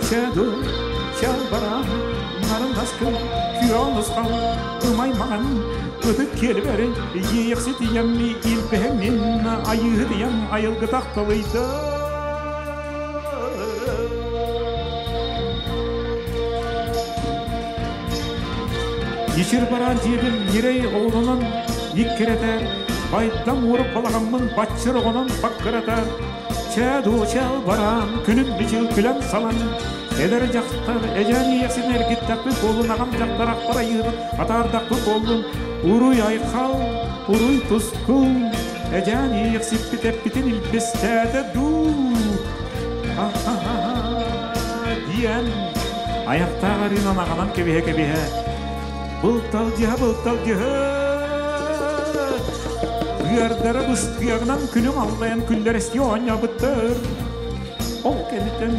Чэду, чалбаран, нарындаскын, күөн ымай маҕан, ытык киэлбэрин, иэйэхситийэм, илбэһэммин, айыыһытыйам, айылгы тахталыйда. Ичир бараан дьиэбин ньирэй оҕолонон иккирэтэр, байдам уорук балаҕаммын баччыр оҕонон баккыратар, чээ чэл бараан күнүм бичил күлэн салан, эдэр дьахтар эдьээн ийэсин эргиттэхпин буоллун, аҕам дьахтар ахтар айыыбын атаардахпын буоллун, уруй айхал, уруй тускул, эдьээн ийэхсиппит эппитин илбистээтэ дуу, диэн аяқтаах арыынан аҕалан кэбиһэ-кэбиһэ былталдьыһа былталдьыһа ыардара быстыаҕынан күлүм аллайан күллэрэстии оонньообуттар. Ол кэнниттэн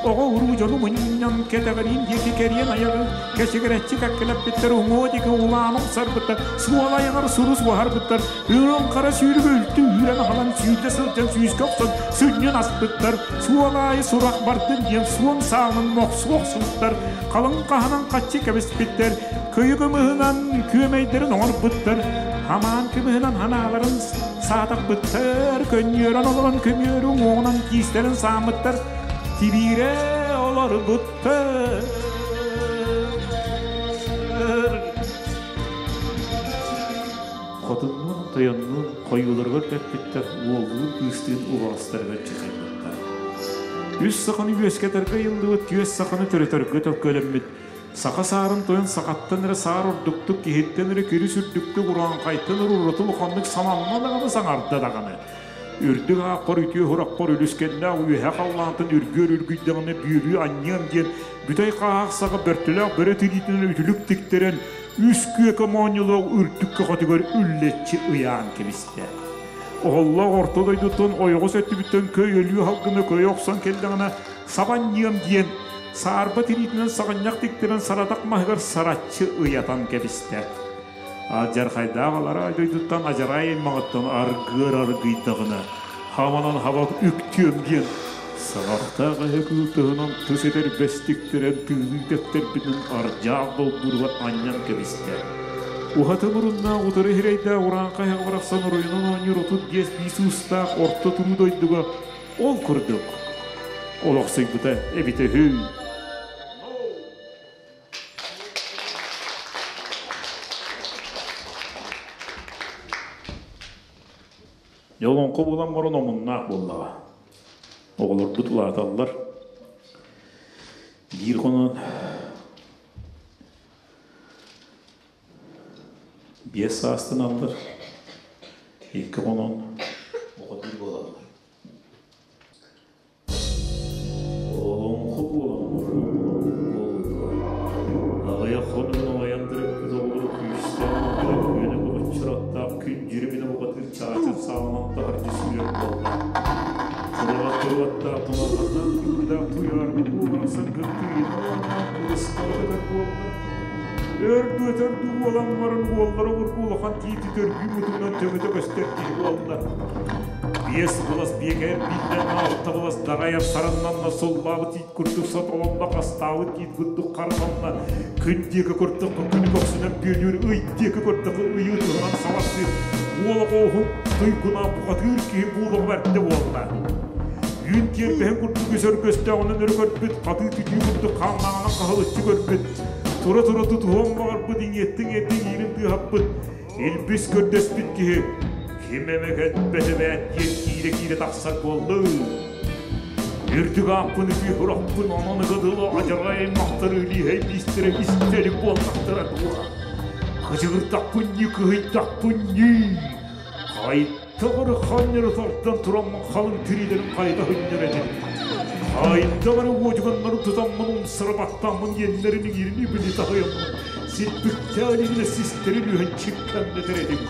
оҕо-уруу дьону мунньан кэтэҕэриин диэки кэриэн айаҕы кэчигирэччи кэккэлэппиттэр, уҥуо диэки улаан умсарбыттар, суол айаҕар сурус уһарбыттар, үрүҥ хара сүүрүгү үлтү үүрэн аҕалан сүүрдэ сылдьан сүүскэ охсон сүнньүн аспыттар, суол аайы сурах бардын диэн суон саанын мохсу охсубуттар, халыҥ хаһанан хаччы кэбиспиттэр, көйү кымыһынан күөмэйдэрин оҥорбуттар, хамаан кымыһынан ханааларын саатаппыттар, көнньүөрэн олорон көмүөрү уҥуоҕунан киистэрин сааммыттар, тибиирэ олорбуттар. Хотуннуун, тойоннуун хойууларыгар көппүттэр, уоллуун, кыыстыын убаҕастарыгар чахайбыттар. Үс саханы үөскэтэргэ ыйыллыбыт, түөс саханы төрөтөргө төлкөлөммүт Саха саарын тойон сахаттан эрэ саар ордуктук, киһиттэн эрэ күрүс үрдүктүк, урааҥхайтан эрэ ураты улаханнык сананна даҕаны саҥарда даҕаны. Үрдүк аакпар үтүө сурахпар үлүскэннээх үөһэ халлаантан үргүөр үргүйдэҕинэ бүөлүү анньыам диэн бүтэй хааһах саҕа бөртөлөөх бөрө тириитинэн үтүлүк тиктэрэн үс күөкэ моонньулаах үрдүк көхөтүгэр үллэччи ыйаан кэбистэ. Оһоллоох орто дойдуттан ойоҕос өттүбүттэн көй өлүү халгына көйө охсон кэллэҕинэ сабанньыам диэн саарба тириитинэн саҕынньах тиктэрэн саратах маһыгар сараччы ыйатан кэбистэ. Алдьархайдаах алараа дойдуттан адьарай аймаҕыттан аргыар аргыйдаҕына, хаманан хаба үктүөм диэн саҕахтаах эһэ кыыл тыһынан тыс этэрбэстиктэрэн тыыныы тэптэрбитин ардьаах долбууругар анньан кэбистэ. Уһаты муруннаах утары сирэйдээх урааҥхай эһэ барахсан оройунан оонньуур 35 биис уустаах орто туруу дойдуга ол курдук олохсуйбута эбитэ үһү. Дьэ олоҥхо буолан баран омуннаах буоллаҕа. Оҕолорбут улааталлар. Биир хонон 5 саастаналлар, 2 хонон бухатыыр буолаллар. Олоҥхо буолан аҕыйах хонугун оҥойон төрөппүт оҕолоро күүстээх уоллара күөнэ бөҕөччөр аттаах күн дьирибинэ бухатыыр чаачар сааланан таһырдьа сүүрэр буолла. Тураҕас туруоттаах туналҕаннаах кыырдаах туйаарбыт буоларахсан кыттыйынан кылыстаҕа буолла. Өр дуотар буолан баран уоллара обургу улахан тиити төргүү мутугунан төбөтө көстөр киһи буолла. Биэс былас биэкэр биирдэн алта былас даҕайар сараннанна суллаабыт тиит курдук сотолонно хастаабыт тиит курдук хараланна күн диэки курдук күнү көхсүнэн бүөлүүр ый диэки курдук ыйыы туһунан сабардыыр уола оһун туйгуна бухатыыр киһи буулаҕа бэрдэ буолла. Үүн тиэрбэһин курдук үс өргөстөөҕүнэн өрө көрбүт, хатыы түтүү курдук хааннааҕынан хаһылыччы көрбүт, тура-тура тутуһуон баҕарбыт иҥиэттиҥ-иэттиҥ иирин тыаһаппыт, илбис көрдөспүт киһи ким эмэ кэлбэт эбээт диэн киирэ-киирэ тахсар буолла. Үрдүк ааппын үтүө сурахпын онон ыгыдылы адьарай аймахтары илииһэй биистэрэ истэрик буоллахтара дуо? Кыдьыгырдахпын ньии, кыһыйдахпын ньии! Хайдах эрэ ханньары тардан тураммын халыҥ тириилэрин хайыта сынньар этим. Хайдах эрэ уодьуганнары тутаммын умсара баттааммын иэннэрин иҥиирин ибили таһыйаммын силбиктээн илэ систэрин үһэн чиккэҥнэтэр этим.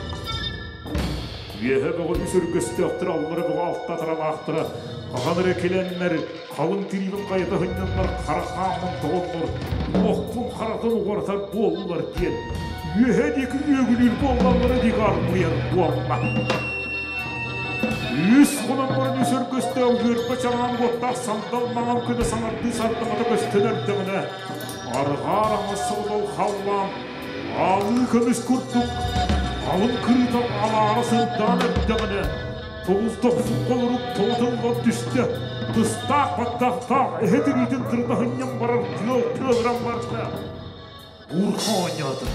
Үөһэ бөҕө үс өргөстөөхтөр, аллара бөҕө алта таралаахтара хаһан эрэ кэлэннэр, халыҥ тириибин хайыта сынньаннар хара хааммын тоҕоннор, уохпун харатын уҕаратар буоллулар диэн үөһэ диэки үөгүлүүр буоллаллара диэки арбыйар буолла. Үс хонон баран үс өргөстөөх үөрбэ чаҥаан уоттаах сандал маҥан күнэ саҥардыы сардаҥата көстөн эрдэҕинэ, арҕаа араҥас сабыдал халлаан аалыы көмүс курдук алын кырыыта алаара сырдаан эрдэҕинэ, тоҕус дохсун холорук тоҕотуллан түстэ, тыстаах баттахтаах эһэ тириитин тырдаһынньан барар тыал тыалыран барда. Буурха оонньоото,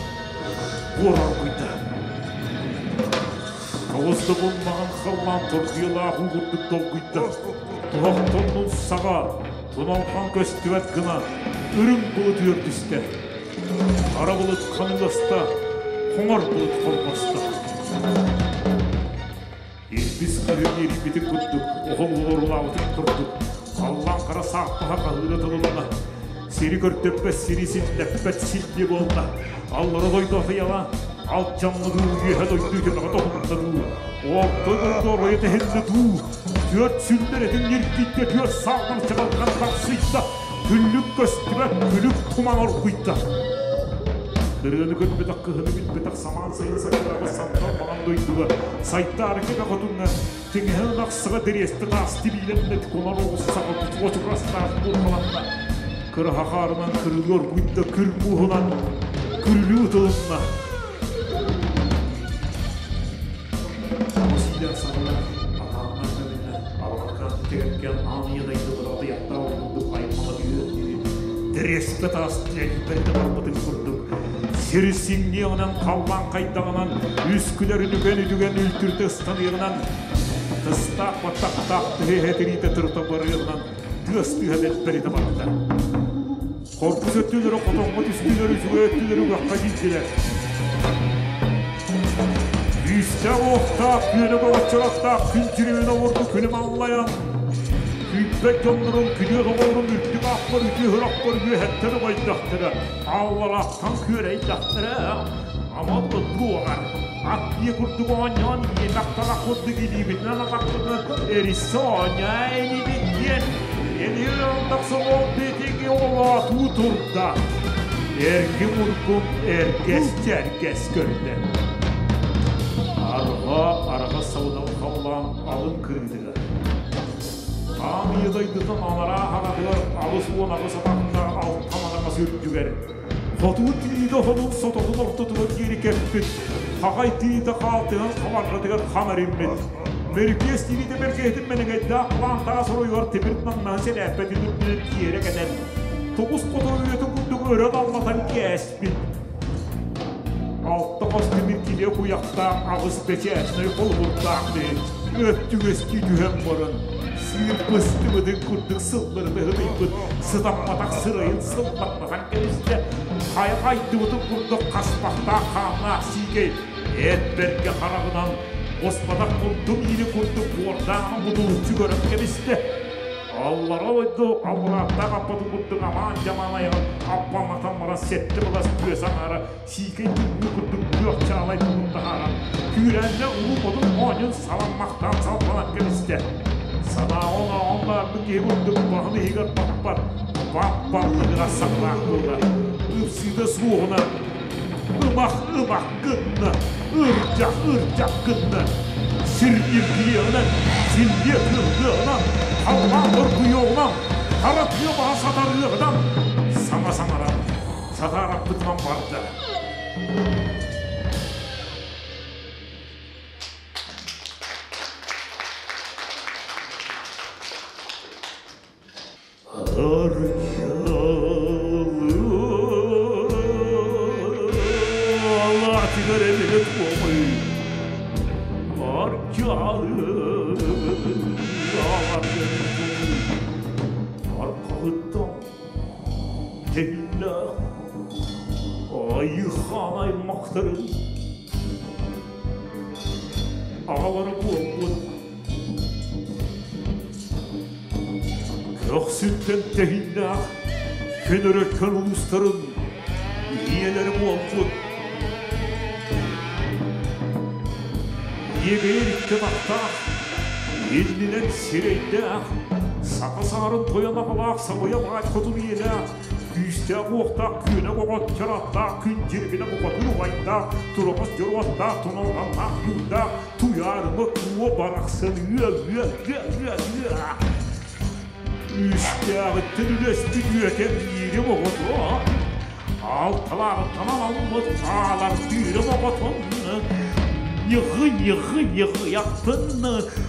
буор оргуйда. Тоҕус да булмаҕын халлаан тордуйалаах уу курдук долгуйда. Туһах саҕа, туналхан көстүбэт гына үрүҥ былыт үөрдүстэ. Хара былыт ханыыласта, хоҥор былыт холбосто. Илбис хаһыы иирбитин курдук, оһол олорулаабытын курдук, халлаан хара сааппаһа хаһыыра тылылана, сири көрдөппөт, сири силлэппэт силбиэ буолла. Аллара дойду атыйала, алдьаммыдыы, үөһэ дойду үтүмэҕэ тоһуннадыы, орто дойду оройо тэһиннэ дуу, түөрт сүллэр этин ньиргийдэ, түөрт сааллар чаҕылхан тахсыйда, күллүк көстүбэт, күлүк туман оргуйда. Кырыаны көрбөтөх, кыһыны билбэтэх самаан сайын саккырабыт сандал маҥан дойдуга сайдаары кэбэ хотуҥҥа тиҥэһэ ынахсыга дэриэстэ таас тибиилэннэ конор оҕус саҕа кутуочурастаах буурҕаланна кыраһа хаарынан кырылыы оргуйда күр мууһунан күрүлүү ытылынна Сиидэр саҕалар атааннар көмүнэ алҕака тигэргэн аан ийэ дойдулара атыйахтаах курдук аймаҕа үөрдүү дэриэспэ таас тиэлбэритэ барбытын курдук сир сиҥниэҕинэн халлаан хайдаҕынан үс күнэр үтүгэн үтүгэн үлтүртэ ыстаныаҕынан тыстаах баттахтаах тыһыһэ тириитэ тырыта барыаҕынан тыас тыаһа бэрбэритэ барда. Корпус өттүлэрэ хотоҥҥо түстүлэр, үчүгэй өттүлэрэ үгэххэ киирдилэр. Күүстээх уохтаах, күөнэ көҕөччөрөхтөөх күн тириүн обургу күнүм аллайан, күүппэт дьоннорун, күнүө доҕорун үрдүк ааппар үтүө һырахпар үөһэттэн убайдахтара, алларааттан күөрэйдэхтэрэ, ама дуоҕар, ат дии курдук оонньоон иэмэх талах курдук илиибитинэн атахпытынан эриссэ оонньоо инибит диэн Эниэр тахсан ол битиги олоотуу турда. Эргим-ургум эргэс-дьэргэс көрдө. Арҕаа араҕас сабыдал халлаан алын кырыытыгар. Аан ийэ дойдутун анараа харатыгар 88 атахтаах алтан араҥас үрдүгэр хотуу тиигэ хонун сототун ортотугар диэри кэппит, хахай тиитэ хаалтыһан хабарҕатыгар хам эриммит. Мөрүкүөс тириитэ бэргэһэтин мэнэҥэйдээх кылаан таас оройугар тимир наҥнаһын сэлээппэтин үрдүнэн тиэрэ кэтэн, тоҕус хотор үйэтин курдук өрө даллатан кээспит. Алта хос тимир килиэ куйахтаах аҕыс бэчээтинэй холобурдаах өттүгэстии түһэн баран, сыыр быстыбытын курдук сылларыта ытыйбыт сытамматах сырайын сыллаппатан кэбистэ, хайа хайдыбытын курдук хаспахтаах хааннаах сиикэй. Эт бэргэ хараҕынан оспотох мунду миини курдук буордааҕын будулуччу көрөн кэбистэ. Аллара дойду алларааттаах аппатын курдук амаан-дьамаан айаҕын аппаҥатан баран сэттэ былас күөс аҥаара сиикэй тымныы курдук күөх чаалай тылын таһааран, күүрээннэ улуу модун моонньун саламмахтаан салбанан кэбистэ. Санааҕа-онооҕон баарбыт киһи курдук баһын иһигэр баппат, бап-баллыгыра саҥалаах буолла. Ыпсыыта суоҕуна ымах-ымах гынна, ырдьах-ырдьах гынна. Сир ньиргийиэҕинэн, силлиэ тыаллыаҕынан, халлаан оргуйуоҕунан, хара тыа баһа сатарыаҕынан саҥа саҥаран, сатаараппытынан барда. Арчылы эбит туомуй, арчалы арқағыттан тегілі айыхан аймақтарын ағалары буолбут көхсүттэн тэһиннээх көнөрөккөн улуустарын ийэлэри буолбут иэгэйэр икки атахтаах иннинэн сирэйдээх саха саҥарын тойон аҕалаах сабыйа баай хотун ийэлээх күүстээх уохтаах күөнэ оҕоччор аттаах күн дьирибинэ бухатыыр убайдаах тураҕас дьоруоттаах туналҕаннаах юрдаах туйаарыма куо барахсан ыа ыа ыа ыа ыа Үстээҕиттэн үлэспит үөтэн биирим оҕото, алталааҕыттан аламмыт хаалардыырым оҕотун, ньыҕы-ньыҕы-ньыҕыйахпын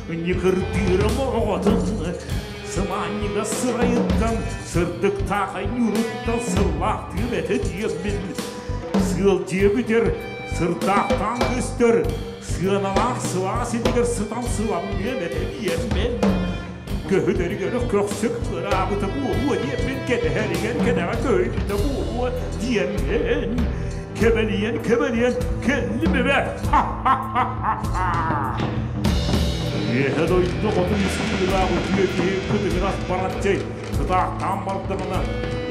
ньыгырдыырым оҕотун, сымаанньыга сырайыттан, сырдыктаахай ньууруттан сыллаахтыыр этэ диэммин, сыал дьиэбитэр сырдаахтаан көстөр, сыаналаах сылаас иннигэр сытан сыламныам этэ диэммин, көһүтэригэр көхсүк ыраабыта буолуо диэммин кэтэһэригэр кэтэҕэ көһүйбүтэ буолуо диэммин кэбэлийэн кэбэлийэн кэллим эбээт ха-ха-ха-ха Үөһэ дойду хоту үскүүлээх үтүө киһи кытыгырас бараччай сытаахтаан бардаҕына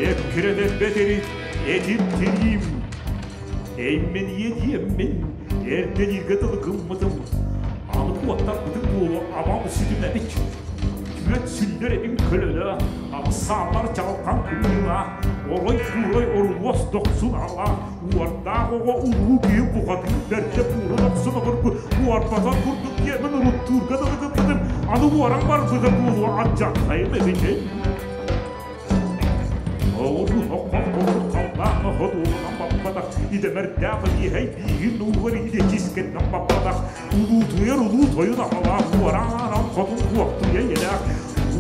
эккирэтэн бэтэрит этин тириим эймин ийэ диэммин эрдэнииргэ дылы гыммытым аны куоттарбытым буолуо абам сүтүмэбит түөт сүллэр этим көлөлө ахсааллар чаҕылхан кымньыылаах орой куурай орулуос дохсун аҕалаах уордаах оҕо улуу киһи бухатыыр бэрдэ буурун охсун обургу уорбатар курдук диэмин уруттуурга дылы гыммытым аны уоран барбыта буолуо алдьархайым эбитин Оҕуруу хотуурунан баппатах, идэмэрдээх иһэй бииһин уугар илэ-чискэннэн баппатах, улуутуйар улуу тойун аҕалаах, уораан хотун куохтуйа ийэлээх,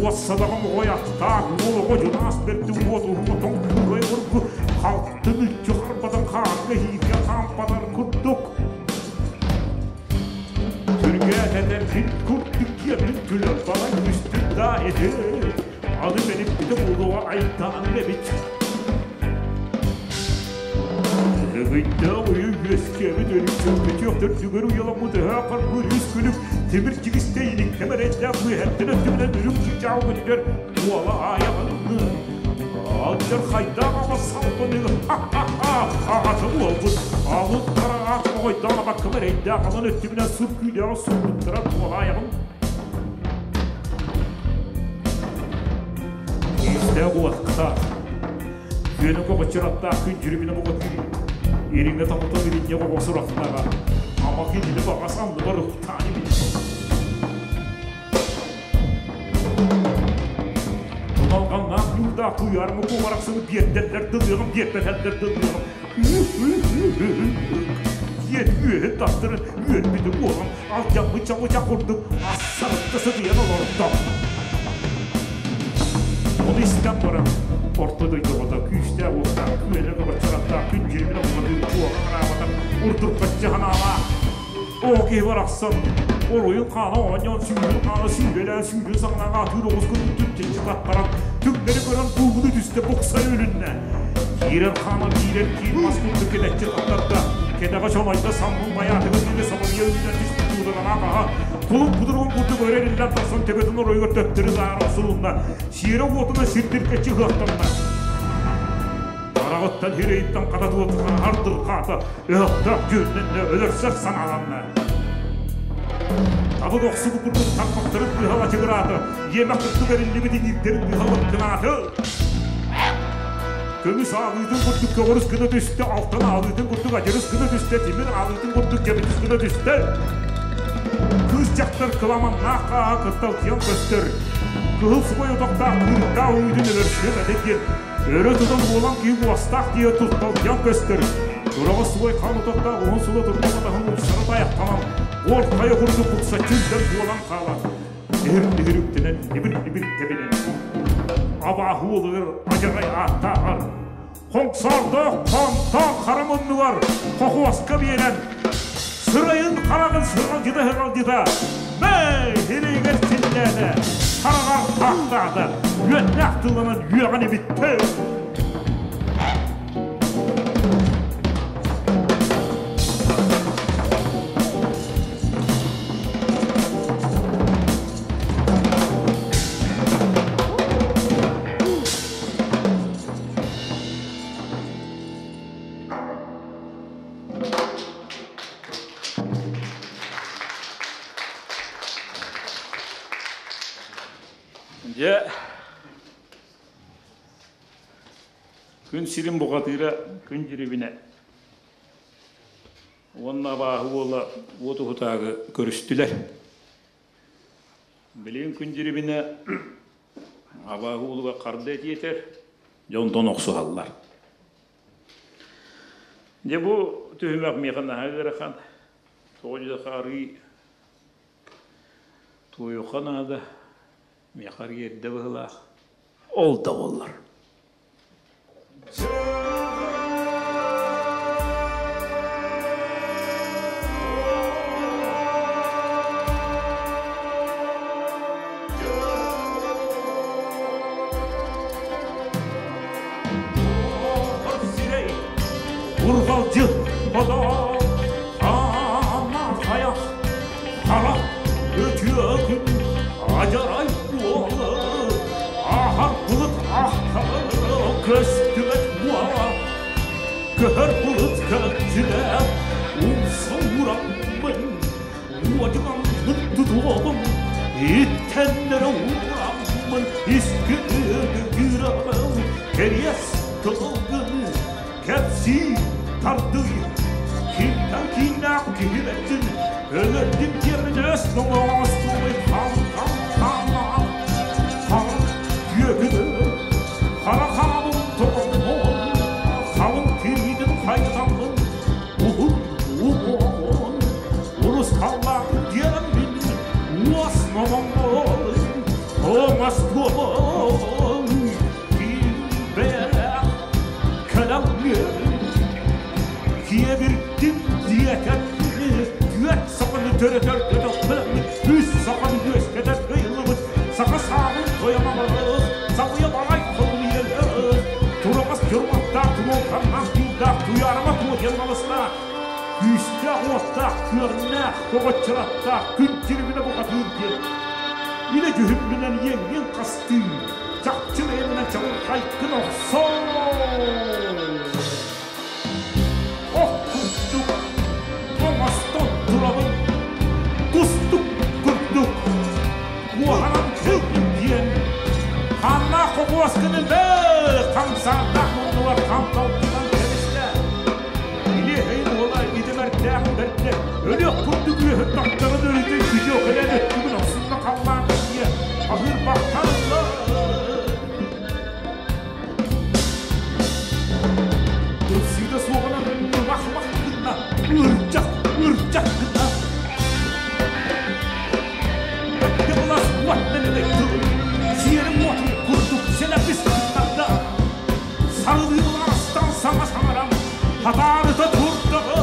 уоссадаҕа моҕой аттаах, уол оҕо дьунаас бэрди уот уһуга тоҥ куурай ургу, халтын үччү харбатан хаарга иһииргэ хаампатар курдук. Түргээтэтэр хит курдук киэбин күлэр балай үстүн да эти, аны бэриппитэ буолуоҕа айтаан эбит. Ыгыйдаах үйэ үөскээбит өлүксөккөтүөх төрдүгэр уйаламмыт ыһаа харбыыр үс күлүк тимир тигистэ иликкэ мэрэйдээх үөһэттэн өттүбүнэн үрүҥ чыычаах көтүтэр туола аайаҕын алдьар хайдаах аҕа салбаныгы ха-ха-ха аҕата буолбут алын хара аат оҕойдоох абакка мэрэйдээх алын өттүбүнэн сур күүдэҕи сурбуттара туола айаҕын Күүстээх уоттаах, күөнэ көҕөччөр аттаах күн дьүрүмүнэ бухатыыр ириҥэ тоҥотон иринньэх оҕо сурахтааҕа ама кинини баҕас анныбар уктаан эбит. Туналҕаннаах ньуурдаах куйаарымы куобарахсыны биэрдэллэр дылыаҕым биэрбэтэллэр дылыаҕым диэн үөһүн тастырын үөрбүтү буолан алдьаммыт чабычах курдук ассарытта сытыйан олордо. Ону истэн баран, орто дойду оҕото күүстээх уохтаах, күөнэ көҕөччөр аттаах күн дьүрүмүнэ бухатыыр туоҕа хараабатар урдурҕаччы санаалаах. Оо киһи барахсан, оруйун хаана оонньоон сүүрүн хаана сүүрэлээн сүүрүн саҥнаҕа атыыр оҕус курдук түптэнчи таттаран, түҥнэри көрөн куугуну түстэ буксай өлүннэ. Киирэн хааман киирэн киир мас курдук кэдэччи таттарда. Кэтэҕэ чонойдо саммын байаатыгын диэри соболуйа үүнэн түспүт дууданалаах аһа кулун кудуругун курдук өрө эриллэн тахсан төбөтүн оройугар төттөрү таара охсулунна, сиэрэ уотунан сирдиргэччи ыһыахтанна. Хараҕыттан сирэйиттэн хата туотугар ардырҕаата, өһөхтөөх дьүһүннэннэ, өлөрсөр санааланна. Табык охсубут курдук тарбахтарын быһа лачыгыраата, иэмэх курдук эриллибит иҥиирдэрин быһа лыҥкынаата. Көмүс аалыытын курдук көҕөрүс гына түстэ, алтан аалыытын курдук адьырыс гына түстэ, тимир аалыытын курдук кэбитис гына түстэ. Кыыс дьахтар кыламаннаах хааһа кытталтыйан көстөр. Кыһыл субай отохтоох кыырыктаах үүтүн өлөрсүөм этэ диэн өрө тутан уолан киһи уостаах диэ тутталтыйан көстөр. Тураҕа субай хаан отохтоох уһун сула турбах атаһын умсара тайахтанан, уол хайа курдук куксаччы үрдэн буолан хаалан, Ньир-ньир үктэнэн, ньибир-ньибир тэбинэн, абааһы уолугар адьарай ааттааҕар, хоҥсоордоох хонтоох хара муннугар хохуоска биэрэн, сырайын хараҕын сыралдьыта-сыралдьыта, мэй сирэйигэр силлээтэ, хараҕар хаахтаата, үөннээх тылланан үөҕэн эбиттэ. Дьэ, күн сирин бухатыыра күн дьирибинэ уонна абааһы уола уот уһутаагы көрүстүлэр. Билигин күн дьирибинэ абааһы уолугар харда этиэтэр, дьонтон охсуһаллар. Дьэ бу түһүмэх миэхэ наһаа ыарахан. Тоҕо диэтэххэ арыый туойуохха наада. Миэхэ арыый эрдэ быһыылаах. Ол да буоллар. Урҕалдьы бодоо аана хайах харах үтүө күн адьарай уолу Аһар былыт ахтары көстүбэт уола, Көһөр былыт көттүлэ умса ураммын, Уодьугаммын тутуоҕум, иттэннэрэ уураммын, Иски-үөрүм кэриэс тылгын кэпсии тардый. Кимтэн кииннээх киһи бэттин, өлөрдүм диэммин өс тоҥоостуй хам-хам-хам хам күөкүнү хара хаабын тоҥон халыҥ тириитин хайытаммын уһун уһуоҕун урусхаллаах диэммин уос номоҥҥун тоҥос туомун киин бэйэлээх кэлэҥҥин киэбирдим диэтэр түөрт саханы төрөтөр көтөхпүт үс саханы үөскэтэр кыйыллыбыт саха саабын тойомолору сабыйа балай холуйалар тураҕас дьурматтаах тумулханнаах тыылдаах туйаарыма туотен алыстаах күүстээх уоттаах күөрнээх тоҕоччураттаах күн тирибинэ бухатыыр диэн илэ дьүһүммүнэн иэҥҥин хастыы чахчы бэйэминэн чабырхайгын охсоо Ох курдук оҥостон турабын, кустук курдук куоһаран кэллим диэн хааннаах хокуосканы бээ хамсааннаах муннугар ханталтынан кэбистэ. Илиэһэйин уола идэмэрдээх бэрдэ өлүөх курдук үөһүн тахтарын өрүтэ күтүөкэлээн өттүгүн охсунна халлаан тиийэ аһыырбахтан ылла. Ылсыыта суоҕунан мах-мах гынна, ырдьах, ырдьах гынна. Өттө былас уот мэлэлэй тылын, сиэрим уотун курдук сэлэпис гыннарда. Сарылыылаастан саҥа саҥаран, хатаарыта турдаҕа.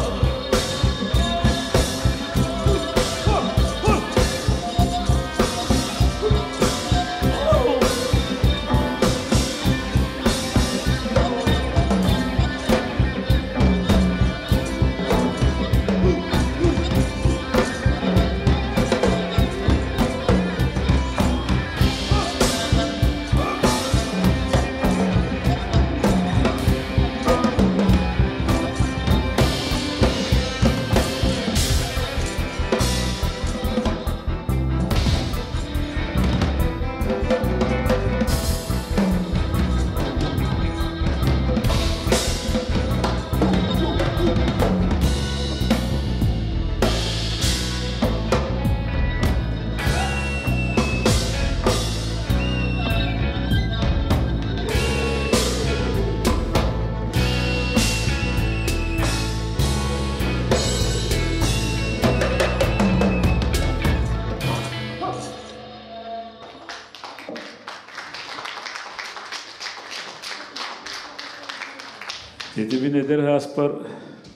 Ити мин эдэр ааспар,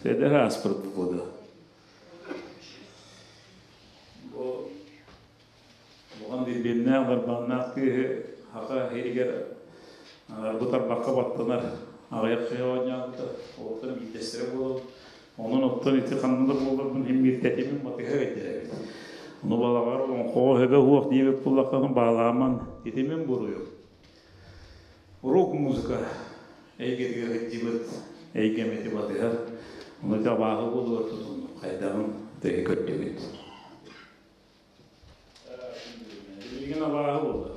эдэр ааспар буолуо. Бу улахан дирбиэннээх, дарбааннаах кыыһы хака иһигэр бу тарбахха баттанар аҕыйах киһи оонньообута, уолаттар биирдэстэрэ буолан, онон оттон ити ханна да буолларбын иһин биир тэтимин батыһа өйдөөбүт. Ону балаҕар олоҥхоҕо өбө уох диэбит буоллаххына баалааман итимин буруйум. Рок-музыка эйгэтигэр сылдьыбыт эйгэм ити батыһар. Ону ити абааһы буолугар тутуннум, хайдаҕын төһө көрдүгүт. Билигин абааһы буолла.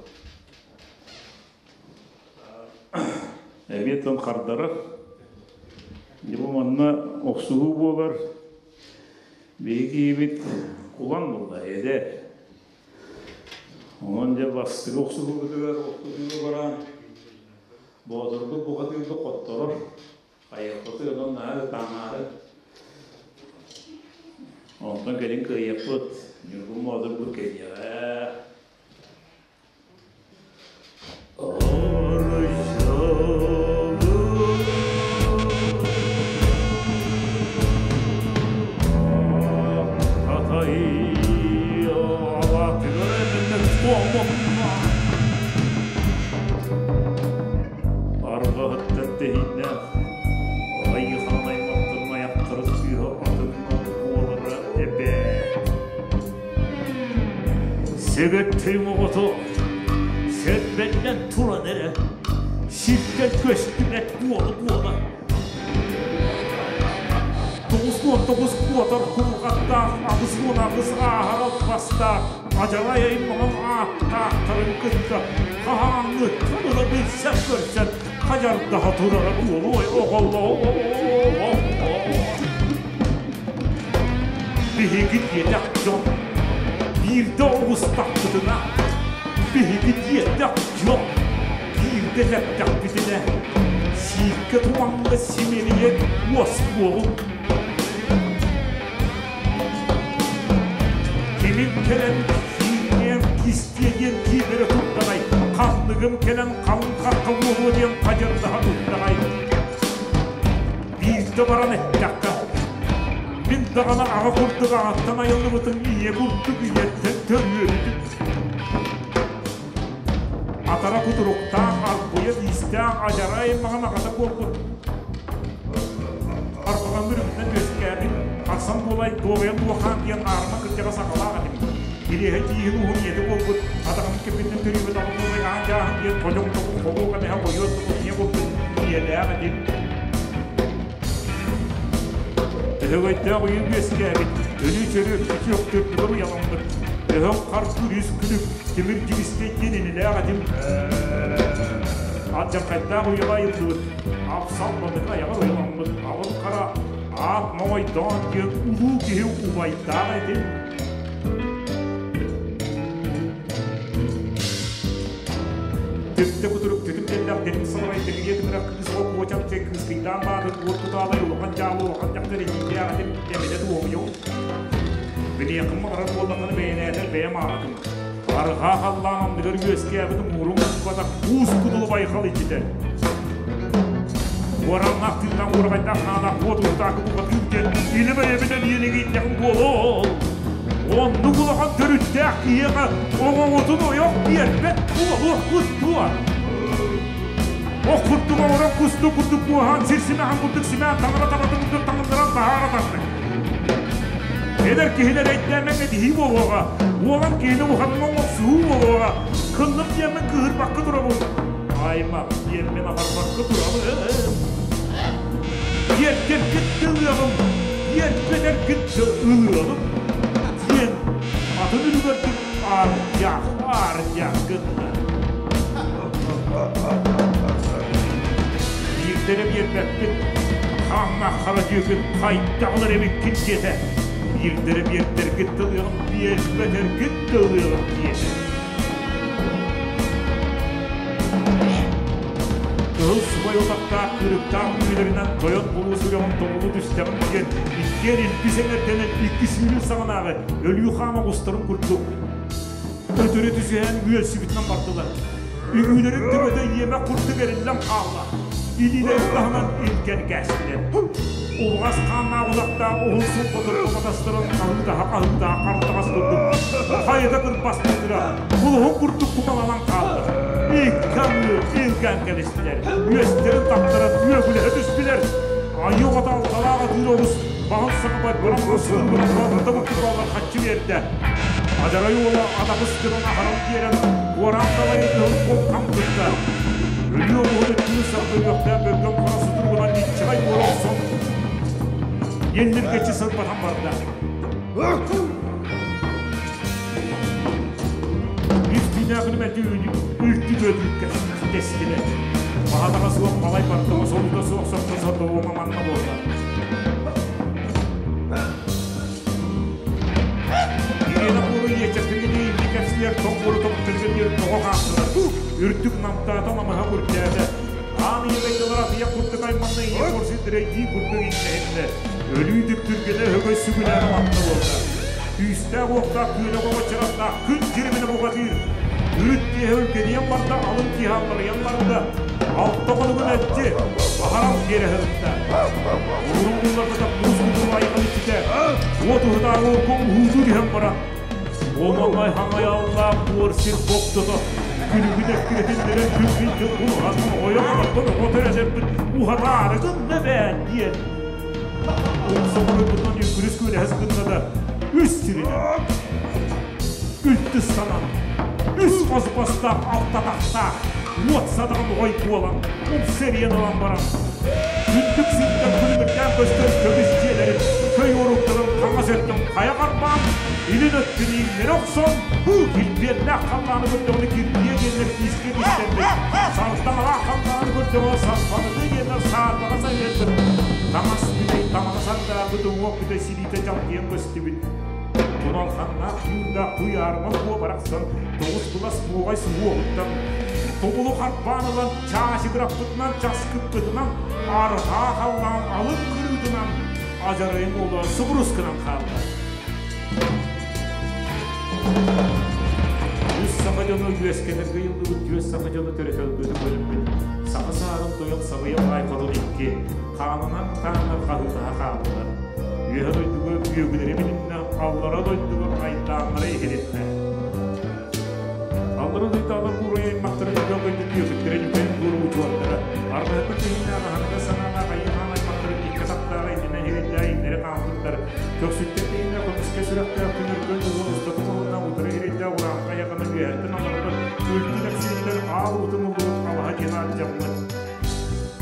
Эбиэтин хардарар. Дьэ бу манна охсуһуу буолар. Биһиги киһибит кулан буолла, эдэр. Онон дьэ бастакы охсуһуубутугар охсуһууга баран Боотурбут бухатыырга хотторор. Хайыахпытый онон наһаа ытаамаары. Онтон кэлин кыайыахпыт. Ньургун Боотурбут кэлиэҕэ. Арҕаһыттан тэһииннээх айыхан аймахтарын айахтара сыыһа атынна буолара эбээт. Сэгэттэйм оҕото сэрбэннэн туран эрэ сиртэн көстүбэт буола-буола 99 куотар курҕаттаах 88 ааһар албастаах адьарай аймаҕын ааттаахтарын кытта хаһааҥҥыттан ыла билсэн көрсөн хадьардаһа турара буолуой оҕолоор. Биһиги диэтэх дьон биирдэ оҕустахпытына, биһиги диэтэх дьон биирдэ тэптэхпитинэ, сииккэ тумаҥҥа симэлийэн уоскуоҕуҥ. Кимим кэлэн кииниэн кистиэ диэн киирэрэ турдаҕай, ханныгым кэлэн халыҥ хахха буолуо диэн хадьырдаһа турдаҕай. Биирдэ баран эттэххэ, мин даҕаны аҕа курдук аҕаттан айыллыбытым ийэ курдук ийэттэн төрүөбүтүм. Атара кутуруктаах, арбуйа тиистээх адьарай аймаҕын аҕата буолбут. Арбаҕан үрүҥүнэн үөскээбит, Арсан буолай Дуобайан Дуохаан диэн аарыма кырдьаҕас аҕалаах этим. Кириэһэ тииһин уһун ийэтэ буолбут, атаҕын кэппитин төрүүбүт аҕа буолай аан дьааһын диэн ходьоҥ тобук холуок эмэһэ хойуот тобук ийэ буолбут ийэлээх этим. Өһөгөйдөөх үйүн үөскээбит, өлүү-чөрү өттүчү өктөрдүгэр уйаламмыт, өһөҥ хар күрүс күлүк, тимир дьигистэй диэн инилээх этим. Алдьархайдаах уйаҕа айыллыбыт, апсал баныка айаҕар уйаламмыт, алын хара аат моҥойдоон диэн улуу киһи убайдаах этим. Түптэ кутурук түтүм тэллэх дэрин саларай тегириэ тыҥырах кыыс оҕо куочам чэй кыыскыйдаан баатыр уот тутаалай улахан дьаалы улахан дьахтар эдьиийдээх этим эмэтэ туомуйуҥ. Билиэххин баҕарар буоллаххына бэйэнээтэр бэйэм аатым. Арҕаа халлаан анныгар үөскээбит муурум успатах уус кудулу байҕал иччитэ. Уораннаах тыыннаах уорҕайдаах хаалаах уот уһутаакы бухатыыр диэн илэ бэйэбинэн иэниҥийдэҕим буолуо. Оннук улахан төрүттээх киһиэхэ оҕоҕутун ойох биэрбэт буолуох кустуо. Ох курдук оҥорон кустук курдук куоһаан сир симэҕин курдук симээн таҥара табатын курдук таҥыннаран таһаара тардыҥ. Эдэр киһилэр өйдөөн этиһии буолуоҕа, уолан киһини улаханнык оҥорсуһуу буолуоҕа, кыллым диэммин кыыһырбакка турабын, аймах диэммин аһарбакка турабын. Диэрдэргит ылыаҕым, диэрбэтэргит ылыаҕым диэн атын үлүгэрдик аардьаах аардьаах гынна. Биирдэрэ биэрбэппин, хааннаах хара дьүөкүн хайдах ылар эбиккин диэтэ. Биирдэрэ биэрдэргит тылыаҕым, биэрбэтэргит тылыаҕым диэтэ. Кыһыл субай утахтаах кырыктаах үҥүүлэринэн тойон булуу сүрэҕин тобулу түстэҕим диэн иккиэн илбис эҥэрдэнэн икки сүүрүн саҕанааҕы өлүү хаан оҕустарын курдук өтөрү түсүһэн үөлсүбүтүнэн бардылар. Үҥүүлэрин төбөтө иэмэх курдук эриллэн хаалла. Илиилэрин таһынан илгэн кээстилэр. Улаҕас хааннаах удахтаах уһун сулбатыр батастарын хаһыытаһа-хаһыытаһа хартаҕас курдук хайыта кырбаспыттара кулуһун курдук кумаланан хаалла. Икки аҥыы илгэн кэбистилэр. Үөстэрин таптаран үөгүлэһэ түстүлэр. Айыы оҕото алталаах атыыр оҕус баһын саҥа баран сылгынан курдук хаччы биэрдэ. Адьарай уола атабыс гынан аһаран биэрэн, куораан далайы кыһыл куопкам кытта. Өлүү оҕуһун өттүгүн сарбыйыахтаах бөлгөм хара сутуругунан иччэҕэй буола охсон, иэнниргэччи сырбатан барда. Үс түүнээхини мэлдьи үлтү бөөтүүккэ тэстилэр. Баһатаҕа суох балай бардама солута суох сорто сордоуома манна буолла. Ирина Куру иэчэктэргэ инни кэпсиэр тоҥ буору тобуктарыгар тоҕо хаамтылар. Үрдүк намтаата намыһа үрдээтэ. Аан ийэ дойдулар атыйах курдук айманна ийэ буор сирдэрэ ии курдук иннэһиннэ. Өлүү дүптүргэнэ өһөгөй сүгүлээн манна буолла. Күүстээх уохтаах күөнэ оҕо чарастаах күн дьириминэ бухатыыр. Үрүт киэһэ өлгөнүйэн барда, алын киэһэ алларыйан барда. Алта хонугун этти, аһаран биэрэ сырытта. Уурун булларбыта куус кутурук айҕал иччитэ, уот уһутааҕы уокка уһуутуу түһэн баран, Омоҥой хаҥай аллаах буор сир богдото, күлүгүн эккирэтиннэрэн күн дьыл кулуһан ойох оттон оҕо төрөтөрбүт уһатаары гынна бээн диэн умса хоруйбутунан үҥкүрүс күөлэһэс гынна да үс сиринэн үлтү санан үс хос бастаах алтатахтаах уот садаҕын ой буолан умса эрийэн ылан баран үрдүк сиртэн күлүмүрдээн көстөр көмүс дьиэлэрин көй уоруктарын хаҥас өттүн хайа харбаан илин өттүн иҥнэри охсон килбиэннээх халлааны көрдөҕүнэ кирбиэ диэннэр киискэ кистэммит сардаҥалаах халлааны көрдөҕүнэ сарбаныты диэннэр саарбаҕа сайыһырбыт таҥас бүтэй таҥана сандаарбыт уҥуох бүтэй силиитэ дьалкыйан көстүбүт Туналханнаах түүрдээх куйаарыма куо барахсан тоҕус кылас муоҕай суһуоҕуттан тобулу харбаан ылан чаачыгыраппытынан часкыппытынан арҕаа халлаан алын кырыытынан адьарайым уола субурус гынан хаалла. Үс саха дьоно үөскэнэргэ ыйыллыбыт түөс саха дьоно төрөтөлгөтө бөлүммүт саха саарын тойон сабыйа баай хотун икки хаанынан хааннар хаһыытаһа хааллылар. Үөһэ дойдуга үөгүлэри билиннэ, аллара дойдуга айдааннара иһилиннэ. Аллара дойдуга куурай аймахтара дьон дойду түөкүттэрэ нүкэн туору учуоттара, ардаһыта киһиннээх аһыныга санаалаах айыһаан аймахтара икки тахтааҕа иннинэ иһирдээ иннэри хаампыттар, көхсүттэн тэһиннэ көмүскэ сүрэхтээх күнүргөн уһун устатын уһунна утары иһирдээ урааҥха айахана үөһэттэн алларата үлтү нэксиэттэн аал утум уллубут алаһа диэн ааттаммыт.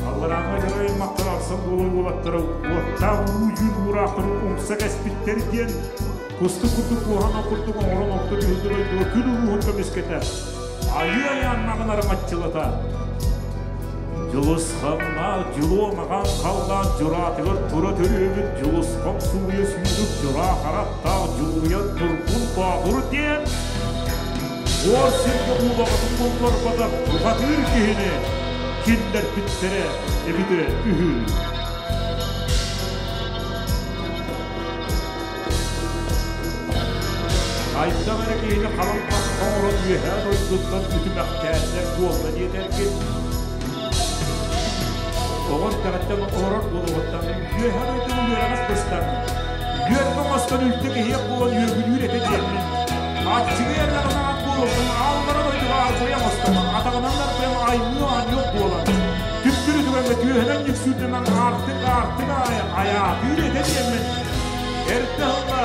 Алларааҥҥы дьоро аймахтар арсан буолар уолаттара уоттаах уу дьүүл уураахтарын умса кэспиттэр диэн кустук курдук куһаҕан курдук оҥорон орто түһүлгэ дойдуга күн улууһун көмүскэтэ айыы айааннаҕын араҥаччылата Дьулусханнаах дьулуо маҕан халлаан дьураатыгар тура төрүөбүт Дьулусхан сууйа сүүрүк дьураа харахтаах Дьулуйан Тургун Боотур диэн Буор сиргэ уулаҕытын булларбатах бухатыыр киһини киллэрбиттэрэ эбитэ үһү. Хайдах эрэ киһини халыҥ хахха оҥорон үөһээ дойдуттан үтүмэхтээннэр буолла диэтэргин оҕо эрдэҕиттэн олорор буолуоҕуттан үөһээ дойдуну үөрэҕэс быстан үөрбэ оҥостон үлтү киһиэх буолан үөгүлүүр этэ диэммин аччыгый эрдэҕинэ аат буолуохтан ааллара дойдуга арбайа оҥостон атаҕынан арбайан аймыы оонньуох буолан түптүр үтүгэҥҥэ түөһүнэн нүксүүрдэнэн аартык аартык аайы айаатыыр этэ диэммин эрдэ ыла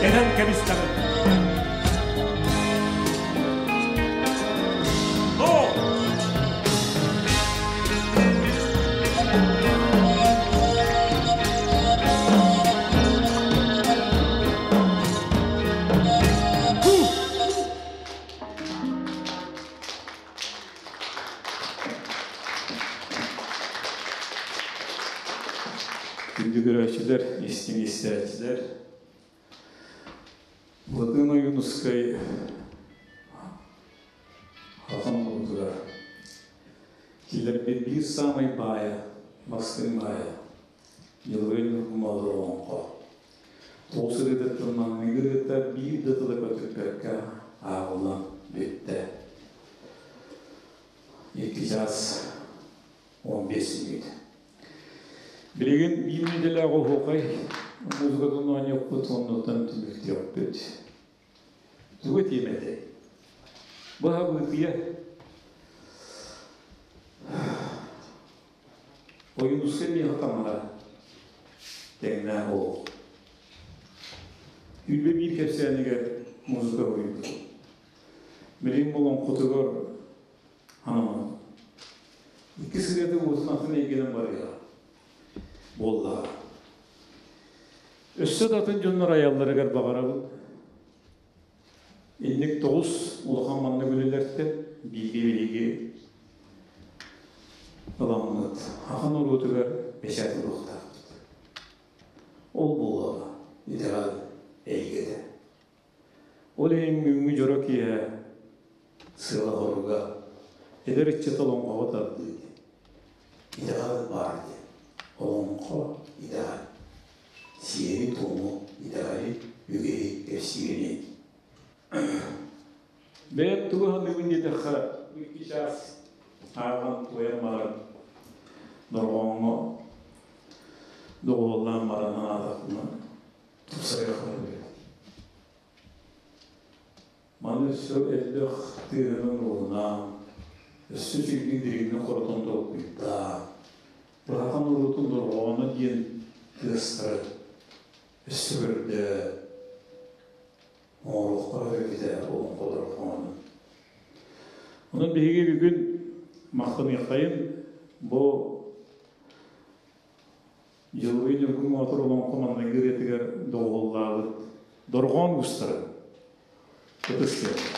этэн кэбистэҕим. Күндү көрөөччүлэр, истиҥ истээччилэр, Латыын Ойуунускай Хатан муҥутугар киллэрбит биир саамай баайа, бастыҥ баайа Ньылгын Малы олоҥхо. Тоҕус ырыатыттан маҥнайгы ырыата биир да тыла көтүппэккэ ааҕыллан бүттэ. Икки чаас. 15 мүнүүтэ. Билигин биир нэдиэлээх оһуохай музыкатын оонньуохпут, оннуттан түмүктүөхпүт. Тугу этиэм этэй? Быһа быытыйа Ойуунускай миэхэ таҥара тэҥнээх олох. 21 кэпсээнигэр музыка уһуйбут. Билигин олоҥхотугар анаммыт. Икки сырыата уотун атын эйгэнэн барыаҕа. Буоллаҕа. Өссө да атын дьоннор айалларыгар баҕарабын. Инник тоҕус улахан маннык үлэлэртэн бииргэ биһиги ыламмыт ахан норуотугар бэчээт ылыахтаахпыт. Ол буолуоҕа итэҕэл эйгэтэ. Ол иһин бүгүҥҥү дьоро киэһэ сыала-соруга эдэр ыччат олоҥхоҕо тардыы диэн. Итэҕэл баар диэн. Олоҥхо итэҕэл. Сиэри-туому, итэҕэли, үгэһи кэпсииринэн. Бэйэм тугу саныыбын диэтэххэ, икки чаас ааҕан туойан баран дорҕооҥҥо доҕуһуоллаан баран анаатахпына тупсарыахпын эбит. Маны өссө элбэх тыаһынан уһунаан, өссө үчүгэйдик дириҥник хоротон толкуйдаан, быһахан уруутун дорҕооно диэн тыастары өссө көрдөөн оҥоруохха эбитэ олоҥхо дорҕоонун. Онон биһиги бүгүн махтаныаххайын бу Дьылҕый Ньургун Боотур олоҥхо маҥнайгы ырыатыгар доҕуһуоллаабыт Дорҕоон уустара ытыс тыаһа.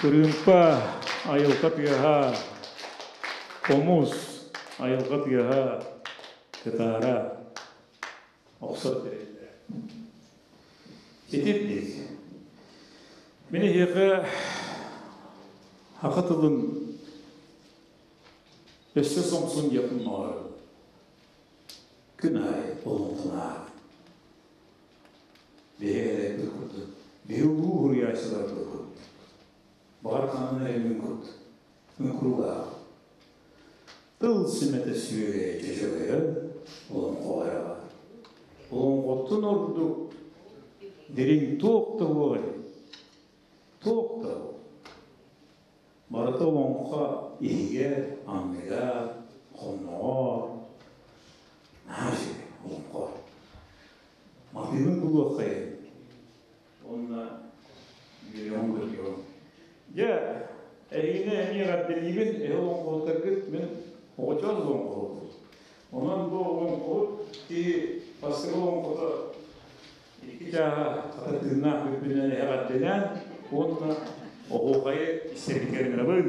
Кырыымпа айылҕа тыаһа, хомус айылҕа тыаһа, кытаара охсор тэриллэр. Итирдик. Мин эһиэхэ саха тылын өссө сомсун диэхпин баҕарабын. Күн аайы олоҥхолоох. Биһиги эрэйбит курдук, биһи улуу уһуйааччыларбыт курдук. Баҕар ханан эрэ курдук, үҥкуруулаах. Тыл сүмэтэ сүөгэйэ чөчөгөйө олоҥхоҕо эрэ баар. Олоҥхоттон ордук дириҥ туох да буолай, туох да Барыта олоҥхо иһигэр, анныгар, хонноҕор наһаа үчүгэй олоҥхо. Матыыбын булуоххайын уонна үөрүөҕүм көрүөҕүм. Дьэ, эһигини эмиэ эҕэрдэлиибин, эһи олоҥхоһуттаргыт мин оҕочоос олоҥхоһуппут. Онон бу олоҥхоһут киһи бастакы олоҥхото икки чааһа хата тыыннаах бүппүнэн эҕэрдэлээн уонна оһуохайы истэргитигэр ыҥырабын.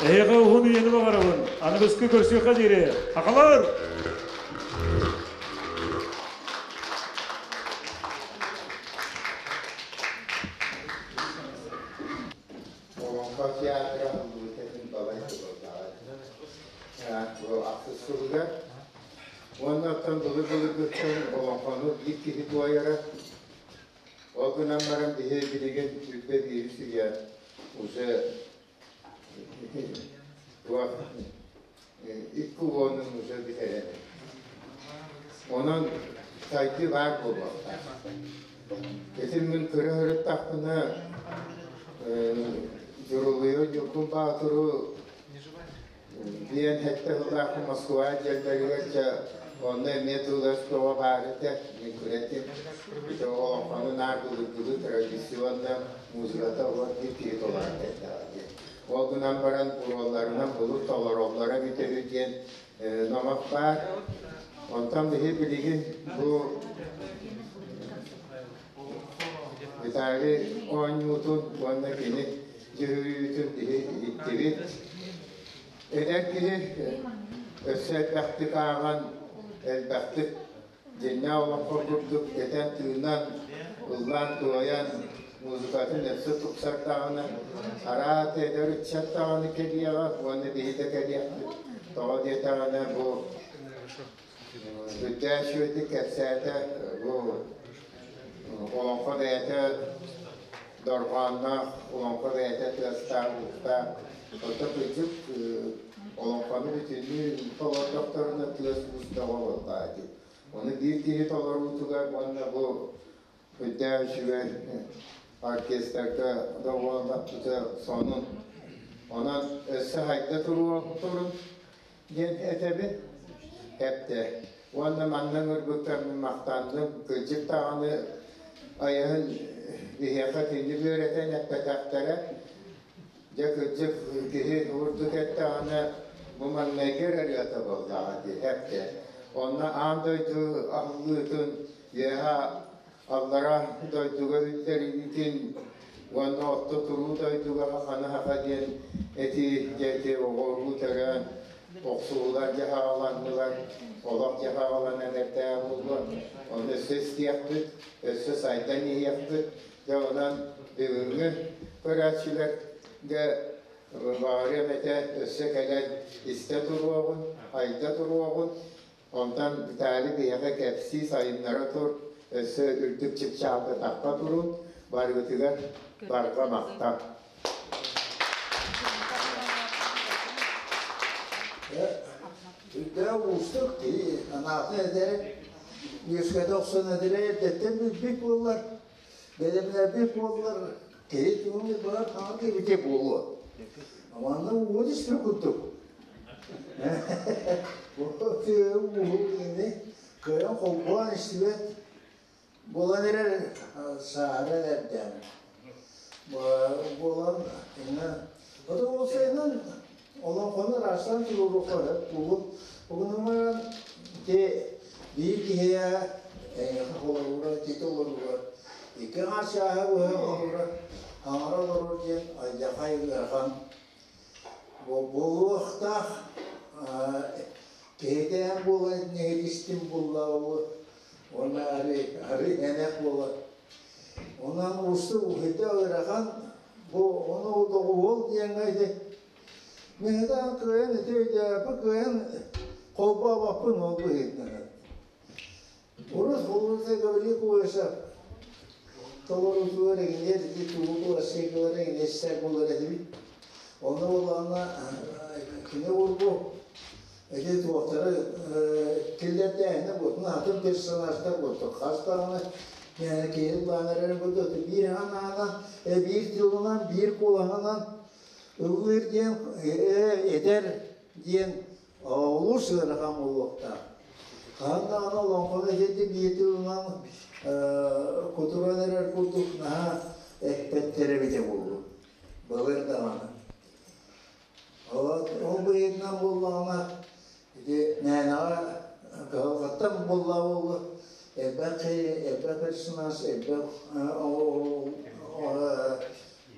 Эһиэхэ уһун үйэни баҕарабын. Аныгыскы көрсүөххэ диэри. Хахалар! Олоҥхо театра ылбыта балай сыллааҕы. Бу ахсыс сылыгар. Уонна оттон былыр-былыргыттан олоҥхону биир киһи туойара. Ол гынан баран биһи билигин сүүрбэ биирис үйэ уже туох икки уонун уже бүтэрэн. Онон сайдыы баар буолуохтаах. Ити мин көрө сырыттахпына Дьурулуйу Ньургун Баатыру диэн сэттэ сыллаах Москва дьэллэригэр дьэ онно эмиэ тыллар тоҕо баар этэ мин күрэтим ити олоҥхону наар былыргылыы традиционно музыката олор биир киһи толорон кэллэҕэ диэн ол гынан баран уруолларынан былыр толороллоро эбитэ үһү диэн номох баар онтон биһи билигин бу Виталий оонньуутун уонна кини дьүһүйүүтүн биһи иһиттибит. Эдэр киһи өссө элбэхтик ааҕан, элбэхтик дьиҥнээх олоххо курдук этэн-тыынан, ыллаан-туойан, музыкатын өссө тупсардаҕына, араат эдэр ыччат даҕаны кэлиэҕэ уонна биһи да кэлиэхпит. Тоҕо диэтэҕинэ бу Бүтээх үчүгэйдик кэпсээтэ бу олоҥхо бэйэтэ дорҕоонноох, олоҥхо бэйэтэ тыастаах-уустаах. Оттон кырдьык олоҥхону бүтүннүү толордохторуна тыас-уус бөҕө буоллаҕа дии. Ону биир киһи толоруутугар уонна бу Үрдээх үчүгэй оркестрга доҕуһуоллаппыта сонун. Онон өссө хайда туруохтурун диэн этэбин. Эптэ. Уонна манна ыҥырбыттар махтанным. Кырдьык даҕаны айаһын биһиэхэ итинник үөрэтэн эппэтэхтэрэ. Дьэ кырдьык киһи урдук эттэҕинэ бу маҥнайгы эрэ ырыата буоллаҕа дии эптэ. Онно аан дойду аһыллыытын үөһэ аллара дойдуга үллэриитин уонна орто туруу дойдуга хаханы хаха диэн этии дьэ оҕолуу төрөөн охсуһуулар дьаһаҕаланнылар, олох дьаһаҕаланан эрдээх буолуо. Ону өссө истиэхпит, өссө сайдан иһиэхпит. Дьэ онон бүгүҥҥү көрөөччүлэргэ баҕарыам этэ өссө кэлэн истэ туруоҕун, айда туруоҕун. Онтон Виталий биһиэхэ кэпсии сайыннара тур, өссө үрдүк чыпчаалга тахха турун, барыгытыгар барҕа махтал. Үрдээх уустук киһи анаатын этэрэ, үөскэтэ охсон этэрэ эрдэттэн билбит буоллар, бэлэмнээбит буоллар, киһи тугун баар хаҥа кэбитэ буолуо. Манна уон истэр курдук. Ууһу кыайан холбоон истибэт буолан эрэр сааһыран эрдээн. Буолан ото ол сайынан олоҥхону ыраастаан туруоруохха сөп буолуо. Угунан баран ити биир киһиэхэ эйиэхэ холобура итити олоругар икки аҥаар чааһы быһа холобура аҥара олорор диэн алдьархай ыарахан буолуохтаах киһитээн буолан нэһилистим буллаҕа уонна арыы арыы эмэх буолар онон уустук уһуйда ыарахан бу ону доҕуһуол диэҥҥэ ити миһитаан кыайан ити өйдөөппүт кыайан холбообоппун ол быһыытынан урут холбута Гаврил Куйасов толоруутугар эҥинээр ити тугу классикалар эҥинэстэр буолар этибит онно буоллаҕына кини урбу ити туохтары киллэрдээһинэ буолтун атын персонажтар буолтун хас даҕаны киһи ыллаан эрэр курдук биир анаанан биир тылынан биир куолаһынан ыллыыр диэн этэр диэн олус ыарахан буолуохтаах. Хаһан даҕаны олоҥхону итинник биир тылынан кутуран эрэр курдук наһаа эппэттэр эбитэ буолуо. Былыр даҕаны. Ол быһыытынан буоллаҕына, ити мээнэҕэ кыһалҕаттан буоллаҕа буолуо, элбэх киһи, элбэх персонаж, элбэх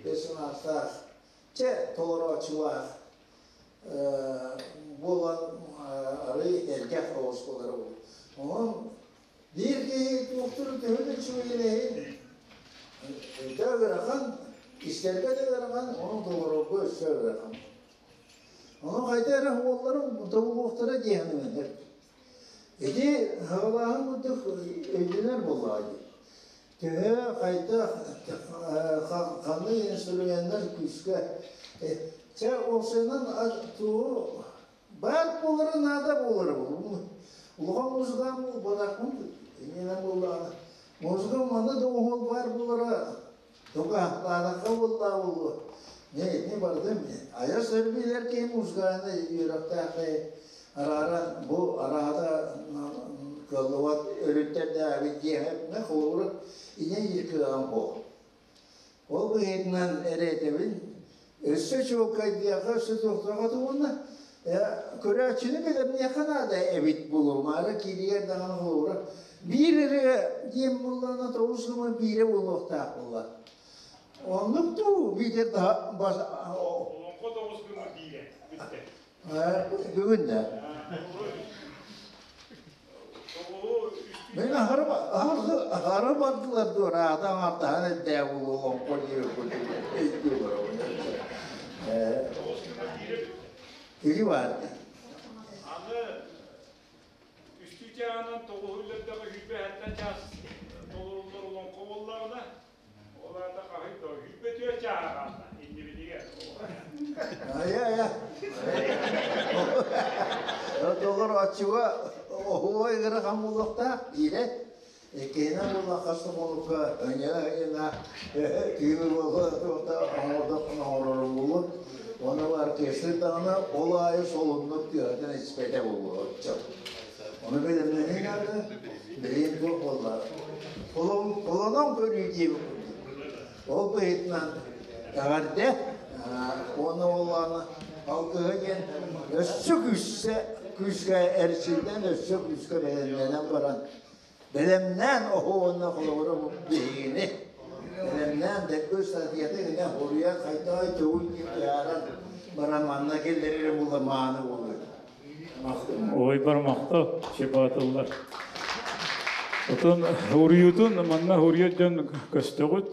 персонажтаах, чэ, толорооччулаах буолан арыый эргэх оҕус буолара буолуо. Онон биир киһи туохтуур төһө да үчүгэйин иһин өйдөө ыарахан, истэргэ да ыарахан, ону толорорго өссө ыарахан. Ону хайда эрэ уолларым тобулуохтара диэһэн Ити хаҕалааһын курдук өйдөнөр буоллаҕа дии. Төһө хайдах ханнык инструменнар күүскэ чэ уопсайынан тугу баар буолара наада буолара улахан музыкант буолбатахпын иннинэн буоллаҕына музыка манна да оһол баар буолара тугаахтаатахха буоллаа буолуо не итини барытын айар сэрбиилэр киһи музыканы үөрэхтээхтэй арааран бу араата кыаллыбат өрүттэрдээбит диэхэ холобура инэ кыаҕым буол ол быһыытынан эрэтэбин өссө чуолкайдыахха өссө туохтуохха тугунна көрөөччүнү билэмниэххэ наада эбит булумаары кииригэр даҕаны холобура биир эрэ диэн буоллаҕына тоҕус гыма биирэ буолуохтаах буолла оннук дуу биитэр бас Олоҥхо тоҕус гыма биирэ бүттэ. Бүгүн да Мен аһары аһары бардылар дуо раата аҥардаһан эрдээ буолуо олоҥхо диир курдук өйдүү Тоҕус гыма биирэ бүттэ. Ити баар. Аны үстүү чааһынан тоҕуһу үллэрдэҕэ сүүрбэ сэттэ чаас толоруллар олоҥхо буоллаҕына, ол аата хаһый да 24 чааһа хаалла иннибитигэр. Айа айа. Толорооччуга оһуо ыарахан буолуохтаах диирэ. Иккиһинэн буолла хас да хонукка ыҥыра-ыҥыра түүнү буолла туохта оҥордоххуна оҥорорум буолуо. Уонна бу оркестр даҕаны ол аайы солуннук тыаһытан испэтэ буолуо оччо. Ону бэлэмнэнии наада, билигин туох буолла? Холонон көрүү диэбит курдук. Ол быһыытынан эҕэрдэ уонна буоллаҕына алгыһы диэн өссө күүсэ күүскэ эрчиллэн өссө күүскэ бэлэмнэнэн баран бэлэмнээн оһуонна холобура биһигини бэлэмнээн дэккү статьята гына хоруйа хайдаҕай төгүл диэн быһааран баран манна киллэрэрэ буолла мааны буолуо. Ой бармахта чебатыллар. Отон уруйутун манна уруйа дьон көстөҕүт.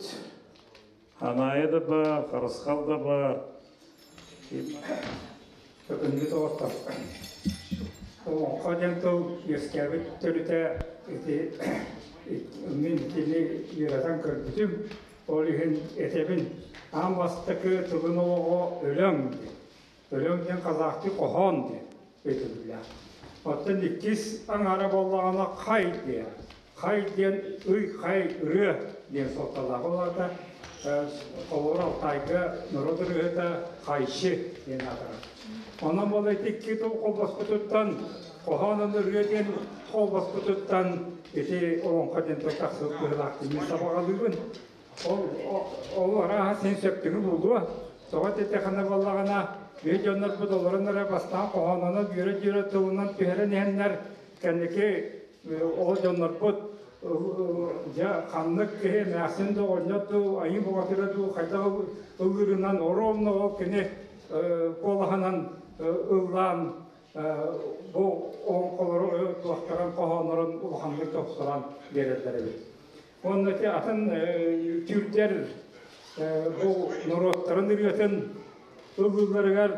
Ханаайа да бар, Харысхал да бар. Бүгүҥҥү доҕоттор, олоҥхо диэн тыл үөскээбит төрүтэ ити мин кини үөрэтэн көрбүтүм, ол иһин этэбин, аан бастакы тылын олоҕо өлөҥ диэн. Өлөҥ диэн казахтыы хоһоон диэн өйдөбүллээх. Оттон иккис аҥаара буоллаҕына хай диэн. Хай диэн ый-хай ырыа диэн суолталаах. Ол аата холобур Алтайга норуот ырыаһыта Хайши диэн аатырар. Онон буола ити икки тыл холбоспутуттан хоһоон ырыа диэн холбоспутуттан ити олоҥхо диэн тыл тахсыбыт быһыылаах диэн сабаҕалыыбын. Ол ол арааһа син сөптүгү буолуо. Тоҕо диэтэххинэ буоллаҕына, биһи дьоннорбут олорон эрэ бастаан хоһоонунан үөрэ-дьүөрэ тылынан түһэрэн иһэннэр кэнники ол дьоннорбут дьэ ханнык киһи эмээхсин да оҕонньор дуу айыы бухатыра дуу хайдах ыллыырынан оруобуна ол кини куолаһынан ыллаан бу олоҥхолору туохтарын хоһооннорун улаханнык тупсаран биэрэллэр эбит. Уонна ити атын түүрдэр бу норуоттарын ырыатын ыллыылларыгар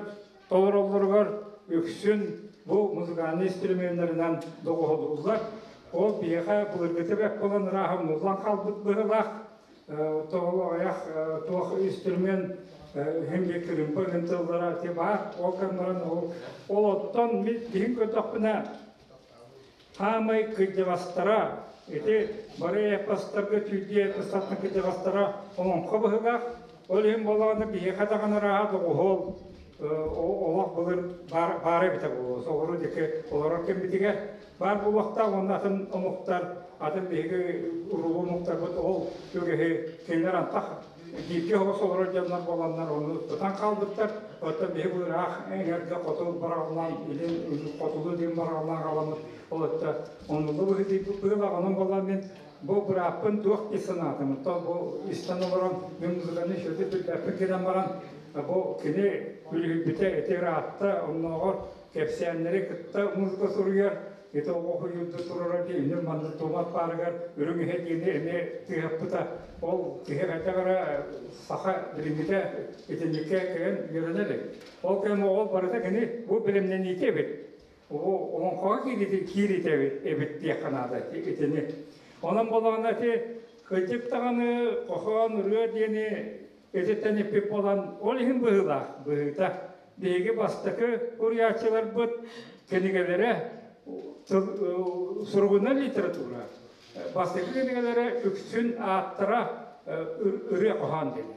толороллоругар үксүн бу музыкальнай инструменнарынан доҕуһулууллар. Ол биһиэхэ былыргыта бэрт буолан ырааһа умнуллан хаалбыт быһыылаах. Тоҕо аҕыйах туох инструмент иһин кырыымпа ыгын тыллара ити баар. Ол гынан ол ол оттон мин киһин көрдөхпүнэ хаамай кырдьаҕастара ити бары эпостарга түүрдүү эпостартан кырдьаҕастара олоҥхо быһыылаах. Ол иһин буоллаҕына биһиэхэ даҕаны ырааһа доҕуһуол олох былыр баар эбитэ буолуо. Соҕуруу диэки олорор кэммитигэр баар буолуохтаах уонна атын омуктар, атын биһиги уруулуу омуктарбыт ол үгэһи кинилэр антах бииргэ оҕус олорор дьоннор буоланнар ону тутан хаалбыттар. Оттон биһи бу ыраах эҥэргэ хоту бараҕалаан, илин хотулуу диэн бараҕалаан халаммыт ол өттө оннулу быһыытыйбыт быһыылаах. Онон буоллар мин бу бырааппын туох дии санаатым. Оттон бу истэн олорон мин музыканы үчүгэйдик билбэппин гынан баран бу кини үлүһүйбүтэ ити ыраатта оннооҕор кэпсээннэри кытта музыка суруйар ити оҕо хуйуурда турара дии иннин манна тумат баарыгар үрүҥ иһэ диэни эмиэ тыаһаппыта ол киһи хайдах эрэ саха билиҥҥитэ итинниккэ кэлэн үөрэнэ илик ол кэм оҕо барыта кини бу бэлэмнэниитэ эбит олоҥхоҕо киириитэ эбит диэххэ наада итини онон буоллаҕына ити. Кырдьык даҕаны хоһоон ырыа диэни ититтэн иппит буолан, ол иһин быһыылаах быһыыта. Биһиги бастакы уруйааччыларбыт кинигэлэрэ суругунан литература, бастакы кинигэлэрэ үксүн ааттара ырыа хоһоон диэн.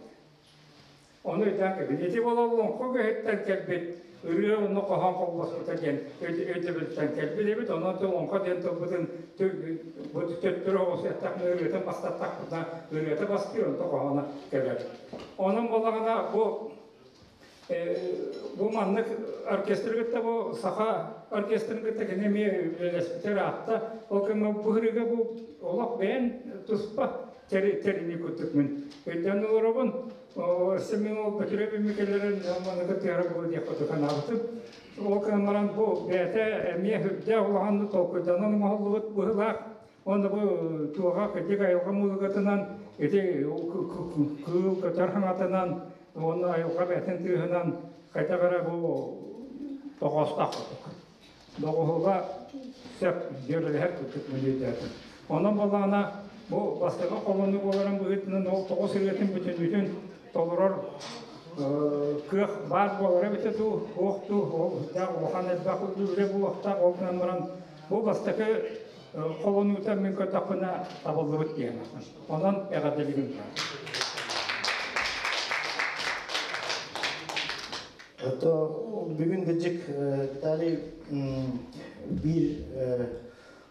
Ону өйдөөн кэбин. Ити буола олоҥхо үгэһиттэн кэлбит ырыа онно хоһоон холбоспута диэн өйдөбүлтэн кэлбит эбит. Онон олоҥхо диэн тылбытын бу төттөрү оҕус эттэхпинэ ырыатын бастаттахпына ырыата бастыыр, онто хоһооно кэлэр. Онон буоллаҕына бу бу маннык оркестры кытта бу саха оркестрын кытта кини эмиэ үлэлэспитэ ыраатта. Ол кэмҥэ бу ырыга бу олох бэйэн туспа тэрини курдук мин өйдөөн олоробун. Өссө мин ол Бөтүрүөп имикэлэрин маныгы тыара буолуо диэх курдук санаабытым. Ол гынан баран бу бэйэтэ эмиэ үрдээх улаханнык толкуйданан оҥоһуллубут быһыылаах. Уонна бу туоҕа кырдьык айылҕа музыкатынан ити кыыл көтөр хаҥатынан уонна айылҕа бэйэтин тыаһынан хайдах эрэ бу тоҕоостоох курдук. Доҕуһула сөп дьүөрэлэһэр курдук мэлийдээтим. Онон буоллаҕына бу бастакы холонуу буоларын быһыытынан ол тоҕус ырыатын бүтүннүүтүн толорор кыах баар буолара эбитэ дуу, туох дуу, ол үрдээх улахан элбэх үлэ буолуохтаах, ол гынан баран бу бастакы холонуута мин көрдөхпүнэ табыллыбыт диэн. Онон эҕэрдэлиибин. То бүгүн кырдьык Виталий биир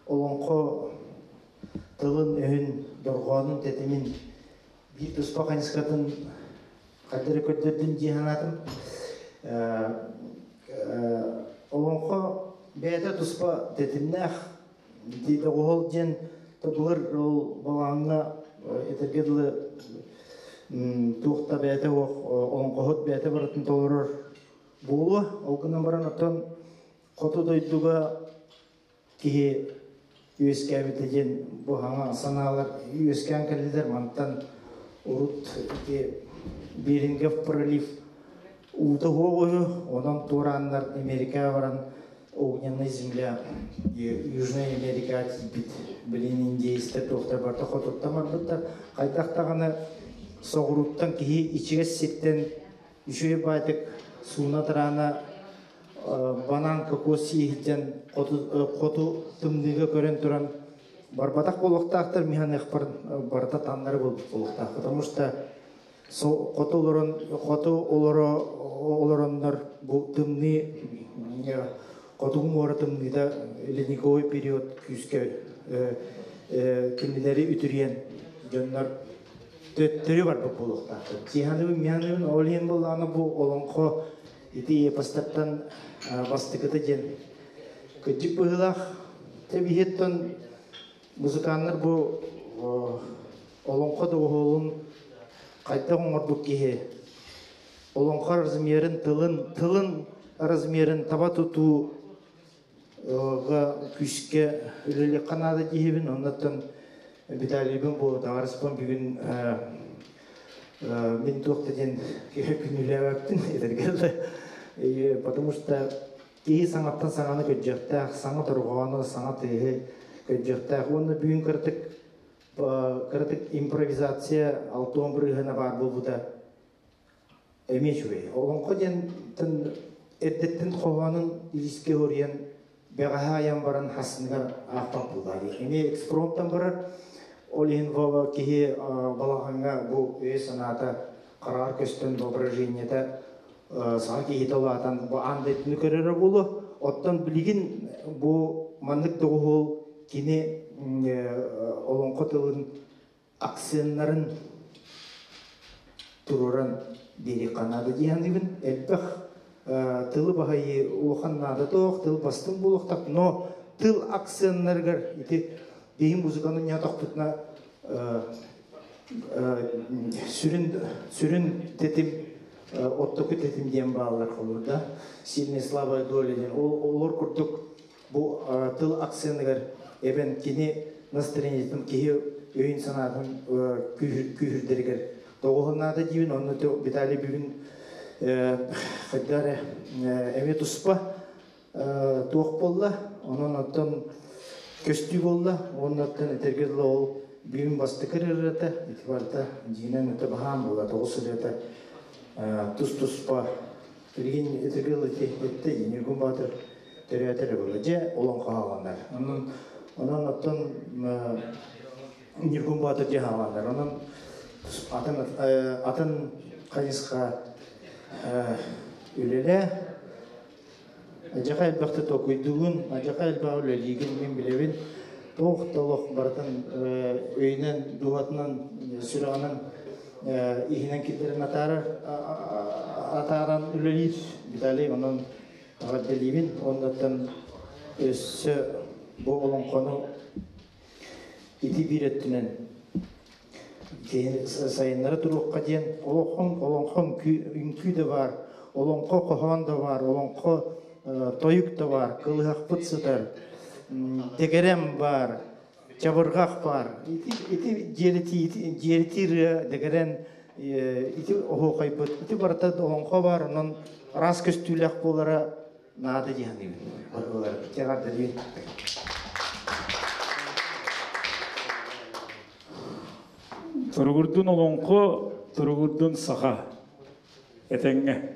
олоҥхо тылын-өһүн, дорҕоонун тэтимин биир туспа хайысхатын хайдах эрэ көрдөрдүн дии санаатым. Олоҥхо бэйэтэ туспа тэтимнээх доҕуһуол диэн былыр ол балаҕаҥҥа этэргэ дылы туох да бэйэтэ суох олоҥхоһут бэйэтэ барытын толорор буолуо. Ол гынан баран оттон хоту дойдуга киһи үөскээбитэ диэн бу хаҥа санаалар үөскээн кэллилэр. Мантан урут ити Берингов пролив уута суох үһү, онон туорааннар Америкаҕа баран Огненная земля Южная Америка тиийбит билин индейстэр туохтар барыта хотуттан барбыттар. Хайдах даҕаны соҕурууттан киһи ичигэс сиртэн үчүгэй баайтык сууна тараана банан кокос сииһилдьэн хоту тымныыга көрөн туран барбатах буолуохтаахтар миһаныахпар барыта таннары буолуохтаах потому что хоту олорон хоту олоро олороннор бу тымныы хотугу муора тымныыта ледниковый период күүскэ кинилэри үтүрүйэн дьоннор төттөрү барбыт буолуохтаахтар. Тиһаныбын, миһаныбын ол иһин буоллаҕына бу олоҥхо ити эпостартан бастакыта диэн кырдьык быһыылаах. Тэбиһиэттэн музыканнар бу олоҥхо доҕуһуолун хайдах оҥорбут киһи олоҥхо размерын тылын тылын размерын таба тутууга күүскэ үлэлиэххэ наада диэбин оннуттан Виталийбын бу таҕарыспын бүгүн мин туох да диэн күнүүлээбэппин этэргэ потому что киһи саҥаттан саҥаны көрдүөхтээх саҥа торҕоону саҥа тыаһы көрдүөхтээх уонна бүгүн кыратык кыратык импровизация алтуон бырыһына баар буолбута эмиэ үчүгэй. Олоҥхо диэн эрдэттэн хоһоонун илиискэ хоруйан бэҕэһээ айан баран хасыныгар аахпат буоллар. Эмиэ экспромтан барар. Ол иһин Вова киһи балаҕаҥҥа бу өйө-санаата хараҕар көстөн воображениета саха киһитэ улаатан бу аан дойдуну көрөрө буолуо. Оттон билигин бу маннык доҕуһуол кини олоҥхо тылын акценнарын туруоран биэриэххэ наада дии саныыбын. Элбэх тылы баһыйыы улахан наада суох, тыл бастыҥ буолуохтаах, но тыл акценнарыгар ити биһи музыканы ньаатахпытына сүрүн сүрүн тэтим оттоку тэтим диэн бааллар холобур да сильная слабая доля диэн олор курдук бу тыл акценыгар эбэн кини настроениетын киһи өйүн санаатын күүһүрдэригэр тоҕуһуннаата диибин онно Виталий бүгүн хайда эрэ эмиэ туспа туох буолла онон оттон көстүү буолла уонна оттон этэргэ дылы ол Бүгүн бастакы ырыата, ити барыта дьиинэн өтө баһаам буолла, тоҕус ырыата тус-туспа. Билигин ытыгыл ити этте Ньургун Баатыр төрөөтөрө буолла. Дьэ, олоҥхо хааланар. Онон, онон оттон Ньургун Баатыр дьэ хааланар. Онон атын, атын хайысха үлэлээ. Адьаха элбэхтэ толкуйдуугун, адьаха элбэҕи үлэлиигин мин билэбин. Туох да олох барытын өйүнэн, дууһатынан, сүрэҕинэн иһинэн киллэрэн атаарар, атааран үлэлиир Виталий. Онон эҕэрдэлиибин. Оннуттан өссө бу олоҥхону ити биир өттүнэн сайыннара туруохха диэн олоҥхо олоҥхо үҥкүү да баар, олоҥхо хоһоон да баар, олоҥхо тойук да баар, кылыһахпыт сытар, дэгэрэн баар, чабырҕах баар. Ити ити дьиэритии ырыа дэгэрэн ити оһуохайбыт, ити барыта олоҥхо баар, онон араас көстүүлээх буолара наада дии саныыбын. Барылар эҕэрдэлиин. Туругурдун олоҥхо, туругурдун саха. Этэҥҥэ.